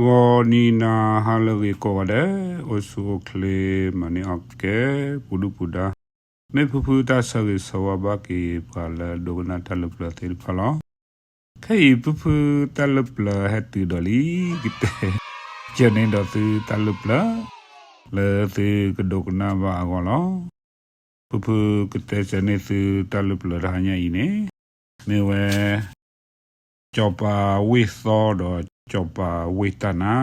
ဂီၤနံၤနၤဟါလၢအဂ့ၤကိးဂၤဒဲး, အိၣ်ဆူၣ်အိၣ်ချ့ မၤန့ၢ်အီၣ်ကဲ ပူၤဒုၣ်ပူၤဒါ, မ့ၢ်ဖုဖုတၢ်ဆၢဂ့ၤဆၢဝါဘၣ်က့ၤပှၤလၢဒိကနၣ်တၢ်လၢပျၢၤသ့ၣ်တဖၣ်လီၤ. ခဲအံၤဖုဖုတၢ်လၢပျၢၤဟဲတုၤဒီးလံ, ကတဲ, ကဲန့ၣ်ဒီးသုတၢ်လၢပျၢၤ, လၢသုကဒိကနၣ်ဘၣ်အဂီၢ်လီၤ. ဖုဖုကတဲစၢၤန့ၢ်သုတၢ်လၢပျၢၤတဟါညါအံၤန့ၣ်, မ့ၢ်ဝဲ စီၤပၤဝ့ၢ်သီဒီးစီၤပၤဝ့ၢ်တၢ်နါ,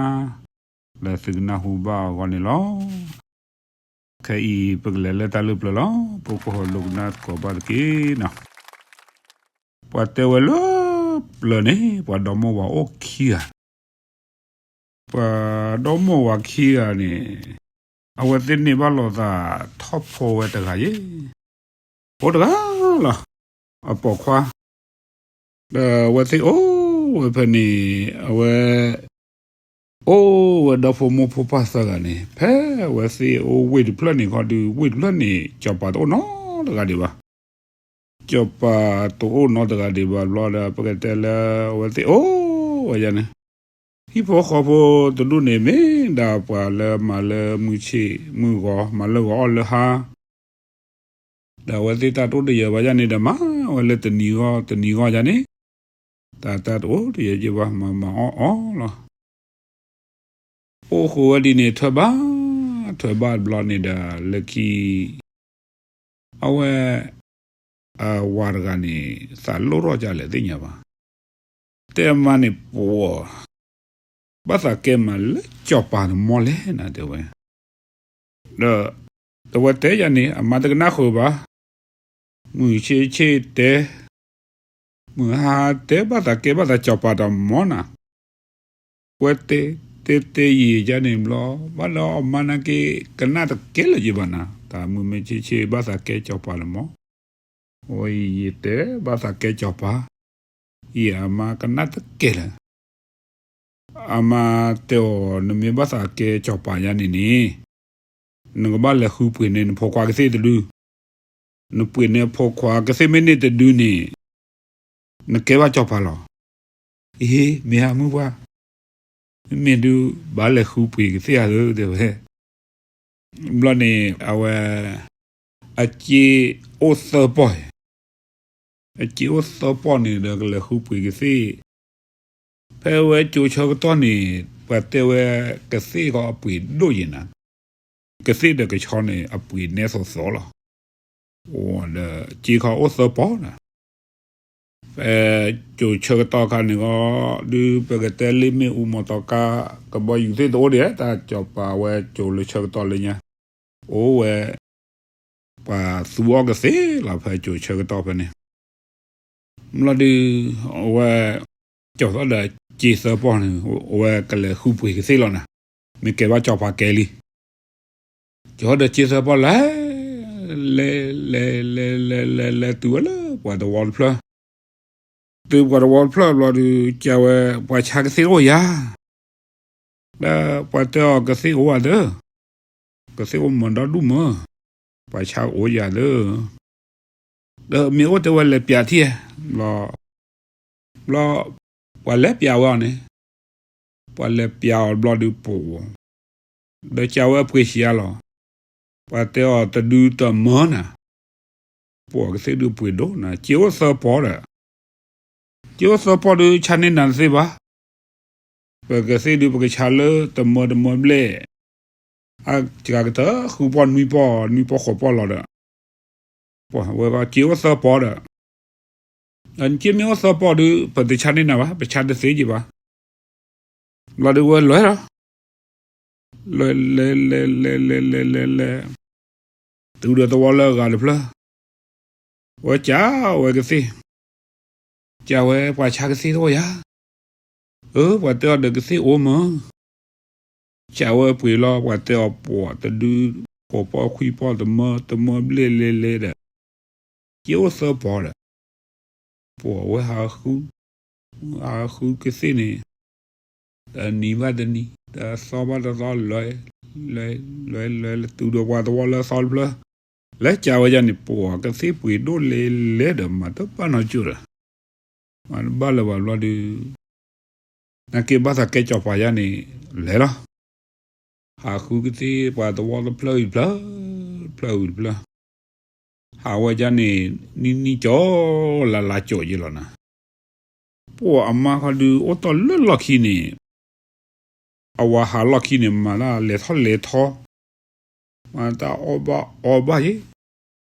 လၢသုကနၢ်ဟူဘၣ်အဂီၢ်န့ၣ်လီၤ. ခဲအံၤပကလဲၤလၢတၢ်လၢပျၢၤလီၤ. ပကဟိးဒိကနၣ်သကိးဘၣ်တက့ၢ်နီၤ. ပှၤတဲဝဲလၢပျၢၤန့ၣ် ပှၤဒီမိၢ်ဝၤအိၣ်ခံဂၤ ပှၤဒီမိၢ်ဝၤခံဂၤန့ၣ်, အဝဲသ့ၣ်န့ၢ်ဘၣ်လိာ်သးထီၣ်ဖိဝဲတဂၤယ့ၣ်, အိၣ်တဂၤလီၤ, အပိာ်ခွါ, ဒီးအဝဲသ့ၣ်အိၣ်ဝဲဖဲန့ၣ်, အဝဲ အိၣ်ဝဲဒီဖိမိၢ်ဖိပၢ်သၢဂၤန့ၣ်, ဖဲအဝဲသ့ၣ်အိၣ်ဝ့ၢ်တဖျၢၣ်န့ၣ်ခီဒုး ဝ့ၢ်တဖျၢၣ်န့ၣ် စီၤပၤတအိၣ်နီတဂၤဒံးဘၣ်. စီၤပၤတအိၣ်နီတဂၤဒံးဘၣ်ဘျီဒီး ပကတဲလၢအဝဲသ့ၣ်အိၣ်ဝဲယၤန့ၣ်, ဟံၣ်ဖိဃီဖိတဒူၣ်န့ၣ် မ့ၢ်ဒၣ်ပှၤလၢမၤလၢမုၢ်ဆ့ၣ်မုၢ်ဂီၤ မၤလၢဂီၤအီၣ်လၢဟါ ဒီးအဝဲသ့ၣ်တၢ်တအိၣ်တယၢၤဘၣ်ယၤန့ၣ်ဒီး မၤဝဲလၢတနံၤဂီၢ်တနံၤဂီၢ်ယၤန့ၣ်, တၢ်တၢ်တအိၣ်တယၢၤယဘၣ် မၤမၤအီၣ်အီၣ်လီၤ. အိၣ်ဃုာ်ဝဲဒ်န့ၣ် ထွဲဘၣ်, ထွဲဘၣ်ဘျီန့ၣ်ဒီး လၢခံ အဝဲ အဝၤတဂၤန့ၣ် သးလိၣ်ထီၣ်ဒ်လဲၣ်သ့ၣ်ညါဘၣ်. တဲအမါန့ၣ် ပှၤ ဘၣ်သးကဲမးလၢစီၤပၤတမီၢ်လဲၣ်နၤ တဲဝဲ. ဒီး အဝဲတဲယၤန့ၣ် အမါတကနၣ်ဃုာ်ဘၣ်. မုၢ်ဆ့ဆ့တဲ, မုၢ်ဟါတဲ ဘၣ်သးကဲဘၣ်သးစီၤပၤတမီၢ်နၤ. ဝဲတဲ တဲတဲယံာ်ယါန့ၣ်ဘျီ, ဘၣ်ဒီးအမါနာ်က့ ကနၣ်တကဲလၢၤယဘၣ်နၤ, တၢ်မုၢ်မ့ၢ်ဆ့ဆ့ ဘၣ်သးကဲစီၤပၤတမီၢ်. ဝဲယံာ်ယံာ်တဲ ဘၣ်သးကဲစီၤပၤ, ယံာ်အမါကနၣ်တကဲလၢၤ. အမါတဲအီၤ နမ့ၢ်ဘၣ်သးကဲစီၤပၤယါန့ၣ်န့ၣ်, နကဘၣ်လဲၤဃုပှ့ၤန့ၢ်နဖိခွါကသ့ၣ်တဒု, နပှ့ၤန့ၢ်အဖိခွါကသ့ၣ်မ့ၢ်န့ၢ်တဒုန့ၣ်, နကဲဘၣ်စီၤပၤလီၤ. အ့ မ့ၢ်ဧါမုၢ်ပှၢ်, မ့မ့ၢ်ဒုး ဘၣ်လဲၤဃုပှ့ၤကသ့ၣ်ဧါဧၢ တဲဝဲ. ဘျီန့ၣ် အဝဲ အစ့အိၣ်သၢပီၢ်, အစ့အိၣ်သၢပီၢ်န့ၣ်ဒီး ကလဲၤဃုပှ့ၤကသ့ၣ်. ဖဲဝဲကၠိဆၢကတီၢ်န့ၣ် ပှၤတဲဝဲကသ့ၣ်ဃီအပှ့ၤဒိၣ်ယဲၢ်နၤ, ကသ့ၣ်ဒီးကဆီန့ၣ် အပှ့ၤနဲသိးသိးလီၤ. အိၣ်ဒီးစ့ခီအိၣ်သၢပီၢ်နၤ. ဖဲကၠိဆၢကတီၢ်ခါန့ၣ်ဃီ, ဒုးပကတဲလ့ၣ်မ့ၣ်အူမီၤတီကါ ကဘီယူၤသ့ၣ်တအိၣ်ဒံး, တၢ်စီၤပၤဝဲကၠိလၢဆၢကတီၢ်လၢညါ, အိၣ်ဝဲ ပှၤသူအီၣ်ကသ့ၣ်လီၤ ဖဲကၠိဆၢကတီၢ်ဖဲန့ၣ်. ဘျီဒုး အဝဲ ကၠီၤသီၣ်ဒီးစ့သၢပီၢ်န့ၣ် အဝဲကလဲၤဃုပှ့ၤကသ့ၣ်လီၤနၤ, မ့ၢ်ကဲဘၣ်စီၤပၤကဲလံ. ကၠီၤဒီးစ့သၢပီၢ်လဲၤ, လဲၤ လဲၤ လဲၤ လဲၤ လဲၤ လဲၤတုၤဝဲလၢပှၤတဝီတဖျၢၣ်. တုၤပှၤတဝီတဖျၢၣ်ဘျီဒုး ကးဝဲ ပှၤဆါကသ့ၣ်တအိၣ်ဧါ ဒီးပှၤတဲအီၤကသ့ၣ်အိၣ်ဧါသၢ, ကသ့ၣ်အိၣ်မၢဒီဒူၣ်မၢ, ပှၤဆါအိၣ်ဧါသၢ. ဒီးမ့ၢ်အိၣ်တဲဝဲလဲၤပျးထံၣ်, ဘျီ ဘျီ ပှၤလဲၤပျးဝဲအီၤန့ၣ်, ပှၤလဲၤပျးအီၤဘျီဒုးပိာ်, ဒီးကးဝဲအပှ့ၤဆံးအါလီၤ. ပှၤတဲအီၤတဒုတမၢနၤ, ပိာ်ကသ့ၣ်ဒုးပှ့ၤဒိၣ်နၤ, စ့အိၣ်သၢပီၢ်ဒီး စ့အိၣ်သၢပီၢ်ဒုးဆါန့ၢ်နၤတသ့ဘၣ်. ပကသ့ၣ်ဒုးပကဆါလၢတမၢတမၢဘျဲၣ်, အကကတၢၢ်ဃုပီၢ်နွံပီၢ် နွံပီၢ်ဃိးပီၢ်လီၤဒီး, ပှၤဝဲကစ့အိၣ်သၢပီၢ်ဒီး, စ့မ့ၢ်အိၣ်သၢပီၢ်ဒုး ပတဆါန့ၢ်နၤဘၣ်, ပဆါတသ့က့ဘၣ်. ဘျီဒုးဝဲလဲၤလီၤ လဲၤ လဲၤ လဲၤ လဲၤ လဲၤ လဲၤ လဲၤ တုၤဒီးသဝီလၢအဂၤတဖျၢၣ်, ဝဲကးဝဲကသ့ၣ်, ကးဝဲပှၤဆါကသ့ၣ်တအိၣ်ဧါ. အၢ ပှၤတဲအီၤဒီးကသ့ၣ်အိၣ်မၢ, ကးဝဲပှ့ၤလီၤ ပှၤတဲအီၤပိာ်တဒု, ဃိးပီၢ်ခွံပီၢ်တမၢ, တမၢဘျဲၣ်လဲၤလဲၤဒီး, စ့အိၣ်သၢပီၢ်ဒီး, ပိာ်ဝဲဟးဃု, ဟးဃုကသ့ၣ်န့ၣ် တနံၤဘၣ်တနံၤ, တသီဘၣ်တသီ, လဲၤ လဲၤ လဲၤ လဲၤ လဲၤတုၤဒီးပှၤသဝီလၢအသီတဖျၢၣ်, လဲၤကးဝဲယါန့ၣ် ပိာ်ကသ့ၣ်ပှ့ၤဒိၣ်လဲၤလဲၤဒီး မၤတဘၣ်နီတကၠိၢ်ဒီး, မၤတဘၣ်လၢၤဘၣ်ဘျီဒုး, နာ်က့ဘၣ်သးကဲကၠီၤပၤယါန့ၣ် လဲၤလီၤ. ဟးဃုကသ့ၣ်ပှၤသဝီတဖျၢၣ်ဝံၤတဖျၢၣ်, တဖျၢၣ်ဝံၤတဖျၢၣ်, ဟးဝဲယါန့ၣ် နံၣ်နံၣ်ကၠီၤ လါလါကၠီၤယဲလီၤနၤ. ပှၤအမါခီဒုးအိၣ်တီၢ်လၢလီၢ်ခံန့ၣ် အဝၤဟးလီၢ်ခံန့ၣ် မၤတၢ်လဲၤထီၣ်လဲၤထီ, မၤတၢ်အီၣ်ဘၣ်အီဘၣ်ယဲ,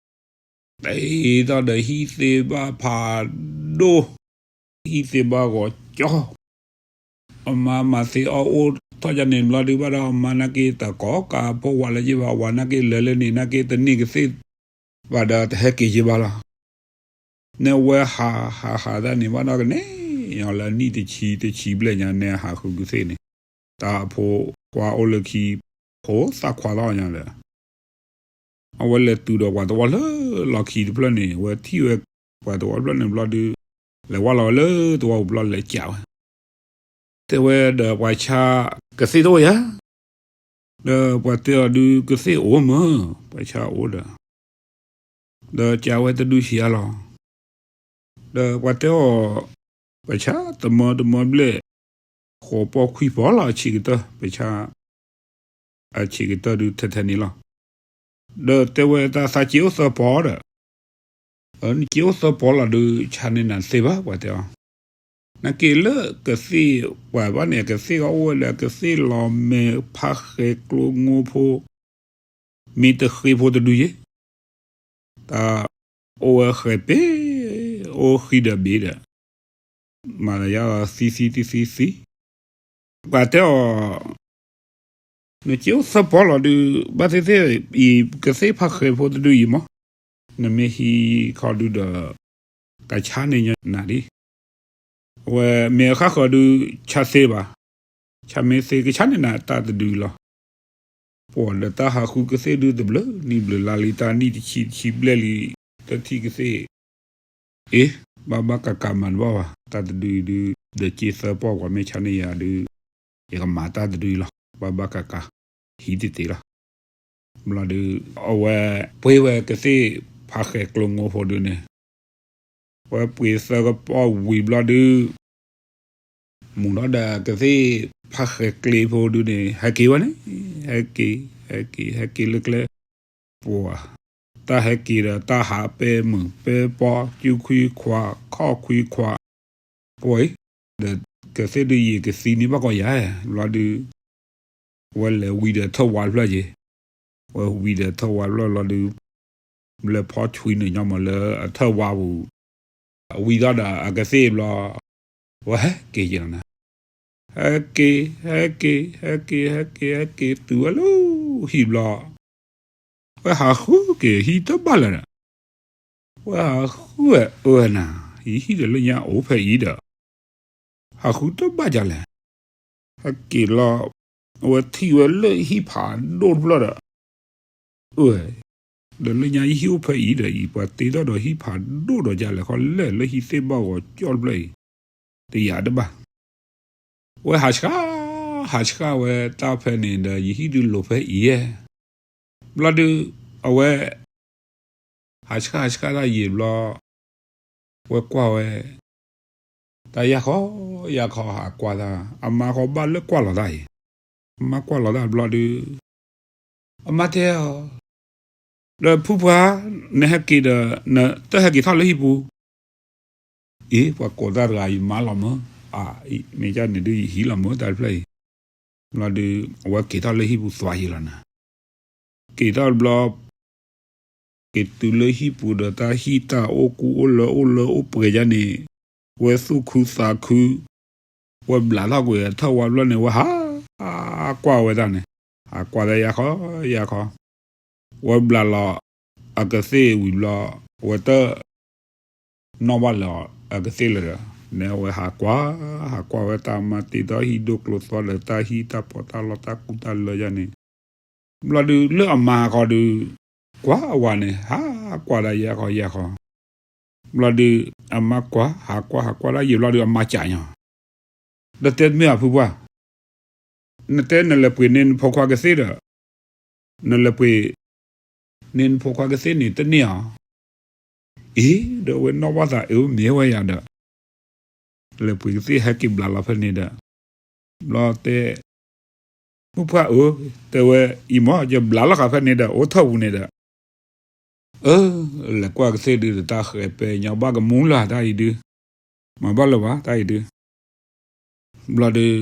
တ့ထီၣ်ဒီးဟံၣ်သ့ဘၣ်ဖးဒိၣ်, ဟံၣ်သ့ဘၣ်ဂီၤကၠီ, အမါမၤသ့အီၣ်အိၣ်ထီၣ်ယါန့ၣ်ဘျီဒုးဘၣ်ဒီး အမါနာ်က့တကိးကးဖိဝၤလၢယဲဘၣ်, အဝၤနာ်က့လၢာ်လၢန့ၣ် နာ်က့တန့ၢ်ကသ့ၣ်ဘၣ်ဒီးတဟဲက့ၤယဲဘၣ်လီၤ. နဲဝဲဟးဟးဟးတၢ်န့ၣ်ဘၣ်ဒီးကန့ၢ်အီၤလၢနံၣ်တဆံတဆံဘျဲၣ်ညါ နဲဟးဃုကသ့ၣ်န့ၣ်, တၢ်အဖိခွါအိၣ်လၢခံ ဖိသၣ်ခွါသီၣ်ညါဒီး အဝဲလဲၤတုၤဒီးပှၤသဝီလၢလီၢ်ခံတဖျၢၣ်န့ၣ် အဝဲထံၣ်ဝဲပှၤသဝီတဖျၢၣ်န့ၣ်ဘျီဒုး လဲၤဝဲလီၤဝဲလၢသဝီပူၤဘျီလဲၤကးဝဲ, တဲဝဲဒီးပှၤဆါကသ့ၣ်တအိၣ်ယၤ, ဒီးပှၤတဲအီၤဒုးကသ့ၣ်အိၣ်မး, ပှၤဆါအိၣ်ဒီး ဒီးကးဝဲတဒုဆံးအါလီၤ. ဒီးပှၤတဲအီၤ, ပှၤဆါတမၢတမၢဘျဲၣ်, ဃိးပီၢ်ခွံပီၢ်လီၤအဆံးကတၢၢ်, ပှၤဆါ အဆံးကတၢၢ်ဒုးထဲထဲန့ၣ်လီၤ. ဒီးတဲဝဲတၢ်သးက့အိၣ်သၢပီၢ်ဒီး, နက့အိၣ်သၢပီၢ်လီၤဒုး ဆါန့ၢ်နၤသ့ဘၣ် ပှၤတဲအီၤ, နာ်က့လၢကသ့ၣ်ပှၤဘၣ်န့ၣ် အကသ့ၣ်ကအိၣ်ဝဲလၢအကသ့ၣ်လီၤမဲာ်ဖးဃဲၤကျိငိဖိ မ့ၢ်တဃ့ဖိတဒုယဲ, တၢ်အိၣ်ဝဲဃဲၤပ့ၤ, အိၣ်ဃံဒီးဘ့ၣ်ဒီး, မၤသးယါသံသံသံသံသံ, ပှၤတဲအီၤ, နက့အိၣ်သၢပီၢ်လီၤဒုး ဘၣ်သ့ၣ်သ့ၣ်အံၤ ကသ့ၣ်ဖးဃဲၤဖိတဒုအံၤမး, နမ့ၢ်ဟံးခီဒုးဒီး ကဆါန့ၢ်နၤဒံး, အဝဲမ့ၢ်အဃၣ်ဃၢၤဒုး ဆါသ့ဘၣ်, ဆါမ့ၢ်သ့ကဆါန့ၢ်နၤတၢ်တဒုလီၤ. ပှၤဒီးတၢ်ဟးဃုကသ့ၣ်ဒုးတဘျုးနံၣ်ဘျုးလါလံ တၢ်နံၣ်တဆံတဆံဘျဲၣ်လံ, တထံၣ်ကသ့ၣ်, အ့, ဘၣ်ဘၣ်ကးကးမၤတဘၣ်ဘၣ်, တၢ်တဒုအံၤဒုး ဒီးက့သၢပီၢ်ပှၤမ့ၢ်ဆါန့ၢ်ယၤဒုး, ယကမၤတၢ်တဒုအံၤလီၤ, ဘၣ်ဘၣ်ကးကး, ဟံးတ့ၢ်တ့ၢ်လီၤ. ဘျီဒုး အဝဲပှ့ၤဝဲကသ့ၣ်ဖးဃဲၤကျိငိဖိဒုးန့ၣ်, ဝဲပှ့ၤသၢကပီၢ်ဝံၤဘျီဒုး မူၤထီၣ်ဒီးကသ့ၣ်ဖးဃဲၤကျိဖိဒုးန့ၣ် ဟဲက့ၤဝဲန့ၣ်, ဟဲက့ၤ, ဟဲက့ၤ, ဟဲက့ၤလၢကျဲ, ပှၤ, တၢ်ဟဲက့ၤဒီးတၢ်ဟးပဲမုာ်ပဲပီ ကူခွံခွး ခီၣ်ခွံခွး, ပှၤအံၤ, ဒီးကသ့ၣ်ဒုးယံာ်ကသံန့ၢ်ဘၣ်ကီးယၤ, ဘျီဒုး ဝဲလဲၤဝံၤဒီးထၢၣ်ဝါတဖျၢၣ်ယဲ, ဝဲဝံၤဒီးထၢၣ်ဝါတဖျၢၣ်ဘျီဒုး, ဘျဲၣ်ဖီဆွံန့ၣ်ညီမးလၢအထၢၣ်ဝါပူၤ, ဝံၤထီၣ်ဒီးအကသ့ၣ်ဘျီ, ဝဲဟဲက့ၤယဲလီၤနၤ, ဟဲက့ၤ, ဟဲက့ၤ, ဟဲက့ၤ, ဟဲက့ၤ, ဟဲက့ၤတုၤဝဲလၢဟံၣ်ဘျီ, ဝဲဟးဃုက့ၤဟံၣ်တဘၣ်လၢၤဒီး, ဝဲဟးဃုဝဲအၢနၤ, ယဟံၣ်ဒီးလၢညါအိၣ်ဖဲအံၤဒီး ဟးဃုတဘၣ်ဒ်လဲၣ်, ဟဲက့ၤလီၤ, အဝဲထံၣ်ဝဲလၢဟံၣ်ဖးဒိၣ်တဖျၢၣ်ဒီး, အၢ, ဒီးလၢညါယဟံၣ်အိၣ်ဖဲအံၤဒီး အံၤပှၤတ့ထီၣ်ဒီးဟံၣ်ဖးဒိၣ်ဒီးဒ်လဲၣ်ခီလဲၣ် လၢဟံၣ်သ့ၣ်ဘၣ်ဂီၤကၠီတဖျၢၣ်အံၤ, တယာ်တဘၣ်, ဝဲဟးဆှါ, ဟးဆှါဝဲတၢ်ဖဲန့ၣ်ဒီး ယဟံၣ်ဒုးလိၤဖဲအံၤယဲ, ဘျီဒုး, အဝဲ ဟးဆှါဟးဆှါတၢ်ယံာ်ဘျီ, ဝဲကွၢ်ဝဲ, တၢ်ယၢ်ခီ, ယၢ်ခီဟးကွၢ်တၢ်, အမါဃီဘၣ်လၢကွၢ်လီၤတၢ်အံၤ, အမါကွၢ်လီၤတၢ်ဘျီဒုး, အမါတဲအီၤ, ဒီးဖုပှၢ်, နဟဲက့ၤဒီး နတဟဲက့ၤထီၣ်လၢဟံၣ်ပူၤ, အ့ ပှၤကိးတၢ်တဂၤအံၤမါလီၤမၢ, အ, မ့ၢ်ကန့ၣ်ဒုးယဟံၣ်လီၤမၢတၢ်တဖျၢၣ်အံၤ, ဘျီဒုး အဝဲက့ၤထီၣ်လၢဟံၣ်ပူၤသွးယံာ်လီၤနၤ, က့ၤထီၣ်ဘျီ က့ၤတုၤလၢဟံၣ်ပူၤဒီးတၢ်ဟံၣ်တၢ်အိၣ်ကူအိၣ်လၢအိၣ်လၢအိၣ်ပှဲၤယါန့ၣ်, ဝဲသူၣ်ခုသးခု, ဝဲဘျးထီၣ်ကွံာ်အထၢၣ်ဝါဘျီန့ၣ် ဝဲဟးကွၢ်ဝဲတၢ်န့ၣ်, ဟးကွၢ်တၢ်ယၢ်ခီ, ယၢ်ခီ, ဝဲဘျးလီၤအကသ့ၣ်ဝံၤဘျီ, ဝဲတ နီၣ်ဘၣ်လၢၤအကသ့ၣ်လၢၤဒီး, နဲဝဲဟးကွၢ်, ဟးကွၢ်ဝဲတၢ်မၤတ့ထီၣ်ဟံၣ်ဒိၣ်ကျိၤသွါဒီးတၢ်ဟံၣ်တၢ်ဖီတၢ်လီၢ်တၢ်ကူတၢ်လၢယါန့ၣ်, ဘျီဒုးလၢအမါဃီဒုး, ကွၢ်အဝၤန့ၣ် ဟးကွၢ်တၢ်ယၢ်ခီယၢ်ခီ, ဘျီဒုး, အမါကွၢ်, ဟးကွၢ်ဟးကွၢ်တၢ်ယံာ်ဘျီဒုးအမါကးညီ, ဒီးတဲတမ့ၢ်အဖုပှၢ် နတဲနလဲၤပှ့ၤန့ၢ်နဖိခွါကသ့ၣ်ဒီး, နလဲၤပှ့ၤန့ၢ်နဖိခွါကသ့ၣ်န့ၣ်တန့ၢ်ဧါ. အ့ ဒီးဝဲနီၣ်ဘၣ်သးအၢမ့ၢ်ဝဲယၤဒီး, လဲၤပှ့ၤကသ့ၣ်ဟဲက့ၤဘျးလီၤဖဲန့ၣ်ဒီး, ဘျီတဲ, မုၣ်ပှၢ်ဧၢ, တဲဝဲ, အံၤမ့ၢ်ယဘျးလီၤဃာ်ဖဲန့ၣ်ဒီး အိၣ်ထီၣ်ပူၤန့ၣ်ဒီး, အၢ, လဲၤကွၢ်ကသ့ၣ်ဒုး တၢ်ဃဲၤပဲညီဘၣ်ကမူလၢ်တၢ်အံၤဒုး, မၤဘၣ်လၢၤဘၣ်တၢ်အံၤဒုး, ဘျီဒုး,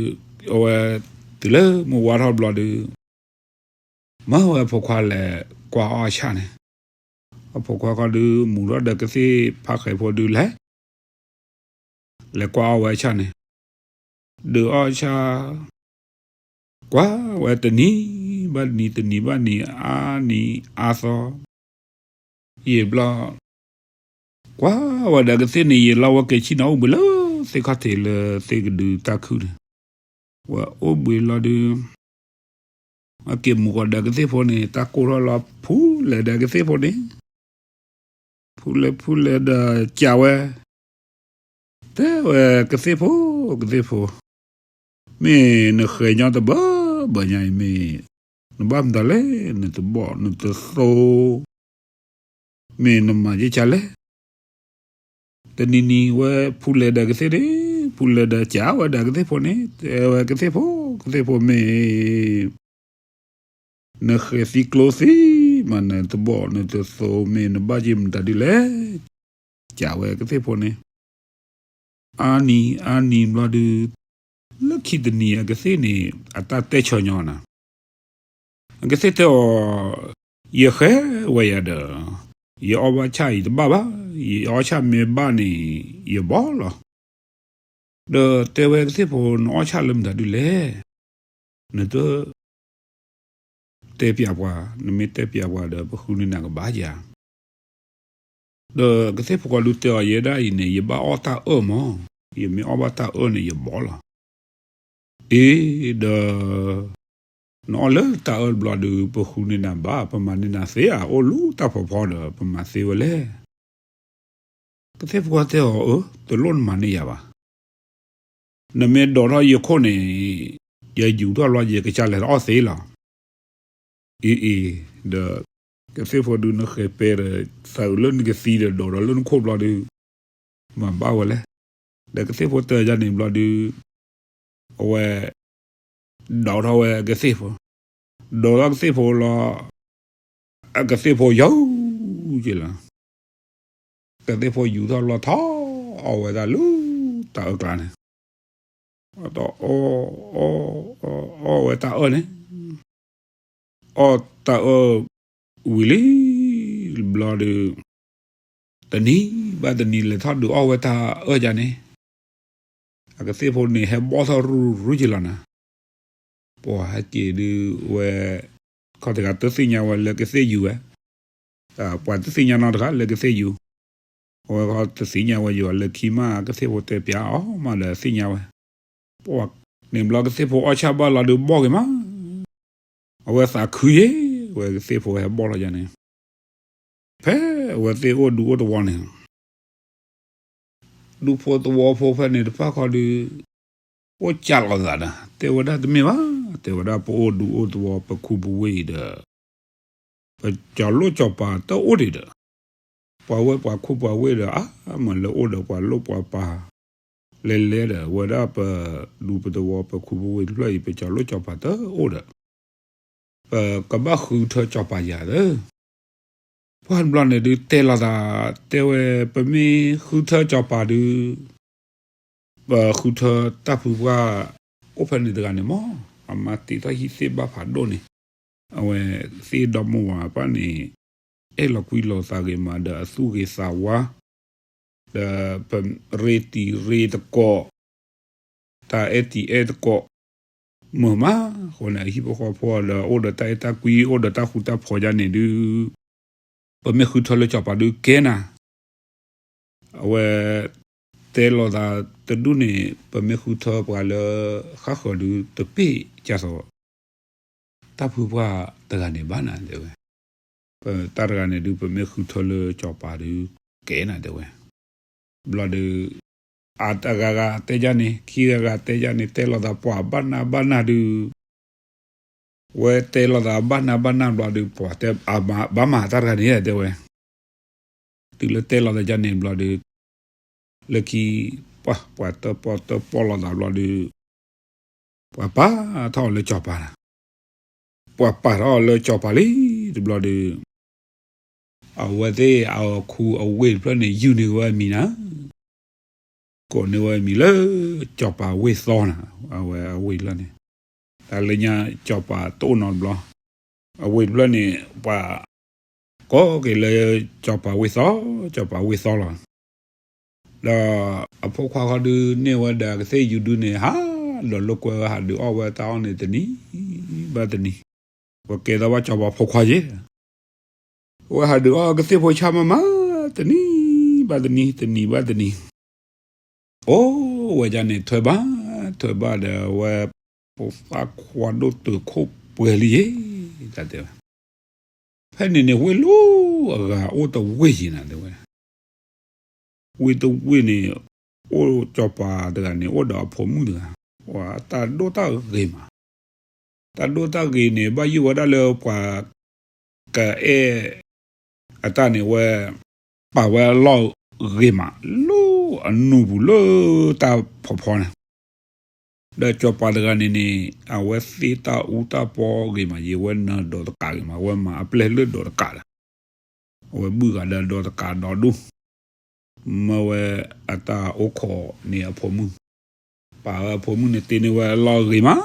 အဝဲ, တုၤလၢမုၢ်ဝါထီၣ်ဘျီဒုး မၢဝဲအဖိခွါလဲၤကွၢ်အီၣ်အဆၣ်န့ၣ်, အဖိခွါခီဒုး မူထီၣ်ဒီးကသ့ၣ်ဖါဃဲၤဖိဒုးလဲၤ, လဲၤကွၢ်အီၣ်ဝဲအဆၣ်န့ၣ်, ဒုးအီၣ်ဆၣ်, ကွၢ်ဝဲတနံၤဘၣ်တနံၤ တနံၤဘၣ်နံၤ အါနံၤအါသီ, ယံာ်ဘျီ ကွၢ်ဝဲဒီးကသ့ၣ်န့ၣ် ယံာ်လီၤဝဲက့ၤဆ့ၣ်နီၤအိၣ်ဘှံးလၢသ့ၣ်ခီၣ်ထံးလၢသ့ၣ်ကဒုတၢ်ခုၣ်န့ၣ်, ဝဲအိၣ်ဘှံးလီၤဒုး အက့ၤမူၤဃီၤဒီးကသ့ၣ်ဖိန့ၣ် တၢ်ကိၢ်ထီၣ်လီၤ ဖူလဲၤဒီးကသ့ၣ်ဖိန့ၣ်, ဖူလဲၤဖူလဲၤဒီးကးဝဲ, တဲဝဲကသ့ၣ်ဖိ, ကသ့ၣ်ဖိ, မ့ၢ်နဃဲၤညီတဘၢဘၢညါအံၤမ့ၢ်, နဘၣ်မတၤလဲၣ် နတဘီၣ်နတသိ, မ့ၢ်နမၤယ့ၢ်ကလဲၣ် တနံၤနံၤဝဲဖူလဲၤဒီးကသ့ၣ်န့ၣ်, ဖူလဲၤဒီးကးဝဲဒီးကသ့ၣ်ဖိန့ၣ်, တဲဝဲကသ့ၣ်ဖိ, ကသ့ၣ်ဖိမ့ၢ်, နဃဲၤသံကျိသံ, မ့ၢ်နတဘီၣ်နတသိမ့ၢ်နဘၣ်ယ့ၢ်မတၤဒ်လဲၣ်, ကးဝဲကသ့ၣ်ဖိန့ၣ်, အါနံၤအါနံၤဘျီဒုး, လၢခံတနံၤအကသ့ၣ်န့ၣ် အတၢ်တဲဆၢညီနၤ အကသ့ၣ်တဲအီၤ, ယဃဲၤဝဲယၤဒီး, ယအီၣ်ဘၣ်ဆၣ်အံၤတဘၣ်ဘၣ်, ယအီၣ်ဆၣ်မ့ၢ်ဘၣ်န့ၣ်, ယဘီၣ်လီၤ. ဒီးတဲဝဲကသ့ၣ်ဖိ နအီၣ်ဆၣ်လၢမတၤဒုလဲၣ်, နတတဲပျးပှၤ, နမ့ၢ်တဲပျးပှၤဒီး ပဃုန့ၢ်နၤကဘၣ်ယၤ ဒီးကသ့ၣ်ဖိကီးဒုတဲအီၤ ယဲဒၣ်အံၤန့ၣ် ယဘၣ်အီၣ်တၢ်အၢၣ်မး, ယမ့ၢ်အီၣ်ဘၣ်တၢ်အၢၣ်န့ၣ် ယဘီၣ်လီၤ. အ့ ဒီး နအီၣ်လၢတၢ်အၢၣ်တဘျီဒုး ပဃုန့ၢ်နၤဘၣ်, ပမၤန့ၢ်နၤသ့ဧါ, အိၣ်လူၤတၢ်ဖီဖီဒီး ပမၤသ့ဝဲလဲၣ်. ကသ့ၣ်ဖိကီးတဲအီၤ, အၢ တလိၣ်နမၤန့ၢ်ယၤဘၣ်. နမ့ၢ်ဒိးထီၣ်ယခိၣ်န့ၣ် ယယူၤထီၣ်လီၤ ယကစၢ်လဲၤအီၣ်သ့လီၤ. အ့အ့, ဒီး ကသ့ၣ်ဖိဒုး နဃဲၤပဲဒီး သးအုးလၢနကသံဒီး ဒိးဒီးလၢနခိၣ်ဘျီဒုး မၤဘၣ်ဝဲလဲၣ်. ဒီးကသ့ၣ်ဖိတဲယၤန့ၣ်ဘျီဒုး အဝဲ ဒိးထီၣ်ဝဲကသ့ၣ်ဖိ, ဒိးထီၣ်ကသ့ၣ်ဖိလီၤ. အကသ့ၣ်ဖိယီၤက့ၤလီၤ. ကသ့ၣ်ဖိယူၤထီၣ်လီၤထီၣ်အီၣ်ဝဲဒၣ်လၢတၢ်အၢၣ်ကျါန့ၣ်, အီၣ်တၢ်အၢၣ်, အီၣ်ဝဲတၢ်အၢၣ်န့ၣ်, အီၣ်တၢ်အၢၣ်ဝံၤလံဘျီဒုး တနံၤဘၣ်တနံၤ လဲၤထီၣ်ဒုးအီၣ်ဝဲတၢ်အၢၣ်ယၤန့ၣ်, အကသ့ၣ်ဖိန့ၣ် ဟဲဘီၣ်ထီၣ်ရူၤရူၤက့ၤလီၤနၤ. ပှၤဟဲက့ၤဒုးဝဲ ခီတဂၤတသ့ၣ်ညါဝဲလၢကသ့ၣ်ယူၤဝဲ, ပှၤတသ့ၣ်ညါနီတဂၤလၢကသ့ၣ်ယူၤ, အဝဲခီတသ့ၣ်ညါဝဲယၤလၢခံမး ကသ့ၣ်ဖိတဲပျးအီၤမးဒီးသ့ၣ်ညါဝဲ, ပှၤန့ၣ်ဘျီကသ့ၣ်ဖိအီၣ်ဆၣ်ဘၣ်လီၤဒုးဘီၣ်က့ၤမး အဝဲသးခုယ့ၢ်ဝဲ ကသ့ၣ်ဖိဟဲဘီၣ်လီၤယၤန့ၣ်, ဖဲအဝဲသ့ၣ်အိၣ်ဒူအိၣ်သဝီန့ၣ် ဒူဖိသဝီဖိဖဲန့ၣ်တဖၣ်ခီဒုး အိၣ်ကးလိာ်သးဒီး တဲဝဲဒၣ်တမ့ၢ်ဘၣ်, တဲဝဲဒၣ်ပအိၣ်ဒူအိၣ်သဝီ ပခူပဝ့ၢ်ဒီး ပကၠီၤလိၣ်ကၠီၤပၤတအိၣ်ဒံးဒီး ပှၤဝဲပှၤခူပှၤဝ့ၢ်ဒီး အါမးလၢအိၣ်ဒီးပှၤလိၣ်ပှၤပၤ လဲၤလဲၤဒီး ဝဲဒၣ်ပဒူပသဝီ ပခူပဝ့ၢ်တဖျၢၣ်အံၤ ပကၠီၤလိၣ်ကၠီၤပၤတအိၣ်ဒီး ပကဘၣ်ဃုထၢကၠီၤပၤယၤသၢ ပှၢ်တဘျီန့ၣ်ဒုးတဲလိာ်သး တဲဝဲ ပမ့ၢ်ဃုထၢကၠီၤပၤဒုး ပဃုထၢတၢ်ဖုပှၢ် အိၣ်ဖဲန့ၣ်တဂၤန့ၣ်မး အမါတ့ထီၣ်ဟံၣ်သ့ၣ်ဘၣ်ဖးဒိၣ်န့ၣ် အဝဲသ့ၣ်ဒီမါဝၤတဖၣ်န့ၣ် အဲၣ်လီၤကွံလိာ်သးဂ့ၤမးဒီးအသူၣ်ဂ့ၤသးဝါ ဒီးပရ့တံၤရ့သကိး တၢ်အဲၣ်တံၤအဲၣ်သကိး မုာ်မး အဃိန့ၣ် အဟံၣ်ဖိဃီဖိဒီး အိၣ်ဒီးတၢ်အဲၣ်တၢ်ကွံ အိၣ်ဒီးတၢ်ဃူတၢ်ဖိးယါန့ၣ်ဒုး ပမ့ၢ်ဃုထၢလၢကၠီၤပၤဒုးကဲနၤ အဝဲတဲလိာ်သးတဒူၣ်န့ၣ် ပမ့ၢ်ဃုထၢပှၤလၢဃၣ်ဃၢၤဒုးတပ့ၢ်ကၢ်သိး တၢ်ဖုပှၢ်တဂၤန့ၣ်ဘၣ်နၤတဲဝဲ, ပတၢ်တဂၤန့ၣ်ဒုး ပမ့ၢ်ဃုထၢလၢကၠီၤပၤဒုးကဲနၤတဲဝဲ, ဘျီဒုး အတဂၤဂၤတဲယါန့ၣ် ခံဂၤဂၤတဲယါန့ၣ် တဲလိာ်သးပှၤဘၣ်နၢ်ဘၣ်နၢ်ဒုး ဝဲတဲလိာ်သးဘၣ်နၢ်ဘၣ်နၢ်ဘျီဒုး ပှၤတဲဘၣ်မၤတၢ်တဂၤန့ၣ်တဲဝဲ, တုၤလၢတဲလိာ်သးယါန့ၣ်ဘျီဒုး လၢခံ ပှၤတၢၣ်ပီၣ်တၢၣ်ပီၣ်လိာ်သးဘျီဒုး ပှၤပာ်ထီၣ်အီၤလၢစီၤပၤနၤ, ပှၤပာ်ထီၣ်အီၤလၢစီၤပၤလံတဘျီဒီး အဝဲသ့ၣ်အခူအဝ့ၢ်တဖျၢၣ်န့ၣ် ယူၢ်န့ၢ်ဝဲအမံၤနၤ, ကိးန့ၢ်ဝဲအမံၤလၢ စီၤပၤဝ့ၢ်သီနၤ, အဝဲအဝ့ၢ်တဖျၢၣ်န့ၣ်, တၢ်လၢညါစီၤပၤတအိၣ်နီတဘျီ, အဝ့ၢ်တဖျၢၣ်န့ၣ် ပှၤကိးက့ၤလၢ စီၤပၤဝ့ၢ်သီ, စီၤပၤဝ့ၢ်သီလီၤ. ဒီးအဖိခွါခီဒုန့ၢ်ဝဲဒီးကသ့ၣ်ယူၤဒုန့ၣ် ဟးဒီးလိာ်ကွဲဝဲဟးဒုးအီၣ်ဝဲတၢ်အီၣ်န့ၣ်တနံၤဘၣ်တနံၤ, ပကဲထီၣ်ဘၣ်စီၤပၤဖိခွါယဲ, ဝဲဟးဒုးအီၣ်ကသ့ၣ်ဖိဆၣ်မးမး, တနံၤဘၣ်တနံၤ, တနံၤဘၣ်တနံၤ, အိၣ်ဝဲဒၣ်န့ၣ်ထွဲဘၣ်, ထွဲဘၣ်ဒီးဝဲ ဖိသၣ်ခွါဒိၣ်တုာ်ခိၣ်ပှဲၤလံယဲ, တၢ်တဲဝဲ ဖဲန့ၣ်န့ၣ် ဝ့ၢ်လီၤအဂၤအိၣ်တဝ့ၢ်ယံၤနၤတဲဝဲ, ဝ့ၢ်တဝ့ၢ်န့ၣ် အိၣ်စီၤပၤတဂၤန့ၣ် အိၣ်ဒီးအဖိမုၣ်တဂၤ, ပှၤတၢ်ဒိၣ်တၢ်ဂ့ၤမး, တၢ်ဒိၣ်တၢ်ဂ့ၤန့ၣ် ဘၣ်ယိၣ်ဝဲဒၣ်လၢပှၤ ကအဲၣ်အတၢ်န့ၣ်ဝဲ ပာ်ဝဲအလီၢ်ဂ့ၤမး လၢအနူၢ်ပူၤလၢတၢ်ဖီဖီန့ၣ်, ဒီးစီၤပၤတဂၤန့ၣ်န့ၣ် အဝဲသ့တၢ်အူတၢ်ပီဂ့ၤမး ယဝဲနၢၤဒိးတကးဂ့ၤမး အဝဲမၤအပျဲၢ်လၢဒိးတကးဒီး အဝဲဘုၣ်ဂၤဒီးဒိးတကးဒီဒူၣ် မၢဝဲအတၢ်အိၣ်ခိးန့ၣ်အဖိမုၣ်, ပာ်ဝဲအဖိမုၣ်န့ၣ်တ့န့ၢ်ဝဲအလီၢ်ဂ့ၤမး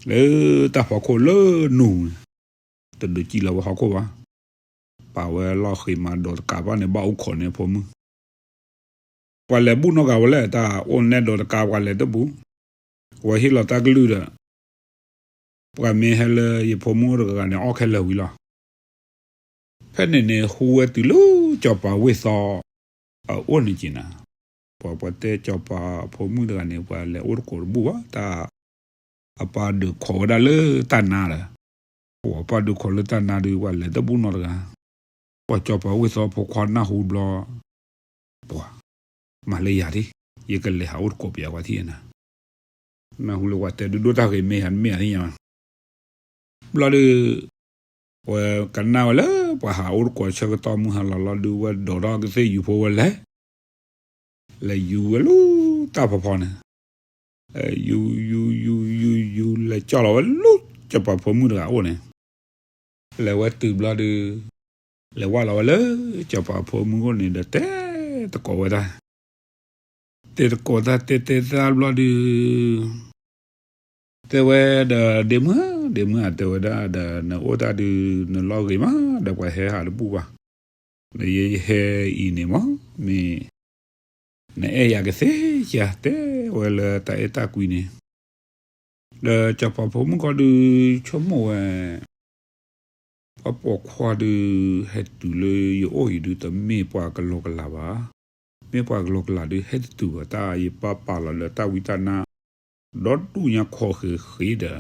လၢတၢ်ဖီခိၣ်လၢနူၢ်, တဒုးစံၣ်လီၤဝဲဟီၣ်ခိၣ်ဘၣ်, ပာ်ဝဲအလီၢ်ဂ့ၤမး ဒိးတကးဘၣ်န့ၣ် ဘၣ်အိၣ်ခိးန့ၢ်အဖိမုၣ်, ပှၤလဲၤဘူၣ်နီတဂၤဝဲလဲၣ် တၢ်အိၣ်နဲၣ်ဒိးတကး ပှၤလဲၤတဘူၣ်, အဝဲဟ့ၣ်လီၤတၢ်ကလုၢ်ဒီး ပှၤမ့ၢ်ဟဲလၢယဖိမုၣ်အိၣ်တဂၤဂၤန့ၣ် အီၣ်ခဲလၢာ်ဝံၤလီၤ. ဖဲန့ၣ်န့ၣ် ဟူဝဲတုၤလၢစီၤပၤဝ့ၢ်သီအအိၣ်န့ၣ်က့ၤနၤ, ပှၤပှၤတဲစီၤပၤဖိမုၣ်တဂၤန့ၣ် ပှၤလဲၤအိၣ်တကိးတဘူၣ်ဘၣ်, တၢ်အပၢ်ဒုးခိးဝဲဒၣ်လၢတၢ်နါဒီး, ပှၤပၢ်ဒုးခိးလၢတၢ်နါဒုး ပှၤလဲၤတဘူၣ်နီတဂၤ, ပှၤစီၤပၤဝ့ၢ်သီဖိခွါနၢ်ဟူဘျီ ပှၤ မၤလၢယၤဒၣ်, ယကလဲၤဟးအိၣ်တကိးပယၤကွၢ်ထံၣ်နၤ, နၢ်ဟူလၢပှၤတဲဒုးဒိၣ်တၢ်ဂ့ၤမ့ၢ်ဟးမ့ၢ်ဧါသ့ၣ်ညါ, ဘျီဒုး ဝဲကနၣ်ဝဲလၢပှၤဟးအိၣ်တကိးဆၢကတီၢ်မုၢ်ဟါလီၤလီၤဒုး ဝဲဒိးထီၣ်ကသ့ၣ်ယူၤဖိဝဲလဲၤ, လဲၤယူၤဝဲလၢတၢ်ဖီဖီန့ၣ်, ယူၤယူၤယူၤယူၤယူၤ လဲၤကၠီၣ်လီၤဝဲလၢစီၤပၤဖိမုၣ်တဂၤအိၣ်န့ၣ်, လဲၤဝဲတုၤဘျီဒုး လဲၤဝဲလီၤဝဲလၢစီၤပၤဖိမုၣ်အိၣ်န့ၣ်ဒီး တဲသကိးဝဲဒၣ်, တဲသကိးတၢ်တဲတဲတၢ်ဘျီဒုး တဲဝဲဒီး ဒ့မုၣ်ဧၢ ဒ့မုၣ်ဧၢ တဲဝဲဒၣ်ဒီး နအိၣ်တၢ်ဒုး နလီၢ်ဂ့ၤမးဒီး ပှၤဟဲဟးတဘူၣ်ဘၣ်, ဒီးယဲယဟဲအံၤန့ၣ်မး မ့ၢ် နအဲၣ်ယၤကသ့ဧါ တဲဝဲလၢတၢ်အဲၣ်တၢ်ကွံန့ၣ်, ဒီးစီၤပၤဖိမုၣ်ခီဒုး ဆိကမိၣ်ဝဲ ပှၤပိာ်ခွါဒုး ဟဲတုၤလၢယအိၣ်အံၤဒုး တမ့ၢ်ပှၤကလီကလးဘၣ်. မ့ၢ်ပှၤကလီကလးဒုး ဟဲတတုၤဘၣ် တၢ်ယပၢ်ပာ်လီၤလၢတၢ်ဝံတၢ်နါ ဒီဒူၣ်ညါခီဃ့ဃ့ဒီး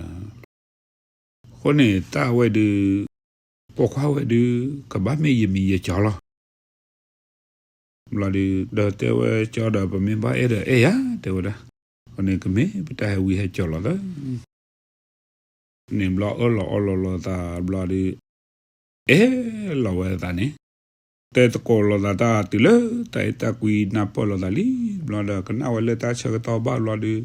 အဃိန့ၣ် တၢ်ဝဲဒုး ပိာ်ခွါဝဲဒုး ကဘၣ်မ့ၢ်ယမံၤယကၠီလီၤ. ဘျီဒုး ဒီးတဲဝဲကၠီဒီး ပမ့ၢ်ဘၣ်အဲၣ်ဒီးအဲၣ်ယၤ တဲဝဲဒၣ်, အဃိန့ၣ် ကမ့ၢ်ပတၢ်ဟဲဝံဟဲကၠီလီၤသၢ န့ၣ်ဘျီအၢၣ်လီၤအီလီၤလိာ်သးဘျီဒုး အဲၣ်လီၤဝဲသးန့ၣ်, တဲသကိးလိာ်သးတၢ်တုၤလၢတၢ်အဲၣ်တၢ်ကွံနၢ်ပၢၢ်လိာ်သးလံ, ဘျီဒီးကနၣ်ဝဲလၢတၢ်ဆၢကတီၢ်ဘၣ်ဘျီဒုး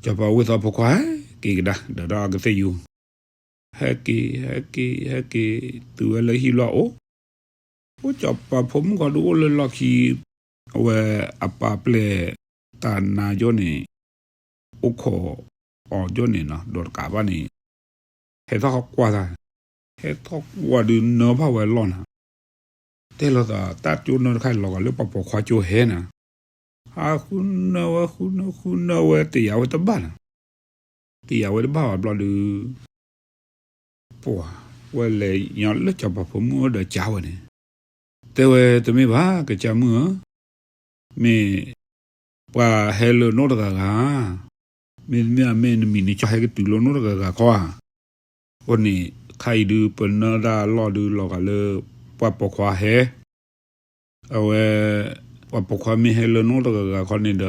စီၤပၤဝ့ၢ်သီဖိခွါ ဟဲက့ၤကဒါ ဒီးဒီးအကသ့ၣ်ယူၤ ဟဲက့ၤ ဟဲက့ၤ ဟဲက့ၤ တုၤဝဲလၢဟံၣ်လွၢ်အိၣ်, အိၣ်စီၤပၤဖိမုၣ်ခီဒုးအိၣ်လၢလီၢ်ခံ အဝဲအပၢ်ပျဲၢ်တၢ်နါယိၣ်န့ၣ် အိၣ်ခိးအီၤယိၣ်န့ၣ်နီၤ ဒီးတကးဘၣ်န့ၣ် ဟဲထီၣ်ကွၢ်တၢ်, ဟဲထီၣ်ကွၢ်ဒုးနၢဖၣ်ဝဲလီၢ်နၤ, တဲလိာ်သး တၢ်ကၠိနၢတခါလီၤဂာ်လၢပှၤပိာ်ခွါကၠိဟဲနၤ, ဟးဃုနၢဝဲ ဃုနၢ ဃုနၢဝဲ တယာ်ဝဲတဘၣ်နၤ, တယာ်ဝဲတဘၣ်ဘၣ်ဘျီဒုး ပှၤဝဲလဲၤညီလၢစီၤပၤဖိမုၣ်အိၣ်ဒီးကၠါဝဲန့ၣ်, တဲဝဲတမ့ၢ်ဘၣ် ကစၢ်မုၣ်ဧၢ, မ့ၢ်ပှၤဟဲလၢနအိၣ်တဂၤဂၤ, မ့တမ့ၢ် မ့ၢ်နမံၤနကၠီဟဲကတုၤလၢနအိၣ်တဂၤဂၤခီဧါ, အဃိန့ၣ် ခါအံၤဒုး ပနၢတၢ်အလီၢ်ဒုးလီၤဂာ်လၢ ပှၤပိာ်ခွါဟဲ, အဝဲ ပှၤပိာ်ခွါမ့ၢ်ဟဲလၢနအိၣ်တဂၤဂၤခီန့ၣ်ဒီး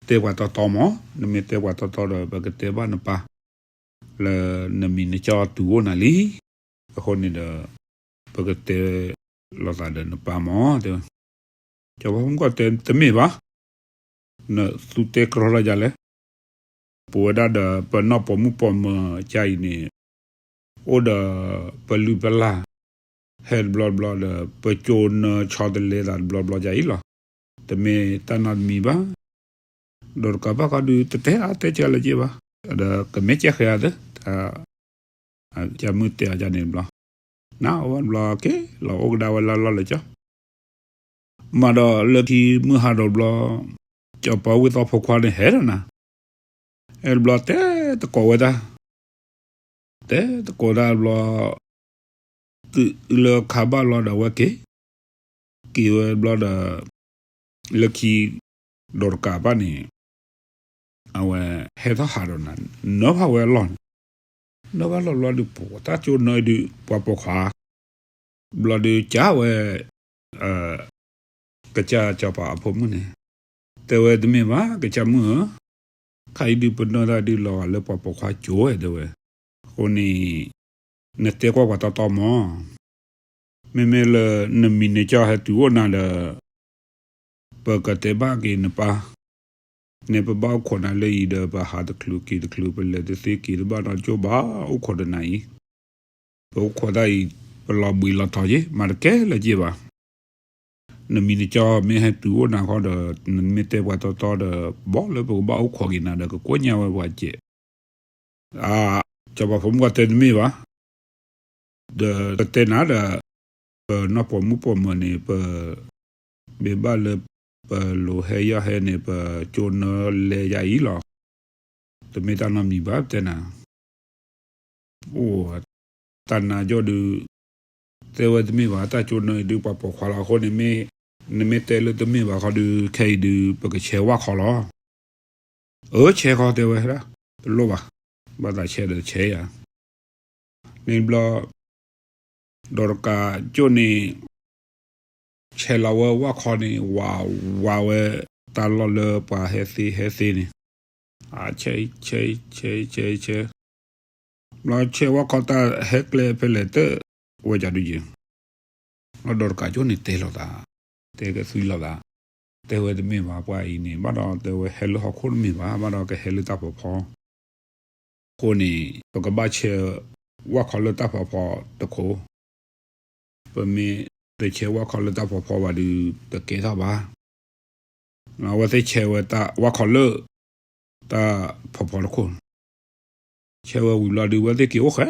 တဲပှၤတီတီမး, နမ့ၢ်တဲပှၤတီတီဒီး ပကတဲဘၣ်နပၢ် လၢနမံၤနကၠီတုၤအိၣ်နၤလံ, အဃိန့ၣ်ဒီး ပကတဲလိာ်သးဒီးနပၢ်မး တဲဝဲ, စီၤပၤဖိမုၣ်ကီၢ်တဲ တမ့ၢ်ဘၣ်, နသူတဲကြီလီၤယၤလဲၣ်, ပဝဲဒၣ်ဒီးပနီၢ်ပိာ်မုၣ်ပိာ်မၢၤကါအံၤန့ၣ် အိၣ်ဒီးပလုၢ်ပလၢ် ဟဲတဘျီတဘျီဒီး ပကၠိနၢဆီတလဲသးတဘျီဘျီကါအံၤလီၤ. တမ့ၢ်တၢ်နီတမံၤဘၣ်. ဒီးတကးဘၣ်ဃီဒုး တတဲအါတဲကၢလၢၤက့ဘၣ်. ဒီးကမ့ၢ်ကဲဃဲအသၢ ကၢ်မုၢ်တဲအီၤကါန့ၣ်တဘျီ, နအိၣ်ဝဲတဘျီက့ၤ လီၤအိၣ်ကဒါဝဲလၢလီၢ်လၢကၠီ မၤဒီးလၢခံမုၢ်ဟါဒီးဘျီ စီၤပၤဝ့ၢ်သီဖိခွါန့ၣ်ဟဲဒီးနၤ, ဟဲတဘျီတဲသကိးဝဲတၢ်, တဲသကိးတၢ်တဘျီ တုၤလၢခါဘၣ်လီၤဒီးအဝဲက့ၤ, က့ၤဝဲတဘျီဒီး လၢခံ ဒီးတကးဘၣ်န့ၣ် အဝဲဟဲထီၣ်ဟးဒီးနၤ, နၢဖးဝဲအလီၢ်န့ၣ်, နၢဖးလီၤဘျီဒုး ပတၢ်ကၠိနၢဒုး ပှၤပိာ်ခွါ ဘျီဒုးကးဝဲ ကစၢ်စီၤပၤအဖိမုၣ်န့ၣ်, တဲဝဲတမ့ၢ်ဘၣ် ကစၢ်မုၣ်ဧၢ, ခါအံၤဒုးပနၢတၢ်ဒုးလီၤဂာ်လၢပှၤပိာ်ခွါကၠိဝဲတဲဝဲ, အဃိန့ၣ် နတဲကွၢ်ပှၤတီတီမၢ် မ့မ့ၢ်လၢနမံၤနကၠီဟဲတုၤအိၣ်နၤဒီး ပကတဲဘၣ်က့ၤနပၢ်, န့ၣ်ပဘၣ်အိၣ်ခိးနၤလၢအံၤဒီး ပဟးတချုးက့ၤတချုး ပလဲၤတသ့က့ၤတဘၣ်နီတကၠိဘၣ် အိၣ်ခိးဒီးနၤအံၤ, ပအိၣ်ခိးတၢ်အံၤ ပလီၤဘှံးလီၤတီၤယ့ၢ် မၤတကဲလၢၤက့ဘၣ်. နမံၤနကၠီမ့ၢ်ဟဲတုၤအိၣ်နၤဃီဒီး နမ့ၢ်တဲပှၤတီတီဒီး ဘီၣ်လၢပကဘၣ်အိၣ်ခိးက့ၤနၤဒီး ကကွၢ်ညါဝဲပှၤစဲး အါ, စီၤပၤဖိမုၣ်ကတဲတမ့ၢ်ဘၣ်, ဒီးပတဲနၤဒီး ပနီၢ်ပိာ်မုၣ်ပိာ်မၢၤန့ၣ် ပ မ့ၢ်ဘၣ်လၢ ပလိၤဟဲယီၢ်ဟဲန့ၣ် ပကၠိနၢလဲယၤအံၤလီၤ. တမ့ၢ်တၢ်နီတမံၤဘၣ် ပတဲနၤ အိၣ်, တၢ်နါယီၢ်ဒုး တဲဝဲတမ့ၢ်ဘၣ် တၢ်ကၠိနၢအံၤဒုး ပှၤပိာ်ခွါလီၤအဃိန့ၣ် မ့ၢ်နမ့ၢ်တဲလၢတမ့ၢ်ဘၣ်ဃီဒုး ခဲအံၤဒုး ပကဆဲးဝၣ်ခီလီၤ. အၢ ဆဲးခီတဲဝဲဒၣ် တလိၣ်ဘၣ်, ဘၣ်သးဆဲးဒီးဆဲးယၤ န့ၣ်ဘျီ ဒီးတကးကၠိန့ၣ် ဆဲးလီၤဝဲဝၣ်ခီန့ၣ် ဝးဝးဝဲ တၢ်လီၢ်လၢပှၤဟဲသ့ဟဲသ့န့ၣ်, အဆဲး ဆဲး ဆဲး ဆဲး ဆဲး ဘျီဆဲးဝၣ်ခီတၢ် ဟဲကျဲဖဲလဲၣ်တဝဲကဒုးယံၤ, ဒီးတကးကၠိန့ၣ်တဲလိာ်သး, တဲကသွံလိာ်သး, တဲဝဲတမ့ၢ်ဘၣ် ပှၤအံၤန့ၣ် ဘၣ်ဒီးတဲဝဲဟဲလၢဟီၣ်ခိၣ်တမ့ၢ်ဘၣ် ဘၣ်ဒီးကဟဲလၢတၢ်ဖီဖီ အဃိန့ၣ် ပကဘၣ်ဆဲးဝၣ်ခီလၢတၢ်ဖီဖီတခိၣ်, ပမ့ၢ်တဆဲးဝၣ်ခီလၢတၢ်ဖီဖီဘၣ်ဒုး တကဲထီၣ်ဘၣ်. အဝဲသ့ၣ်ဆဲးဝဲတၢ်ဝၣ်ခီလၢ တၢ်ဖီဖီတခိၣ်, ဆဲးဝဲဝံၤဘျီဒုး အဝဲသ့ၣ်က့ၤအိၣ်ဃဲ,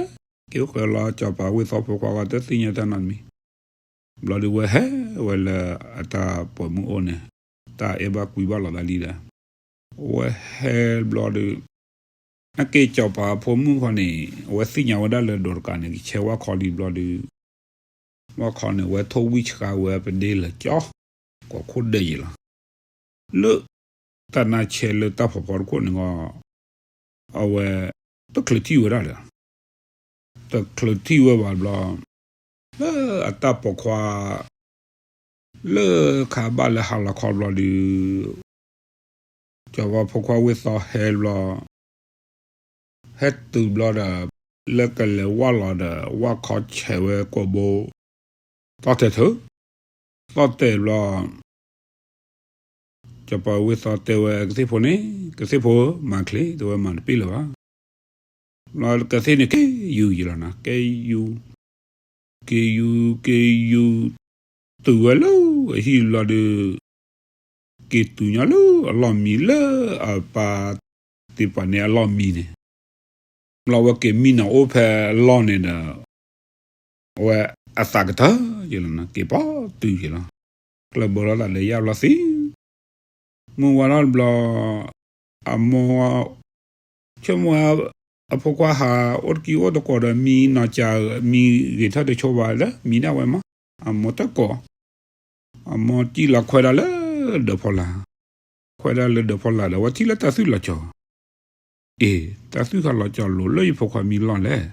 က့ၤအိၣ်ဃဲလီၤ စီၤပၤဝ့ၢ်သီဖိခွါဂီၢ် တသ့ၣ်ညါတၢ်နီတမံၤ, ဘျီဒုးဝဲဟဲဝဲလၢအတၢ်ပိာ်မုၣ်အိၣ်န့ၣ်, တၢ်အဲၣ်ဘၣ်ကွံဘၣ်လိာ်သးလံဒီး အဝဲဟဲဘျီဒုး အက့ၢ်စီၤပၤအဖိမုၣ်ခီန့ၣ် အဝဲသ့ၣ်ညါဝဲဒၣ်လၢဒီးတကးန့ၣ် ကဆဲးဝၣ်ခီလံဘျီဒုး, ဝၣ်ခီန့ၣ် အဝဲထိၣ်ဝံၣ်ဆှါဝဲပဒ့လၢကၠီ, ကိးခိၣ်ဒဲးယံၤလီၤ. လၢ တၢ်နါဆဲးလၢတၢ်ဖီဖီတခိၣ်န့ၣ်ဂီၢ် အဝဲ တချုးထံၣ်ဝဲဒၣ်လၢ တချုးထံၣ်ဝဲဘၣ်ဘျီ လၢအတၢ်ပိာ်ခွါ လၢခါဘၣ်လၢဟါလီၤခီဘျီဒုး စီၤပၤဖိခွါဝ့ၢ်သီဟဲဘျီ ဟဲတုၤဘျီဒီး လၢကလဲၤဝၣ်လီၤဒီး ဝၣ်ခီဆဲးဝဲကိာ်ဘိ သီၣ်တဲာ်ထုး, သီၣ်တဲာ်ဘျီ စီၤပၤဝ့ၢ်သီတဲဝဲကသ့ၣ်ဖိန့ၣ်, ကသ့ၣ်ဖိ မၤချ့, တဲဝဲမၤတပ့ၢ်လၢၤဘၣ်. ဘျီကသ့ၣ်န့ၣ်က့ၤယူၤယံၤလီၤနၤ, က့ၤယူၤ, က့ၤယူၤ က့ၤယူၤ, တုၤဝဲလၢအဟံၣ်ဘျီဒုး က့ၤတုၤညီလၢအလီၢ်မံလၢအပၢ်သ့ၣ်တဖၣ်န့ၣ်အလီၢ်မံန့ၣ်, ဘျီဝဲက့ၤမံနီၤအိၣ်ဖဲအလီၢ်န့ၣ်ဒီး အဝဲအသးကတၢၢ်ယံၤလီၤနၤ, က့ၤပီတုၤယံၤလီၤ. ကျၢၢ်ဘၢလီၤသးလၢယၢ်ဘျီသံ မုၢ်ဝါထီၣ်တဘျီ အမိၢ် ဆိကမိၣ်ဝဲ အဖိခွါဟးအိၣ်တကံအိၣ်တကိးဒီး မံနီၤကၢ မံဂ့ၤထီၣ်တဆိဘၣ်ဒီး မံဒၣ်ဝဲမး, အမိၢ်တကိး, အမိၢ်စံၣ်လီၤခွဲးဒၣ်လၢဒၢးဖီလာ်, ခွဲးဒၣ်လၢဒၢးဖီလာ်ဒီး အဝဲထံၣ်လၢတၢ်သွံၣ်လီၤကီၤ, အ့ၣ် တၢ်သွံၣ်ခါလီၤကီၤလိၤလၢယဖိခွါမံလီၢ်လဲၣ်.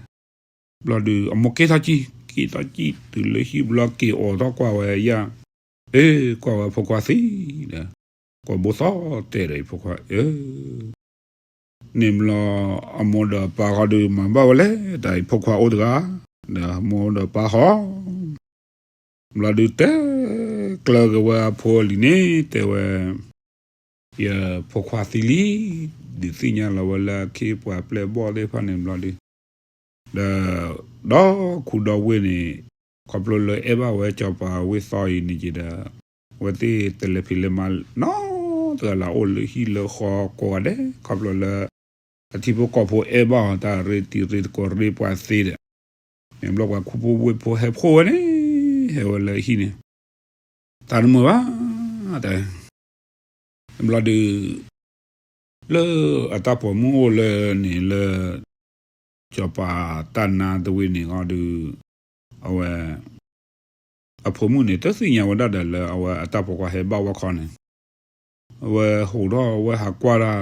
ဘျီဒုး အမိၢ်က့ၤထီၣ်ကံၢ်, က့ၤထီၣ်ကံၢ်တုၤလၢဟံၣ်ဘျီက့ၤအိးထီၣ်ကွၢ်ဝဲယၢ်, အ့ၣ် ကွၢ်ဝဲဖိခွါသံဒီး ကိာ်ဘိသီၣ်တဲာ်ဒီး ယဖိခွါအၢ န့ၣ်ဘျီ အမိၢ်ဒီးပၢ်ဃီဒုးမၤဘၣ်ဝဲလဲၣ်, တၢ်အံၤဖိခွါအိၣ်တဂၤ, ဒီးမိၢ်ဒီးပၢ်ဃီ ဘျီဒုးတဲကျၢၤက့ၤဝဲအဖိအလံၤန့ၣ် တဲဝဲ ယဖိခွါသံလံ, ဒုးသ့ၣ်ညါလီၤဝဲလၢအခ့ပှၤပျဲၢ်ဘီၣ်သ့ၣ်တဖၣ်န့ၣ်ဘျီဒုး, ဒီး ဒီခူဒီဝ့ၢ်န့ၣ် ခီဖျိလၢအဲၣ်ဘၣ်ဝဲစီၤပၤဝ့ၢ်သီအံၤန့ၣ်က့ဒီး အဝဲသ့ၣ်တလဲၤဖံးလဲၤမၤနီတဂၤလၢ် အိၣ်လၢဟံၣ်လၢဃီကိးဂၤဒဲး ခီဖျိလၢ အထံဖိကီၢ်ဖိအဲၣ်ဘၣ်အီၤ တၢ်ရ့တံၤရ့သကိးရ့ပှၤသ့ဒီး န့ၣ်ဘျီပှၤခူဖိဝ့ၢ်ဖိဟဲဖှိၣ်ဝဲန့ၣ် ဟဲဝဲလၢဟံၣ်န့ၣ် တၢ်တမုာ်ဘၣ် တၢ် ဘျီဒုး လၢအတၢ်ပိာ်မုၣ်အိၣ်လၢန့ၣ်လၢ စီၤပၤတၢ်နါတဝ့ၢ်န့ၣ်ဃီဒုး အဝဲ အဖိမုၣ်န့ၣ် တသ့ၣ်ညါဝဲဒၣ်ဒီးလၢအဝဲအတၢ်ပိာ်ခွါဟဲဘၣ်ဝၣ်ခီန့ၣ် အဝဲဟိးထီၣ်ဝဲဟးကွၢ်တၢ်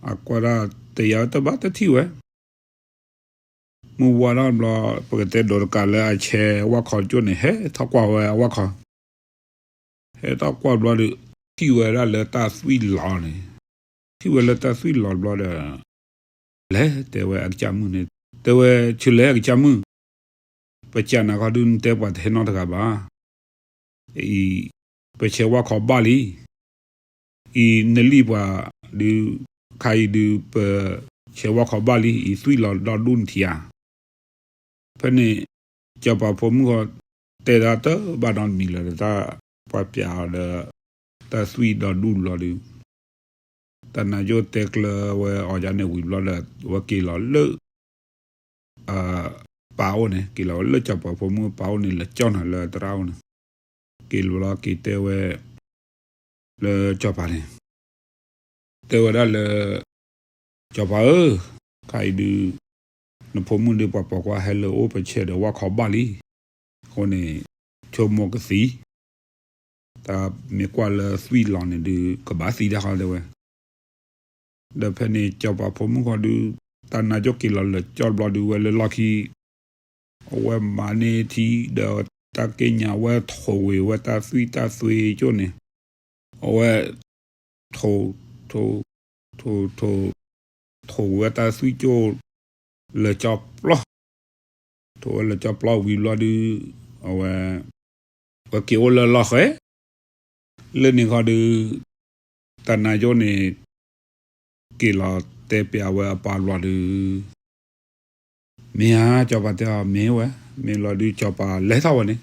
အကွၢ်တၢ်တယၤတဘၣ်တထံၣ်ဝဲ မုၢ်ဝါထီၣ်ဘျီ ပကတဲဒိးတကးလၢအဆဲးဝၣ်ခီကၠိၣ်န့ၣ် ဟဲထီၣ်ကွၢ်ဝဲအဝၣ်ခီ, ဟဲထီၣ်ကွၢ်ဘျီဒီး ထံၣ်ဝဲဒၣ်လၢတၢ်သွံၣ်လီၤန့ၣ်, ထံၣ်ဝဲလၢတၢ်သွံၣ်လီၤဘျီဒီး လဲၤတဲဝဲအကစၢ်မုၣ်န့ၣ်, တဲဝဲဆူလဲၣ်အကစၢ်မုၣ်, ပစံးနၤခီဒုးနတဲပှၤတဟဲနီတဂၤဘၣ်. အံၤ ပဆဲးဝၣ်ခီဘၣ်လံ. အံၤနလံၣ်ပှၤဒုး ခါအံၤဒုး ပဆဲးဝၣ်ခီဘၣ်လံ အံၤသွံၣ်လီၤဒီဒူၣ်နထံၣ်ဧါ. ဖဲန့ၣ် စီၤပၤဖိမုၣ်ဃီ တဲဒၣ်တဘၣ်နီတမံၤလၢၤဒီး တၢ်ပှၤပျးအီၤဒီး တၢ်သွံၣ်ဒီဒူၣ်လီၤဒီး တၢ်နါယိၣ်တဲကျၢၤဝဲအီၤယါန့ၣ်ဝံၤဘျီဒီး အဝဲက့ၤလီၤလၢ အပၢ်အိၣ်န့ၣ် က့ၤလီၤဝဲလၢစီၤပၤဖိမုၣ်အပၢ်အိၣ်န့ၣ် လဲၤကၠီၣ်နၤလၢသရၣ်အိၣ်န့ၣ်, က့ၤလီၤလီၤက့ၤတဲဝဲ လၢစီၤပၤန့ၣ် တဲဝဲဒၣ်လၢ စီၤပၤဧၢ, ခါအံၤဒုး နဖိမုၣ်ဒုးပှၤပိာ်ခွါဟဲလၢအအိၣ် ပဆဲးဒီးဝၣ်ခီဘၣ်လံ. အဃိန့ၣ် ဆိကမိၣ်ကသံ တၢ်မ့ၢ်ကွၢ်လၢသွံၣ်လီၤန့ၣ်ဒုး ကဘၣ်သံတၢ်ဃီတဲဝဲ. ဒီးဖဲန့ၣ်စီၤပၤဖိမုၣ်ဃီဒုး တၢ်နါယိၣ်က့ၤလီၤလၢကၠီၣ်ဘျီဒုး ဝဲလၢလီၢ်ခံ အဝဲမၤန့ၢ်ထံဒီး တၢ်က့ၢ်ညါဝဲထိးဝံၤဝဲတၢ်သွံၣ်တၢ်သွံၣ်ကၠိၣ်န့ၣ်, အဝဲ ထိး ထိး ထိး ထိး ထိးဝံၤဝဲတၢ်သွံၣ်ကၠိၣ် လၢကၠီၣ်ပျီ, ထိးဝဲလၢကၠီၣ်ပျီဝံၤဘျီဒုး အဝဲ ဝဲက့ၤအိၣ်လၢလီၢ်ဃဲ လၢန့ၣ်ဃီဒုး တၢ်နါယိၣ်န့ၣ် က့ၤလီၤတဲပျးဝဲအပၢ်ဘျီဒုး မ့ၢ်ဧါ စီၤပၤတဲအီၤ မ့ၢ်ဝဲ, မ့ၢ်လီၤဒုးစီၤပၤလဲၤထီၣ်ဝဲန့ၣ်,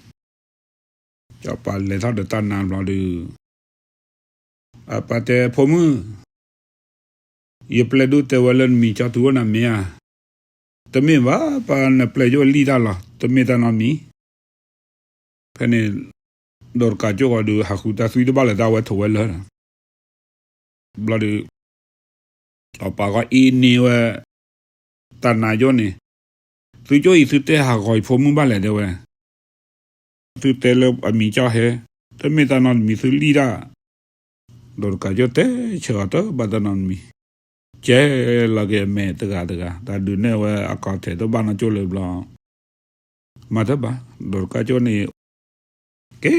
စီၤပၤလဲၤထီၣ်ဒီးတၢ်နါဘျီဒုး အပၢ်တဲဖိမုၣ်, ယပျဲၢ်ဒိၣ်တဲဝဲလၢနမံၤကၠီတုၤအိၣ်နၤမ့ၢ်ဧါ, တမ့ၢ်ဘၣ် ပၢ်နပျဲၢ်ယိၣ်လံၣ်တၢ်လီၤ တမ့ၢ်တၢ်နီတမံၤ ဖဲန့ၣ် ဒိးတကးကၠိၣ်ဃီဒုး ဟးဃုတၢ်သွံၣ်တဘၣ်လၢၤတၢ်ဝဲထိးဝဲလၢာ် ဘျီဒုး စီၤပၤဃီအ့န့ၢ်ဝဲ တၢ်နါယိၣ်န့ၣ်, သုကၠိၣ်အံၤသုတဲဟးဂီၤယဖိမုၣ်ဘၣ်လဲၣ်တဲဝဲ, သုတဲလၢအမံၤကၠီၣ်ဟဲ, တမ့ၢ်တၢ်နီတမံၤသုလံၣ်တၢ်, ဒိးတကးကၠိၣ်တဲဆၢအီၤတဘၣ်တၢ်နီတမံၤ, ကဲလီၤက့ၤအမဲာ်တဂၤတဂၤ တၢ်ဒုးနဲၣ်ဝဲအကီၢ်ထဲးတဘၣ်နီကၠိၣ်လၢၤဘျီ မၤတဘၣ် ဒိးတကးကၠိၣ်န့ၣ် ကဲ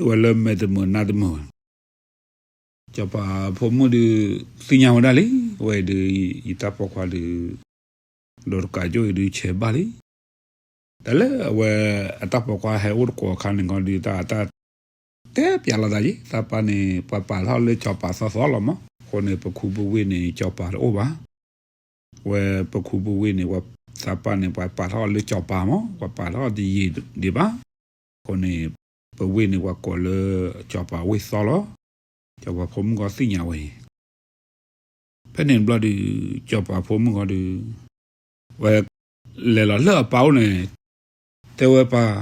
ဝဲလၢမဲာ်တမုာ်နါတမုာ်ဝဲ, စီၤပၤဖိမုၣ်ဒုး သ့ၣ်ညါဝဲဒၣ်လံ, အဝဲအံၤဒုး ယတၢ်ပိာ်ခွါဒုး ဒိးတကးကၠိၣ်အံၤဒုးဆဲးဘၣ်လံ, တၢ်လၢအဝဲအတၢ်ပိာ်ခွါဟဲအိၣ်တကိးအခါန့ၣ်ခီဒုး တၢ်အတၢ်တဲပျးလီၤသးယံၤ သးပၢ်န့ၣ် ပှၤပာ်ထီၣ်လၢစီၤပၤသီသီလီၤမး, အဃိန့ၣ် ပခူပဝ့ၢ်န့ၣ် စီၤပၤတအိၣ်ဘၣ် ဝဲပခူပဝ့ၢ်န့ၣ် ပှၤသးပၢ်န့ၣ် ပှၤပာ်ထီၣ်လၢစီၤပၤမး ပှၤပာ်ထီၣ်တယံာ်ဒံးဘၣ်, အဃိန့ၣ် ပဝ့ၢ်န့ၣ် ပှၤကိးလၢစီၤပၤဝ့ၢ်သီလီၤ, စီၤပၤဖိမုၣ်ကီၢ်သ့ၣ်ညါဝဲအံၤ, ဖဲန့ၣ်ဘျီဒုး စီၤပၤဖိမုၣ်ကီၢ်ဒုး ဝဲ လဲၤလီၤလၢအပၢ်အိၣ်န့ၣ် တဲဝဲပၢ်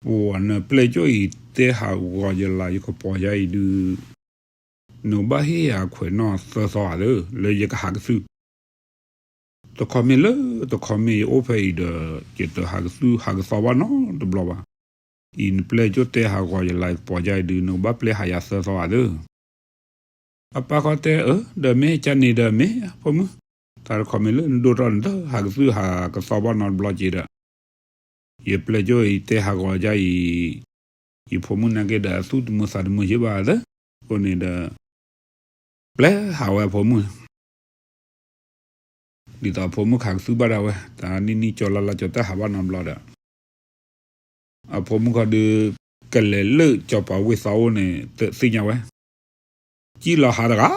ပှၤနပျဲၢ်ကၠိၣ်အံၤတဲဟးဂီၤယလၢယကပီၤယါအံၤဒုး နကဘၣ်ဟ့ၣ်ယၤခွဲးနီၣ်သၢသီဧါသၢ လၢယကဟးကသုၣ်, တခီမ့ၢ်လၢတခီမ့ၢ်ယအိၣ်ဖဲအံၤဒီး ယတဟးကသုၣ်ဟးကသီဘၣ်နီတဘျီဘၣ်, အံၤနပျဲၢ်ကၠိၣ်တဲဟးဂီၤယလၢယကပီၤယါအံၤဒုး နကဘၣ်ပျဲဟးယၤသၢသီဧါသၢ အပၢ်ဃီတဲအၢ ဒီးမ့ၢ်ကန့ၣ်ဒီးမ့ၢ်ဖိမုၣ်, တၢ်တခီမ့ၢ်လၢနဒိၣ်ထီၣ်နတဟးကသုၣ်ဟးကသီဘၣ်နီတဘျီက့ၤဒီး, ယပျဲၢ်ကၠိၣ်အံၤတဲဟးဂီၤယါအံၤ, ယဖိမုၣ်နာ်က့ဒီးအသူၣ်တမုာ်သးတမုာ်ယ့ၢ်ဘၣ်သၢ, အဃိန့ၣ်ဒီး ပျဲဟးဝဲအဖိမုၣ် ဒ်သိးအဖိမုၣ်ခးကသုၣ်ဘၣ်ဒၣ်ဝဲ တၢ်နံၣ်နံၣ်ကၠီလါလါကၠီတၢ်ဟးဘၣ်နီတဘျီဒီး အဖိမုၣ်ခီဒုး ကလဲၤလၢစီၤပၤဝ့ၢ်သီအိၣ်န့ၣ် သ့ၣ်ညါဝဲ, ကံၣ်လီၤဟးတဂၤ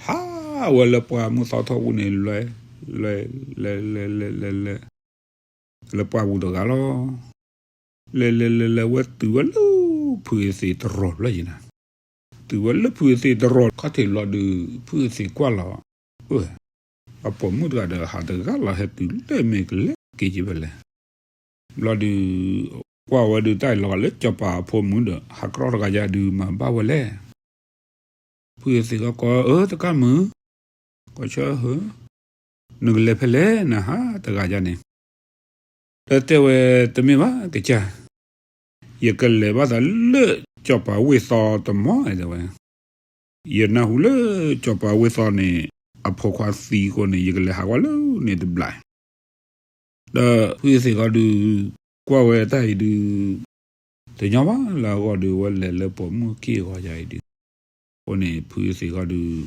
ဟးဝဲလၢပှၢ်မုၢ်သီထီၣ်ပူၤန့ၣ် လဲၤ လဲၤ လဲၤ လဲၤ လဲၤ လဲၤ လဲၤ လၢပှၢ်ပူၤတဂၤလီၤ. လဲၤ လဲၤ လဲၤ လဲၤဝဲတုၤဝဲလၢဖုအသ့ၣ်တရီၢ်လီၤယံၤနၤ, တုၤဝဲလၢဖုအသ့ၣ်တရီၢ်ခီၣ်ထံးလီၤဒုး ဖုအသ့ၣ်ကွၢ်လီၤ, အၢ အပိာ်မုၣ်တဂၤဒီးဟးတဂၤလီၤ ဟဲတုၤလၢမ့ၢ်ကလဲၤက့ၤက့ၤဖဲလဲၣ်. ဘျီဒုး ကွၢ်ဝဲဒုးတၢ်အံၤလီၤဂာ်လၢစီၤပၤအဖိမုၣ်ဒီး ဟးကြီတဂၤယၤဒုးမၤဘၣ်ဝဲလဲၣ်. ဖုအသ့ၣ်ကီး အၢ တကၢ်မုၣ်, ကီးဆၢဟၢ, နကလဲၤဖဲလဲၣ် နဟးတဂၤယၤန့ၣ်, ဒီးတဲဝဲတမ့ၢ်ဘၣ်ကစၢ်, ယကလဲၤဘၣ်သးလၢစီၤပၤဝ့ၢ်သီတမီၤ တဲဝဲ, ယနၢ်ဟူလၢစီၤပၤဝ့ၢ်သီန့ၣ် အဖိခွါသံအဃိန့ၣ် ယကလဲၤဟးကွၢ်လၢန့ၣ်တဘျီ ဒီးဖုအသ့ၣ်ဃီဒုး ကွၢ်ဝဲတၢ်အံၤဒုး တညီဘၣ်လၢအဂီၢ်ဒုး ဝဲလဲၤလၢပိာ်မုၣ်က့ၢ်ဂီၤယၤအံၤဒုး, အဃိန့ၣ်ဖုအသ့ၣ်ဃီဒုး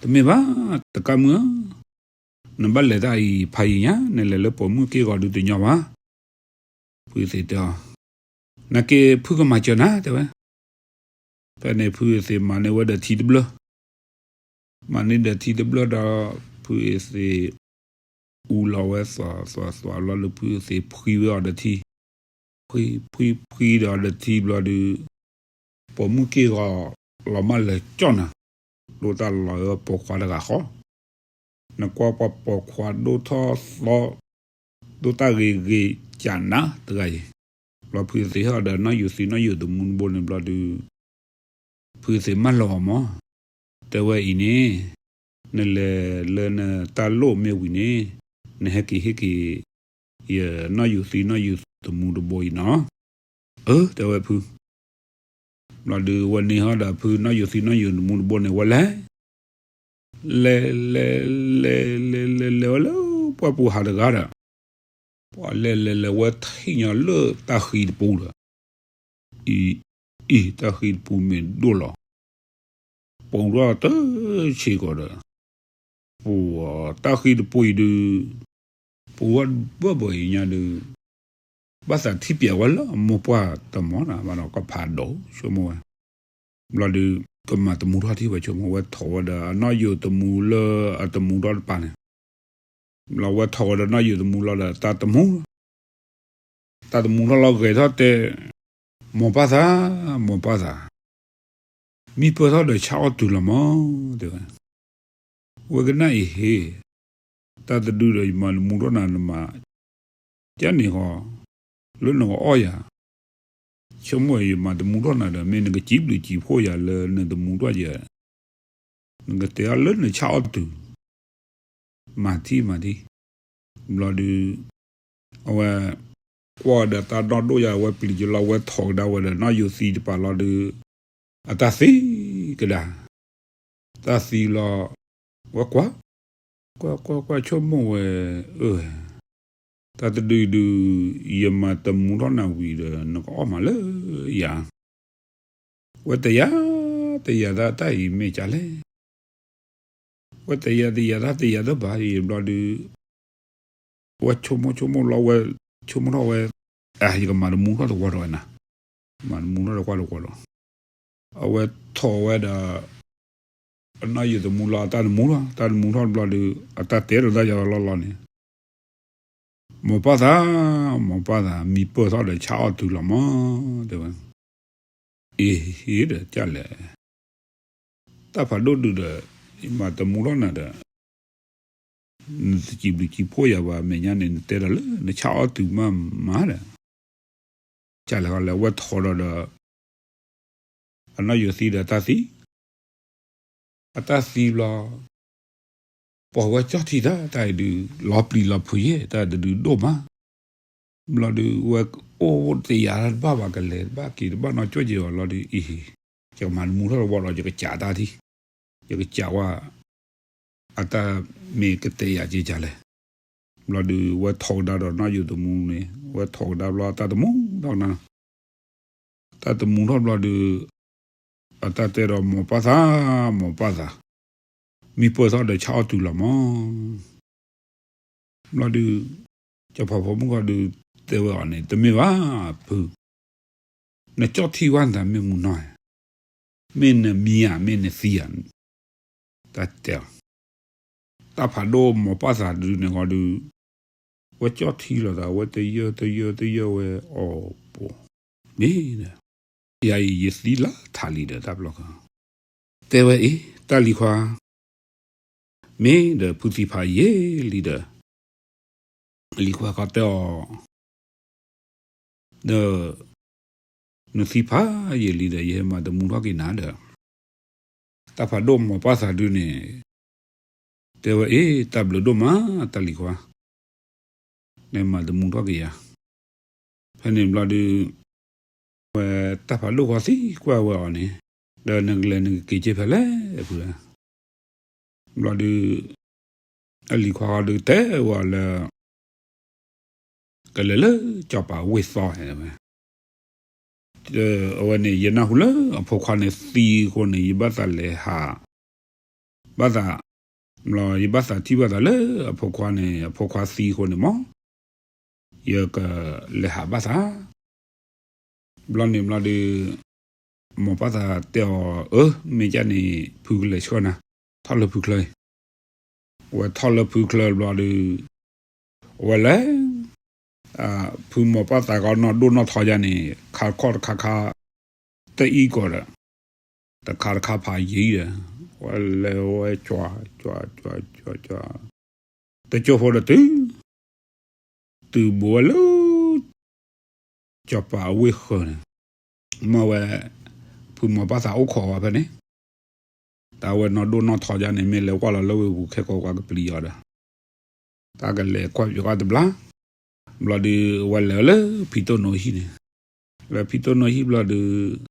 တမ့ၢ်ဘၣ် တကၢ်မုၣ်ဧၢ, နဘၣ်လဲၤတၢ်အံၤဖးယံာ်ညါ နလဲၤလၢပိာ်မုၣ်က့ၢ်ဂီၤဒုးတညီဘၣ်. ဖုအသ့ၣ်တဲအီၤ, နာ်က့ဖုကမၤစၢၤနၤ တဲဝဲ. ဖဲန့ၣ်ဖုအသ့ၣ်မၤန့ၢ်ဝဲဒီးထံတဘျၢၣ်, မၤန့ၢ်ဒီးထံတဘျၢၣ်ဒီး ဖုအသ့ၣ် အူလီၤဝဲသွးသွးသွးလီၤလၢဖုအသ့ၣ်ဖှံဝဲအီၤဒီးထံ, ဖှံဖှံဖှံဒီးအီၤဒီးထံဘျီဒုး ပိာ်မုၣ်က့ၢ်ဂီၤလီၤမၢ်လၢာ်ကၠီၣ်နၤ, ဒိၣ်တၢ်လီၤအီၤပိာ်ခွါတဂၤဃီ, နကွၢ်ပှၤပိာ်ခွါဒိၣ်ထီၣ်သီ ဒိၣ်တၢ်ဂ့ၤဂ့ၤကၢ်နၤတဂၤအံၤ, ဘျီဖုအသ့ၣ်ဟဲအီၤဒီးနီၢ်ယူၤသံနီၢ်ယူၤသမူတဘိန့ၣ်ဘျီဒုး ဖုအသ့ၣ်မၢလီၤအီၤမး, တဲဝဲအံၤန့ၣ် နလဲၤလၢနတၢ်လိၣ်မ့ၢ်ဝံၤန့ၣ် နဟဲက့ၤဟ့ၣ်က့ၤ ယနီၢ်ယူၤသံနီၢ်ယူၤသမူတဘိအံၤနီၤ, အၢ တဲဝဲဖု ဘျီဒုးဝဲန့ၣ်ဟီဒီးဖုနီၢ်ယူၤသံနီၢ်ယူၤသမူတဘိန့ၣ် ဝဲလဲၤ လဲၤလဲၤလဲၤလဲၤလဲၤလဲၤဝဲလၢပှၢ်ပူၤဟးတဂၤဒီး ပှၤလဲၤလဲၤလဲၤဝဲထံၣ်ညီလၢတၢ်ဃံတပူၤဒီး အံၤ အံၤ တၢ်ဃံတပူၤမ့ၢ်ဒိၣ်လီၤ, ပူၤထီၣ်တဆံးကီးဒီး ပူၤ တၢ်ဃံတပူၤအံၤဒုး ပူၤဝဲဘၢၣ်ဘၢၣ်အံၤညါဒုး ဘၣ်သးထံၣ်ပၠးဝဲလၢအမိၢ်ပှၢ်တမီၤနၤဘၣ်ဒီး ကဖးဒိၣ်ဆိကမိၣ်ဝဲ, ဘျီဒုး ကမၤသမူထီၣ်ထံၣ်ဝဲဆိကမိၣ်ဝဲ ထိးဝဲဒီးအနီၢ်ယိာ်သမူလၢအသမူထီၣ်တပၤန့ၣ်, ဘျီဝဲထိးဝဲဒီးနီၢ်ယိာ်သမူလီၤဒီးတၢ်သမူ တၢ်သမူထီၣ်လီၤဂဲၤထီၣ်တဲ, မိၢ်ပၢ်သး, မိၢ်ပၢ်သး, မံပၢၢ်ထီၣ်ဒီးဆၣ်အီၣ်တုၤလီၤမး, တဲဝဲ, ဝဲကနၣ်အံၤဟ့ၣ်, တၢ်တဒုဒီးယမၤသမူထီၣ်နၤနမၤ, ကန့ၣ်ဃီ, လၢနကအီၣ်ယၤ, ဆိကမိၣ်ယမၤသမူထီၣ်နၤဒီး မ့ၢ်နကစံးဘျုးစံးဖှိၣ်ယၤလၢနသမူထီၣ်ယၤ, နကတဲအီၤလၢနဆၣ်အီၣ်တုၤ မၤထံၣ်မၤထံၣ်, ဘျီဒုး အဝဲ ကွၢ်ဒီးတၢ်ဒီဒိၣ်ယၤ အဝဲပျံၤကလီၤ ဝဲထိးကဒါဝဲဒီးနီၢ်ယိာ်သံတပၤလီၤဒုး အတၢ်သံကဒါ, တၢ်သံလီၤ, ဝဲကွၢ်, ကွၢ်ကွၢ်ကွၢ်ဆိကမိၣ်ဝဲ, အၢ တၢ်တဒုဒုး ယမၤသမူထီၣ်နၤဝံၤဒီး နကအီၣ်မးလၢယၤ ဝဲတယၤတယၤတၢ်တၢ်အံၤမ့ၢ်ကလဲၣ်, ဝဲတယၤတယၤတၢ်တယၤတဘၣ်အံၤဘျီဒုး, ဝဲဆိကမိၣ်ဆိကမိၣ်လီၤဝဲ, ဆိကမိၣ်ထီၣ်ဝဲ, အ ယကမၤသမူထီၣ်တဝီဒီးနၤ, မၤသမူထီၣ်တကွၢ်တဝီဒီး, အဝဲထိးဝဲဒီး အနီၢ်ယိာ်သမူလီၤ တၢ်သမူထီၣ် တၢ်သမူထီၣ်ဘျီဒုး အတၢ်တဲဒီးတၢ်ယၤလီၤလီၤန့ၣ် မိၢ်ပၢ်သး, မိၢ်ပၢ်သး မံပၢၢ်ထီၣ်ဒီးဆၣ်အီၣ်တုၤလီၤမး, တဲဝဲ, အ့ဟ့ဒီးကလဲၣ်, တၢ်ဖးဒိၣ်ဒုးဒီး ယမၤသမူထီၣ်နၤဒီး နတစံးဘျုးစံးဖှိၣ်ယၤဘၣ် မဲာ်ညါန့ၣ် နတဲဒီးလၢနဆၣ်အီၣ်တုၤမးမးဒီး ကလဲၣ်ဃီလဲၣ် ဝဲထိးဒီးဒီး အနီၢ်ယိာ်သံဒီးတၢ်သံ, အတၢ်သံဘျီ, ပှၤဝဲကၠီၣ်ထံတၢ် တၢ်အံၤဒုး လီၤပျံၤလီၤဖုးယဲၢ် တၢ်တဒုဒိၣ်မး, ဘျီဒုး ဝဲအိၣ်တယၤတဘၣ်ဘၣ် ကလဲၤတဘၣ်က့ၤတဘၣ်နီၢ်ကၠိၣ်က့ၤအီၤလီၤဒုး အံၤ ယကမၤသမူထီၣ်တဝီဒီး ယကစးတၢ်ထံၣ်, ယကစးဝဲ အတၢ်မ့ၢ်ကတဲယၤက့ၤကလဲၣ်, ဘျီဒုး ဝဲထိးကဒါဒီးနီၢ်ယိာ်သမူန့ၣ် ဝဲထိးကဒါဘျီ တၢ်တမူထီၣ်နၤ တၢ်တမူထီၣ်ဘျီဒုး, အတၢ်တဲဒီးမိၢ်ပၢ်သး, မိၢ်ပၢ်သး, မံပၢၢ်ထီၣ်ဒီးဆၣ်အီၣ်တုၤလီၤမး, ဘျီဒုး, စီၤပၤဖိမုၣ်ဃီဒုး, တဲဝဲအီၤန့ၣ် တမ့ၢ်ဘၣ်, ဖု, နကၠီၣ်ထံဝဲနတၢ်မ့ၢ်မုၢ်နီၢ်ဧါ, မ့ၢ်နမံဧါ မ့ၢ်နသံဧါ, တၢ်တဲအီၤ, တၢ်ဖးဒိၣ်မိၢ်ပၢ်သးဒုန့ၣ်ဃီဒုး, ဝဲကၠီၣ်ထံလီၤသး ဝဲတယၢၢ်တယၢၢ်တယၢၢ်ဝဲအီၤပူၤ, မ့ၢ်ဒီး, ယၤအံၤယသံလၢထးလံဒီး တၢ်ဘျီဃီ, တဲဝဲအံၤ တၢ်လံၤခွါ မ့ၢ်ဒီးဖုသံဖးယံာ်လံဒီး, လံၤခွါဃီတဲအီၤ, ဒီး, နသံဖးယံာ်လံဒီး ယဟဲမၤတမူထီၣ်က့ၤနၤဒီး, တၢ်ဖးဒိၣ်မိၢ်ပၢ်သးဒုန့ၣ်, တဲဝဲအ့ၣ် တၢ်ဘျုးဒိၣ်မး တၢ်လံၤခွါ နမၤတမူထီၣ်က့ၤယၤ, ဖဲန့ၣ်ဘျီဒုး, ဝဲတၢ်ဖးဒိၣ်ဃီသံကွၢ်ဝဲအီၤန့ၣ်, ဒီးနကလဲၤနကက့ၤက့ၤဖဲလဲၣ်အဖု, ဘျီဒုး, အလံၤခွါဃီဒုးတဲဝဲအီၤလၢ ကလဲၤလၢကၠီၤပၤဝ့ၢ်သီဝဲ, အဝဲန့ၣ် ယနၢ်ဟူလၢအဖိခွါန့ၣ်သံအဃိန့ၣ် ယဘၣ်သးလဲၤဟး, ဘၣ်သး, ဘျီယဘၣ်သးထံၣ်ဘၣ်သးလၢအဖိခွါန့ၣ် အဖိခွါသံအဃိန့ၣ်မး, ယကလဲၤဟးဘၣ်သး ဘျီန့ၣ်ဘျီဒုး, မိၢ်ပၢ်သးတဲအီၤ အၢ မ့ၢ်ကၢ်န့ၣ် ဖုကလဲၤဆှၢနၤ, ထီၣ်လၢဖုချၢအံၤ, ဝဲထီၣ်လၢဖုချၢဘျီဒုး, အဝဲလဲၤ, ဖုမိၢ်ပၢ်သးကီနီၢ်ဒိၣ်နီၢ်ထီယါန့ၣ် ခါခီၣ်တခါခါ, တအံၣ်ကီးဒီး, တခါတခါဖးယံၤဒီး, ဝဲလဲၤဝဲကွၢ်, ကွၢ်, ကွၢ်, ကွၢ်, ကွၢ်, တကၠိဖိဒီးတုၤ တုၤဘူးဝဲလၢ ကၠီၤပၤအဝ့ၢ်ဃၢၤန့ၣ်, မ့ၢ်ဝဲ ဖုမိၢ်ပၢ်သးအိၣ်ခိးဝဲဖဲန့ၣ်, တၢ်ဝဲနီၢ်ဒိၣ်နီၢ်ထီယါန့ၣ် မ့ၢ်လဲၤကွၢ်လီၤလၢဝ့ၢ်ပူၤခဲကိးပှၤကပျံၤအီၤဒီး, တၢ်ကလဲၤကွၢ်ပၠီၤကီၢ်တဘျီ, ဘျီဒုး အဝဲလဲၤဝဲလၢဖံတိၢ်နိဟံၣ်န့ၣ်, လၢဖံတိၢ်နိဟံၣ်ဘျီဒုး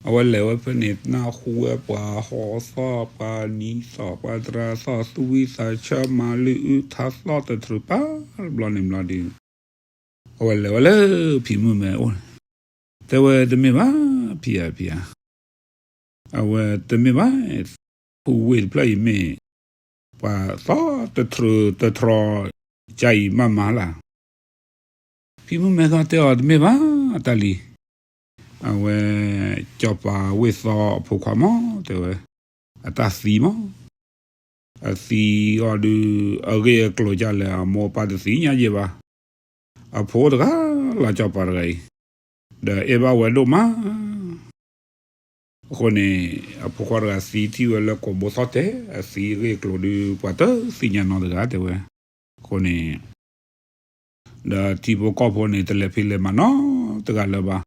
အဝဲလဲၤဝဲဖဲန့ၣ် နၢ်ဟူဝဲပှၤဟီသီၣ် ပှၤနံၤသီၣ် ပှၤသရၣ်သီၣ် သူၣ်ဝံသးဆၢ မၤလုၢ်အုၣ်ထါသီၣ်တထြူးပၢ်, ဘျီန့ၣ်ဘျီဒုး, အဝဲလဲၤဝဲလၢဖံမုၣ်မဲအိၣ်န့ၣ်, တဲဝဲတမ့ၢ်ဘၣ် ဖံဧၢ ဖံဧၢ, အဝဲတမ့ၢ်ဘၣ်, ဖုဝ့ၢ်တဖျၢၣ်အံၤမ့ၢ် ပှၤသီၣ်တထြူးတထြီ ကၢ်အံၤမးမးလၢ် ဖံမုၣ်မဲသီၣ်တဲအီၤတမ့ၢ်ဘၣ် တၢ်လံၤ, အဝဲ ကၠီၤပၤဝ့ၢ်သီအဖိခွါမး တဲဝဲ, အတၢ်သံမး, အသံအီၤဒုး အဂ့ၢ်အကျိၤကၢ်လဲၣ် အမိၢ်အပၢ်တသ့ၣ်ညါယဲၢ်ဘၣ်, အဖိအိၣ်တဂၤလီၤ ကၠီၤပၤတဂၤအံၤ, ဒီးအဲၣ်ဘၣ်ဝဲဒိၣ်မး အဃိန့ၣ် အဖိခွါတဂၤသံထံၣ်ဝဲလၢကိာ်ဘိသီၣ်တဲာ် အသံအဂ့ၢ်အကျိၤဒုး ပှၤတသ့ၣ်ညါနီတဂၤတဲဝဲ, အဃိန့ၣ် ဒီးထံဖိကီၢ်ဖိန့ၣ် တလဲၤဖံးလဲၤမၤနီတဂၤလၢၤဘၣ်,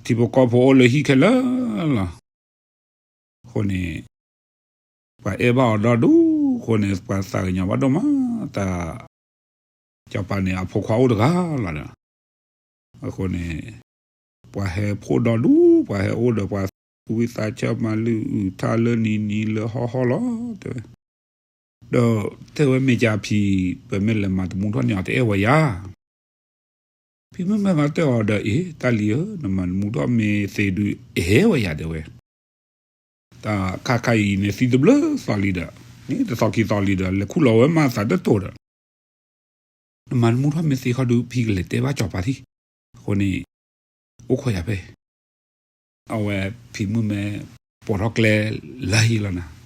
ထံဖိကီၢ်ဖိအိၣ်လၢဟံၣ်ခဲလၢာ်လီၤ, အဃိန့ၣ် ပှၤအဲၣ်ဘၣ်အီၤဒီဒူၣ်အဃိန့ၣ် ပှၤသးကညီၤဘၣ်ဒိၣ်မး, တၢ် ကၠီၤပၤန့ၣ်အဖိခွါအိၣ်တဂၤလီၤဒီး, အဃိန့ၣ် ပှၤဟဲဖှိၣ်ဒီဒူၣ် ပှၤဟဲအိၣ်ဒီးပှၤသူၣ်ဝံသးဆၢမၤလုၢ်အုၣ်ထါလၢနံၤနံၤလၢဟီၣ်ဟီၣ်လီၤ တဲဝဲ, ဒီးတဲဝဲမ့ၢ်ကၢ်ဖံ ပမ့ၢ်လဲၤမၤတမူထီၣ်န့ၣ်အီၤတအဲၣ်ဝဲယၤ ဖံမုၣ်မဲသီၣ်တဲအီၤဒီး အ့ တၢ်လံၤဧၢ နမၤတမူထီၣ်မ့ၢ်သ့ဒုး အဲၣ်ဝဲယၤတဲဝဲ, တၢ်ခါခါအံၤန့ၣ်သံတဘျုးသီလံဒီး, န့ၣ်တသီခံသီလံဒီး လဲၤခူၣ်လီၤဝဲမးသးတတိၢ်ဒီး, နမၤတမူထီၣ်မ့ၢ်သ့ခီဒုး ဖံကလဲၤတဲဘၣ်ကၠီၤပၤထံၣ်, အဃိန့ၣ် အိၣ်ခိးယၤဖဲ အဝဲဖံမုၣ်မဲ ပိာ်ထီၣ်ကျဲလၢဟံၣ်လီၤနၤ,